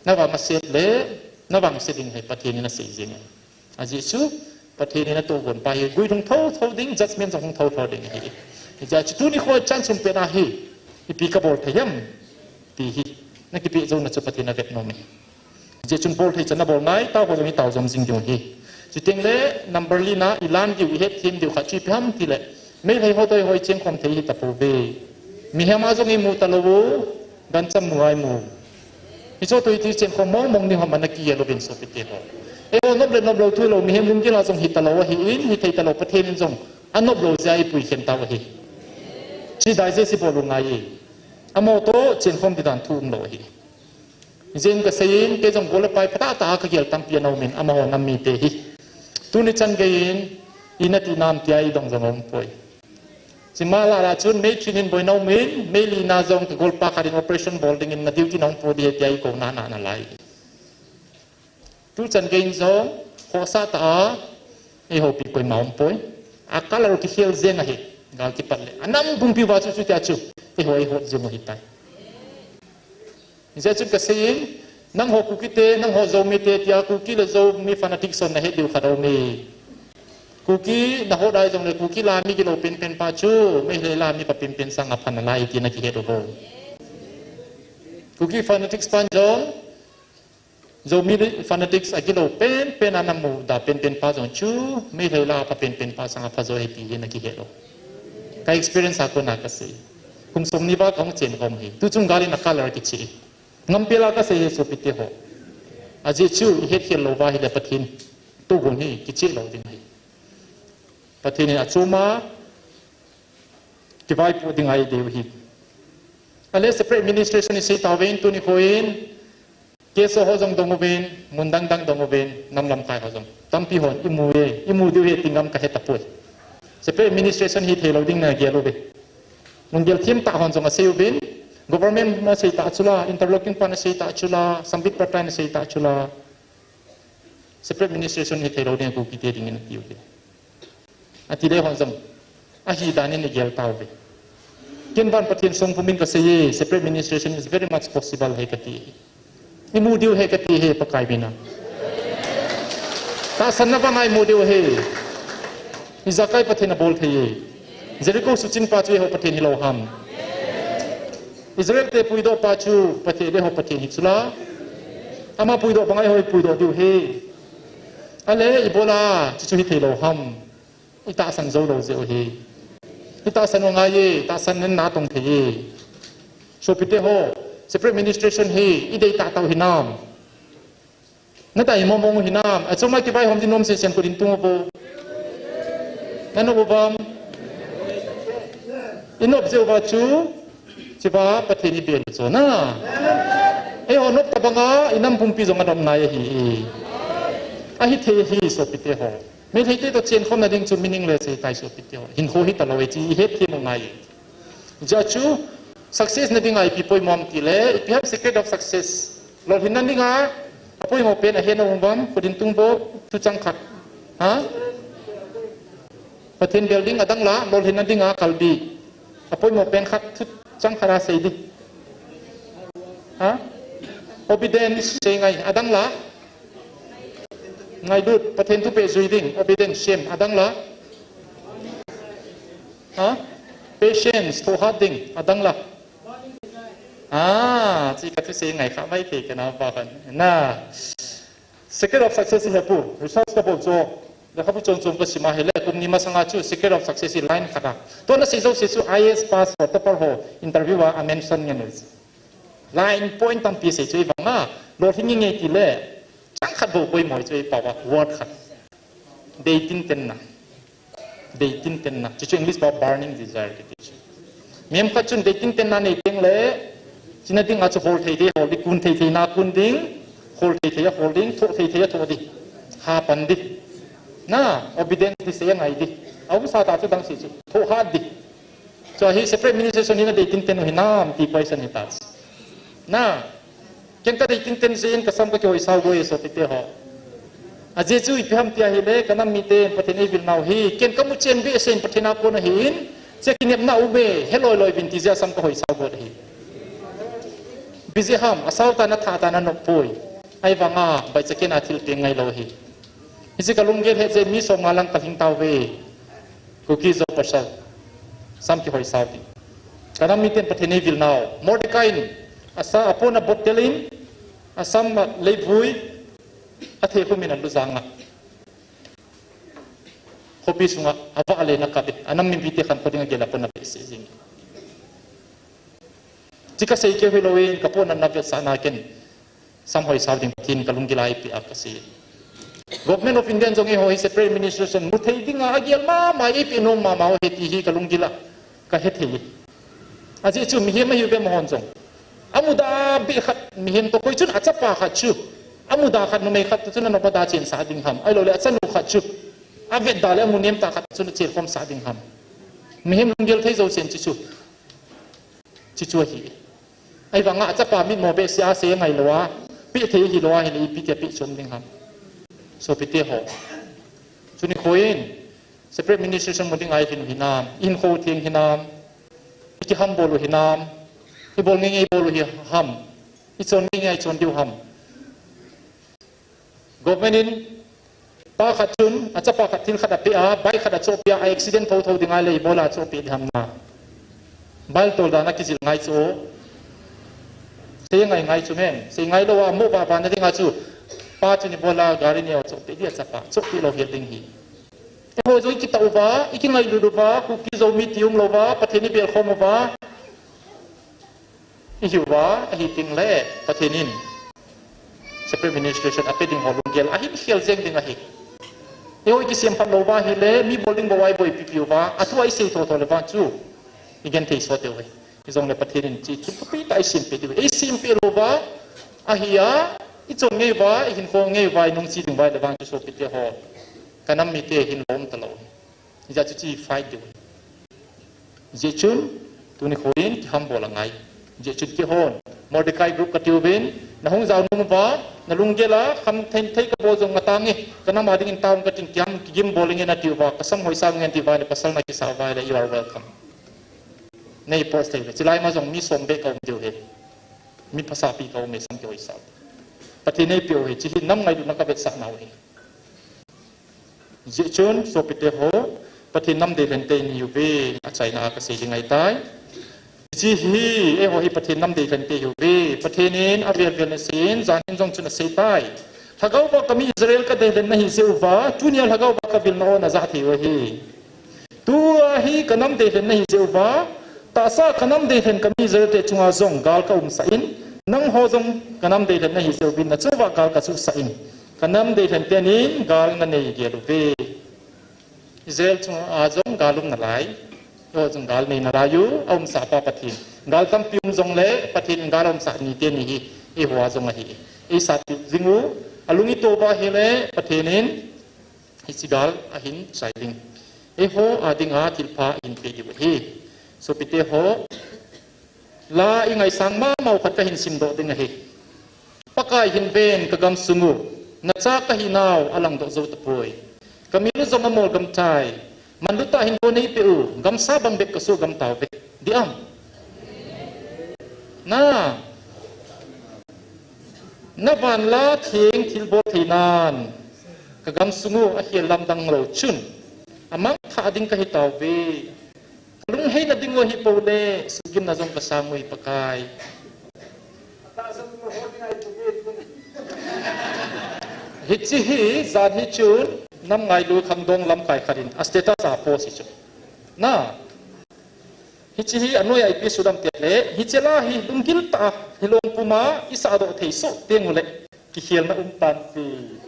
Na vangset le, na vangse ding hi Pathen in asei jeng ahi. Ajeh chu, Pathen in atohgon pa hi, gui hung thotho ding, judgment jong hung thotho ding ahi. Hijeh chun tuni kho chan sum pena hi, ipi kabol thei ham, ti hi, nakipe jouna chu Pathen in avet nom e. Hijeh chun bol thei chan nabol ngai, tao ho jong hi tao jom jing diu ahi. Chuteng le, number li na, ilan diu, ihet them diu khat chu ipi ham tile, Meitei ho toh hoi chengkhom thei hitapouve. Mihem a jong imu talou u, gancham mu a imu. Hiche toh iti chengkhom mong mong ni ham ana kigel uvin sopite ho. Eiho nop le nop lou thu lou, mihem lunggel a jong hitalou ahin, hithei talou Pathen in jong anop lou jeh a eipui khen tau ahi. Chi digest ibol u ngai e. Amaho toh chengkhom ding dan thu umlou ahi. Ijeh in kasei in, kei jong gol le pai phatah tah a kagel tampi ana um in, amaho nam mite hi. Tuni chan gei in, ina ti nam tia idong jong aumpoi. Chima lah lah chun, May three nin boina um in, May li na jong kagol pa khat in operation bol ding in na duty na hung po ding ahi tia ikou na na nalai. Tu chan gei in jong, khohsah tah a, eiho pi koima aumpoi. A color kikhel jeng ahi, gal kipat le. Anam pumpi uva chu chutia chu, eiho eihot jeng u ahitai. Hijeh chun kasei in, nangho Kuki te, nangho Zomi te, tia Kuki le Zomi fanatics hon nahet diu khat aum e. Kuki nahot a hijong le Kuki la mi gilou penpen pa chu, Meitei la mi pha penpen sanga pha nalai ti nakihet u ho. Kuki fanatics pan jong, Zomi fanatics a gilou penpen a namu da penpen pa jong chu, Meitei la pha penpen pa sanga pha jo ahi ti hi nakihet u. Ka experience a kona kasei. Kum som ni val kahung chen khom hi. Tu chung gal in a color kiche. Ngam pela kasei hi sopite ho. Ajeh chu ihet khel lou uva ahile Pathen tohgon hi kicheh lou ding ahi. Pathen in achom a kivaipoh ding ahi deu hi. Ale separate administration isei tauvin tuni kho in, K S O ho jong dong uvin, mun dang dang dong uvin, nam lamkai ho jong. Tampi hon imu e, imu diu ahi ti ngam kahe tapoi. Separate administration hithei lou ding nagel uve. Mun gel thim tah hon jong asei uvin, government na sei tah chula, interlocking pan asei tah chula, Sambit Patta na sei tah chula. Separate administration hithei lou ding Kuki te ding in ati uve. Ati le hon jong, ahi dan in igel tauve. Ken vang Pathen songpum in kasei e, separate administration is very much possible ahi kati. Imu diu ahi kati ahi Pakai mina. Tahsan na vang a imu diu ahi. Ijakai Pathen abol thei e. Jericho suchin pa chu eiho Pathen hilou ham. Israel te puidoh pa chu Pathen, eiho Pathen hi chula. Ama puidoh banga eiho ipuidoh diu ahi. Ale ibola chuchu hithei lou ham. Itahsan jou lou jeh u ahi. Itahsan u ngai e, tahsan in natong thei e. Sopite ho, separate administration hi idei tahtah u hinam. Nadei mong mong u hinam. Achom a kivaihom ding nom sesen khut in tung uvo. Nanop uvam. Inop jeh uva chu, chuva Pathen ibel u chu na. Eiho nop tobanga inam pumpi jong anop ngai ahi. Ahithei ahi sopite ho. Meitei te toh chenkhomna ding chu meaningless ahitai sopite ho. Hinkho hitalou e ti ihet them u ngai e. Hijeh chun success na dinga ipi poimo ham tile, ipi ham secret of success. Lolhinna dinga apoimo pen ahet na um uvam, khut in tung uvo, thuchang khat. Ha? Pathen bel ding adang la, lolhinna dinga kalbi. Apoimo pen khat, thuchang khat a sei ding. Ha? Obedience sei ngai, adang la. Ngailut, Pathen thupeh jui ding, obedience, sem, adang la. Ha? Patience, thohhat ding, adang la. Ah, chi kathusei ngai kha mai thei kana pa khan. Na. Secret of success hi apu, research kabol chu. Lekhabu chom chom kasim a hile, kum ni masanga chu secret of success hi line khat a. Tua nasei jouse chu I A S pass ho, topper ho, interview a, amention ngen u. Line point tampi sei chu ivanga, lolhing inge tile, chang khat bou poimo chu ipao a, word khat. Deitintenna. Deitintenna. Chuchu English pao burning desire kiti chu. Mihem khat chun deitintenna nei teng le, china dinga chu hol thei thei hol ding, kun thei thei na kun ding, hol thei thei a hol ding, thoh thei thei a thoh ding. Hapan ding. Na, obedience ti sei angai ding. Aum sa ta chu dang sei chu. Thohhat ding. Chu hi separate administration hi nadei tinten u hinam ti question hi ta chu. Na, ken kadei tinten jeh in kasam kakihoisau bou e sopite ho. Ajeh chu ipi ham tia hile, kanam miten Pathen eivil nau hi, ken kamu chen behseh in Pathen a kon ahin, che kinepna um e, heloi loi uvin ti jeh a sam kahoisau bou ahi. Ipi jeh ham, asao tan athah tan anop poi. Ahivanga, baicha ken a thil peng ngailou ahi. Hiche kalunggel hetjeh mi som nga lang kalhing tauve. Kuki Zo pasal. Sam kihoisau ding. Kanam miten Pathen eivil nau. Mordecai in asa apon abottel in, asam a leivui, athehkhum in alujang a, khopi sunga avah le na kap e. Anam mipite khankho ding agel a pon abehseh jing. Hiche kasei keu hilou in, kapohnatna vetsahna ken sam hoisau ding Pathen kalunggil a eipeh a kasei. Government of India in jong eiho hi separate administration muthei dinga agel mama, eipeh nom mama ho ahi ti hi kalunggil a kahethei. Ajeh chu mihem ahiuve amahon jong. Amuda beh khat mihem toh koi chun achapa khat chu, amuda khat numei khat toh chun anop ada chensah ding ham? Ahiloule achanu khat chu, avetda le amunem tah khat chun achenkhomsah ding ham? Mihem lunggel thei jousen chu chu. Chuchu ahi. Ahivanga achapa mitmo behseh a sei angailou a, peh thei ahilou ahile ipi tia peh chom ding ham? Sopite ho, tuni nikho in separate administration mu dinga ilhin u hinam, ihinkho theng hinam, ikihambol u hinam, ibol ngeingei bol u hi ham, ichon ngeingei a ichon diu ham? Government in pa khat chun achapa khat thil khat apeh a, bike khat achohpeh a, a accident thouthou ding ahile ibola achohpeh diham na? Bailtol dan a kijil ngai chu. Sei ngai ngai chu men, sei ngailou a mo vahvahna dinga chu, pa chun ibola gari neo achohpeh ding, achapa chohpeh lou hel ding hi. Eiho jong ikitah uva, ikingailut uva, Kuki Zo miti umlouva Pathen ibelkhom uva ihiuva, ahitengle Pathen in separate administration ape ding ho lunggel ahin khel jeng ding ahi. Eiho ikisemphat louva ahile mi bol ding bou a iboipipiuva, athua isei thotho le vang chu igenthei sot diu ahi. Hijongle Pathen in hiche thil thupitah eisempeh diu ahi. Eisempeh louva ahia, ichon ngeiuva, ihinkho ngeiuva inungche ding uva ahile vang chu sopite ho, kanam mite hin lom talou ahi. Hijeh chun hiche fight diu ahi. Hijeh chun tuni nikho in kihambol angai. Hijeh chun keihon Mordecai group katiuvin, nahung jao nom uva, nalunggel a khamthei thei kabol jong ngatange, kanam a dingin taovin kating, kiham kigim bol inge natiuva, kasam hoisau inge natiuva ahile, pasal nakisah uva ahile, you are welcome. Nei post thei uve. Chulai ma jong mi som beh kaum diu ahi. Mi phasapi kaume, sam kihoisau. Pathen in eipeh u ahi, hiche hi nam ngailutna kavetsah nau ahi. Hijeh chun sopite ho, Pathen nam deilhente ihiuve, achaina a kasei ding ahitai. Hiche hi, eiho hi Pathen nam deilhente ihiuve. Pathen in avel vel in asei in, jan hin jong chun aseitai. Lhagao va kami Israel kadeilhen nahi jeh uva, tunia lhagao va kavilna ho najah thei u ahi. Tua hi kanam deilhen nahi jeh uva, tahsa kanam deilhen kami Israel te chunga jong gal kaumsah in, nangho jong kanam deilhen nahi jeh uvin nachoh uva gal kachuhsah in, kanam deilhen tenin gal nanei gel uve. Israel chunga jong gal um nalai, eiho jong gal nei nalai u, aumsah pa Pathen. Gal tampi um jongle Pathen in gal aumsah ni teni hi, eiho a jong ahi. Eisatpi jing u, alung ito uva ahile Pathen in hiche gal ahin chai ding, eiho a dinga thilpha ahin peh diu ahi. Sopite ho, la ingaisang mamau khat kahin simdoh ding ahi. Pakai hin ven, kagamsung u nacha kahinau alangdoh jou tapoi. Kamil u jong amol gamthai, manlu tah hinkho neipeh u, gamsa bang bep kasoh gam tauve. Diam? Na, navanla theng thilbol theinan, kagamsung u akhel lamdang lou chun, amangthah ding kahi tauve. Kalungheina ding u ahipou le, sugimna jong kasang u hi Pakai. Hiche hi, jan hi chun, nam ngailu khangdong lamkai khat in a status a post hi chu. Na, hiche hi anoiya ipi sudam tile, hiche la hi lunggil tah a, hilong puma isahdoh thei soh teng ule, kikhelna um tanti.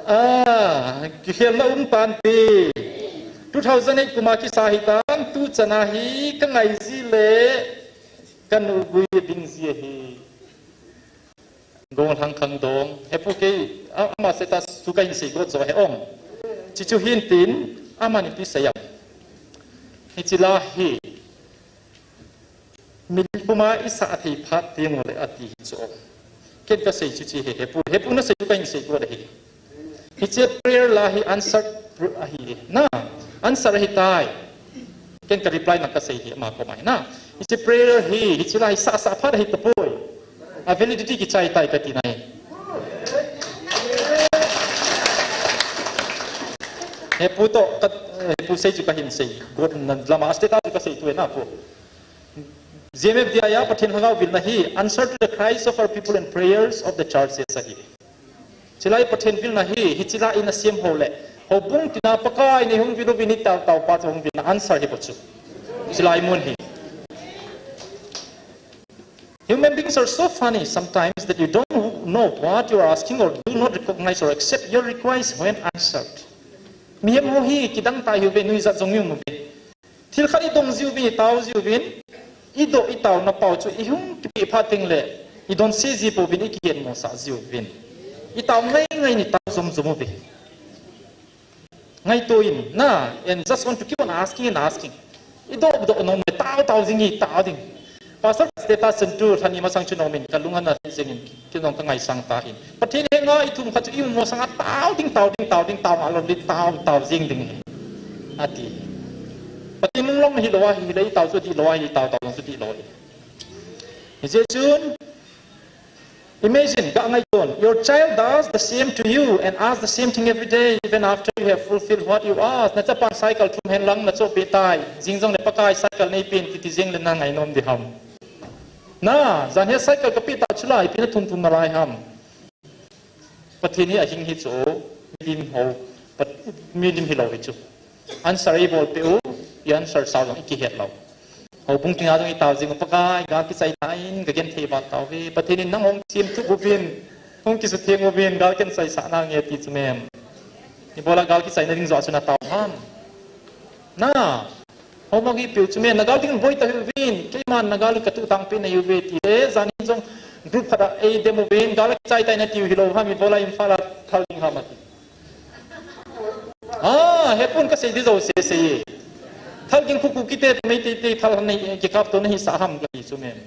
Ah, kikhelna um tanti. Two thousand eight kuma kisa hitan, tuchana hi kangai ji le, kanu gui ding ji ahi. Gonglhang khangdong. Hepu kei, a, ama status chu kahin seigot jo he ong. Hiche chu hintin, aman ipi sei am? Hiche la hi milim puma isah thei phat teng ule ati hi chu ong. Ken kasei chu hiche hi, hepu, hepu nasei chu kahin seigot ahi. Hiche prayer la hi answer pr-, ahi. Na, answer ahitai. Ken ka reply na kasei hi ama koma hi na. Hiche prayer hi, hiche la hi sah, sah phat ahi tapoi. A validity kichai tai kati nai. He pu toh, ka, he pu sei chu kahin sei. God na lama status chu kasei tu na pu. G M F D I a Pathen Lhagao vilna hi, answer to the cries of our people and prayers of the churches ahi. Chulai Pathen vilna hi, hichilai in asem ho le. Houbung tina Pakai nei hung vil uvin, i taotao pa chu hung vilna answer hi bou chu. Chulai mun hi. Human beings are so funny sometimes that you don't know what you are asking or do not recognize or accept your request when answered. Mihem ho hi kidang tah hiuve, nuijat jong i um uve. Thil khat i dong jiuvin, i tao jiuvin, i doh i taona pau chu i hung kipe phat teng le, i donse ji pouvin i kihet mosah jiuvin. I tao ngai ngai in i tao jom jom uve. Ngaito in, na, and just want to keep on asking and asking. I doh doh nom le, tao tao jing, i tao ding. Pastor status sen tu, lhani masang chu nom in, ka lung ana jing in, kei jong ka ngaisang ta hin. Pathen henga i thum khat chu i um masang a tao ding, tao ding, tao ding, tao ngalou le, tao, tao jing ding hi. Ati. Pathen lung long hilou a, hileh i tao chu dihlou a, i tao, tao jong chu dihlou hi. Hijeh chun, imagine, ka ngaito in, your child does the same to you and asks the same thing every day, even after you have fulfilled what you ask. Na chapan cycle thum hen lang na chohpeh tai. Jing jong le Pakai cycle neipen titi jing le na ngai nom ding ham. Na, jan hi cycle kapeh tah chu la, ipi na thum thum nalai ham. Pathen hi ahing hi chu, milim ho, Pat-, milim hilou hi chu. Answer i bol peh u, i answer sao jong i kihet lou. Houbung tina jong i tao jing u, Pakai, gal kichai tan, ka genthei val tauve. Pathen in nang hung semthup uvin, hung kisutheng uvin, gal genthei sah nange ti chu mem. Ibola gal kichaina ding joh chu na tao ham. Na, houbung i peh u chu mem, na gal ding boi ta hiuvin, keiman na gal ka tu tang peh nahiuve ti le, jan in jong group khat a ei dem uvin, gal kichai tai na tiu hilou ham, ibola Imphal a thal ding ham ati. Ah, hepon kasei di jouse sei. Thal ging khu Kuki te, Meitei te, thal nei, kikap to nahi sah ham kati chu mem.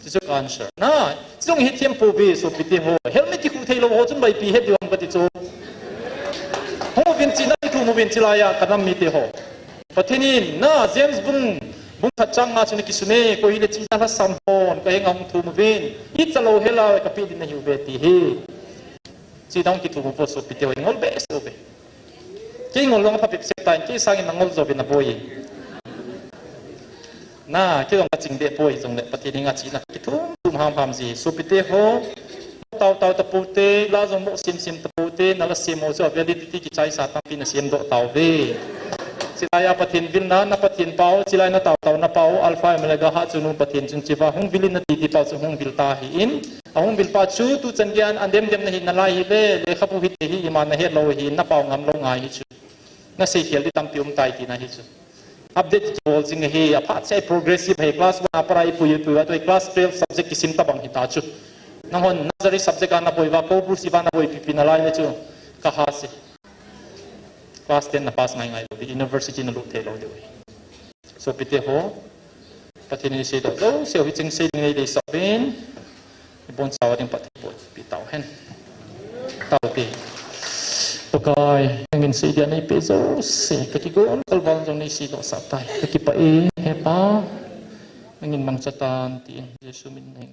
Chu chu ka answer. Na, chu hi thiam pouve sopite ho. Helmet kikhu theilou ho chun vaipi het diu ham kati chu. Hung uvin china kithum uvin chulai a ka nam mite ho. Pathen in, na, James bung, bung khat chang nga chun kisun e, koi hile china lhasam hon, ka henga hung thum uvin. Icha lou hela, kapeh ding nahiuve ti hi. Chidang kithum u po sopite ho, ngol behseh uve. Kei ngol jong apha behseh tan, kei sangin na ngol jouvin na boi. Na, kei jong ka ching deh poi jongle, Pathen henga china kithum thum ham ham ji. Sopite ho, tao tao tapou te, la jong mo sem sem tapou te, na la sem ho chu a validity kichai sa tampi na sem doh tauve. Chulai a Pathen vilna, na Pathen pau, chulai na tao tao na pau, Alpha Omega ha chu nu Pathen chun chiva, hung vil in na titi pau chu hung vil ta hi in, Ahung vil pa chu tuchan geiya adem dem na hi nalai hile, lekhabu hite hi ima na het lou hi, na pao ngam lou ngai hi chu. Na seikhel di tampi um tai tina hi chu. Update kibol jing hi, aphat se progressive hi, class one a para ipui ipui va, tua class twelve subject kisim tabang hita chu. Nanghon nursery subject a na boi va, ko bu si va na boi pipi nalai le chu. Ka ha se. Class ten na pass ngai ngai lou di, university na lut thei lou di. Sopite ho, Pathen in isei doh jouse u hi ching sei ding nei deisah uvin, ibon chaova ding Pathen in bolpi tau hen. Tao te. Pakai, nangin sei dia nei pe jouse, ka kigon kalval jong nei seidoh sah tai. Ka kipah e, he Pa. Nangin mangcha tan tin, Jesu min in.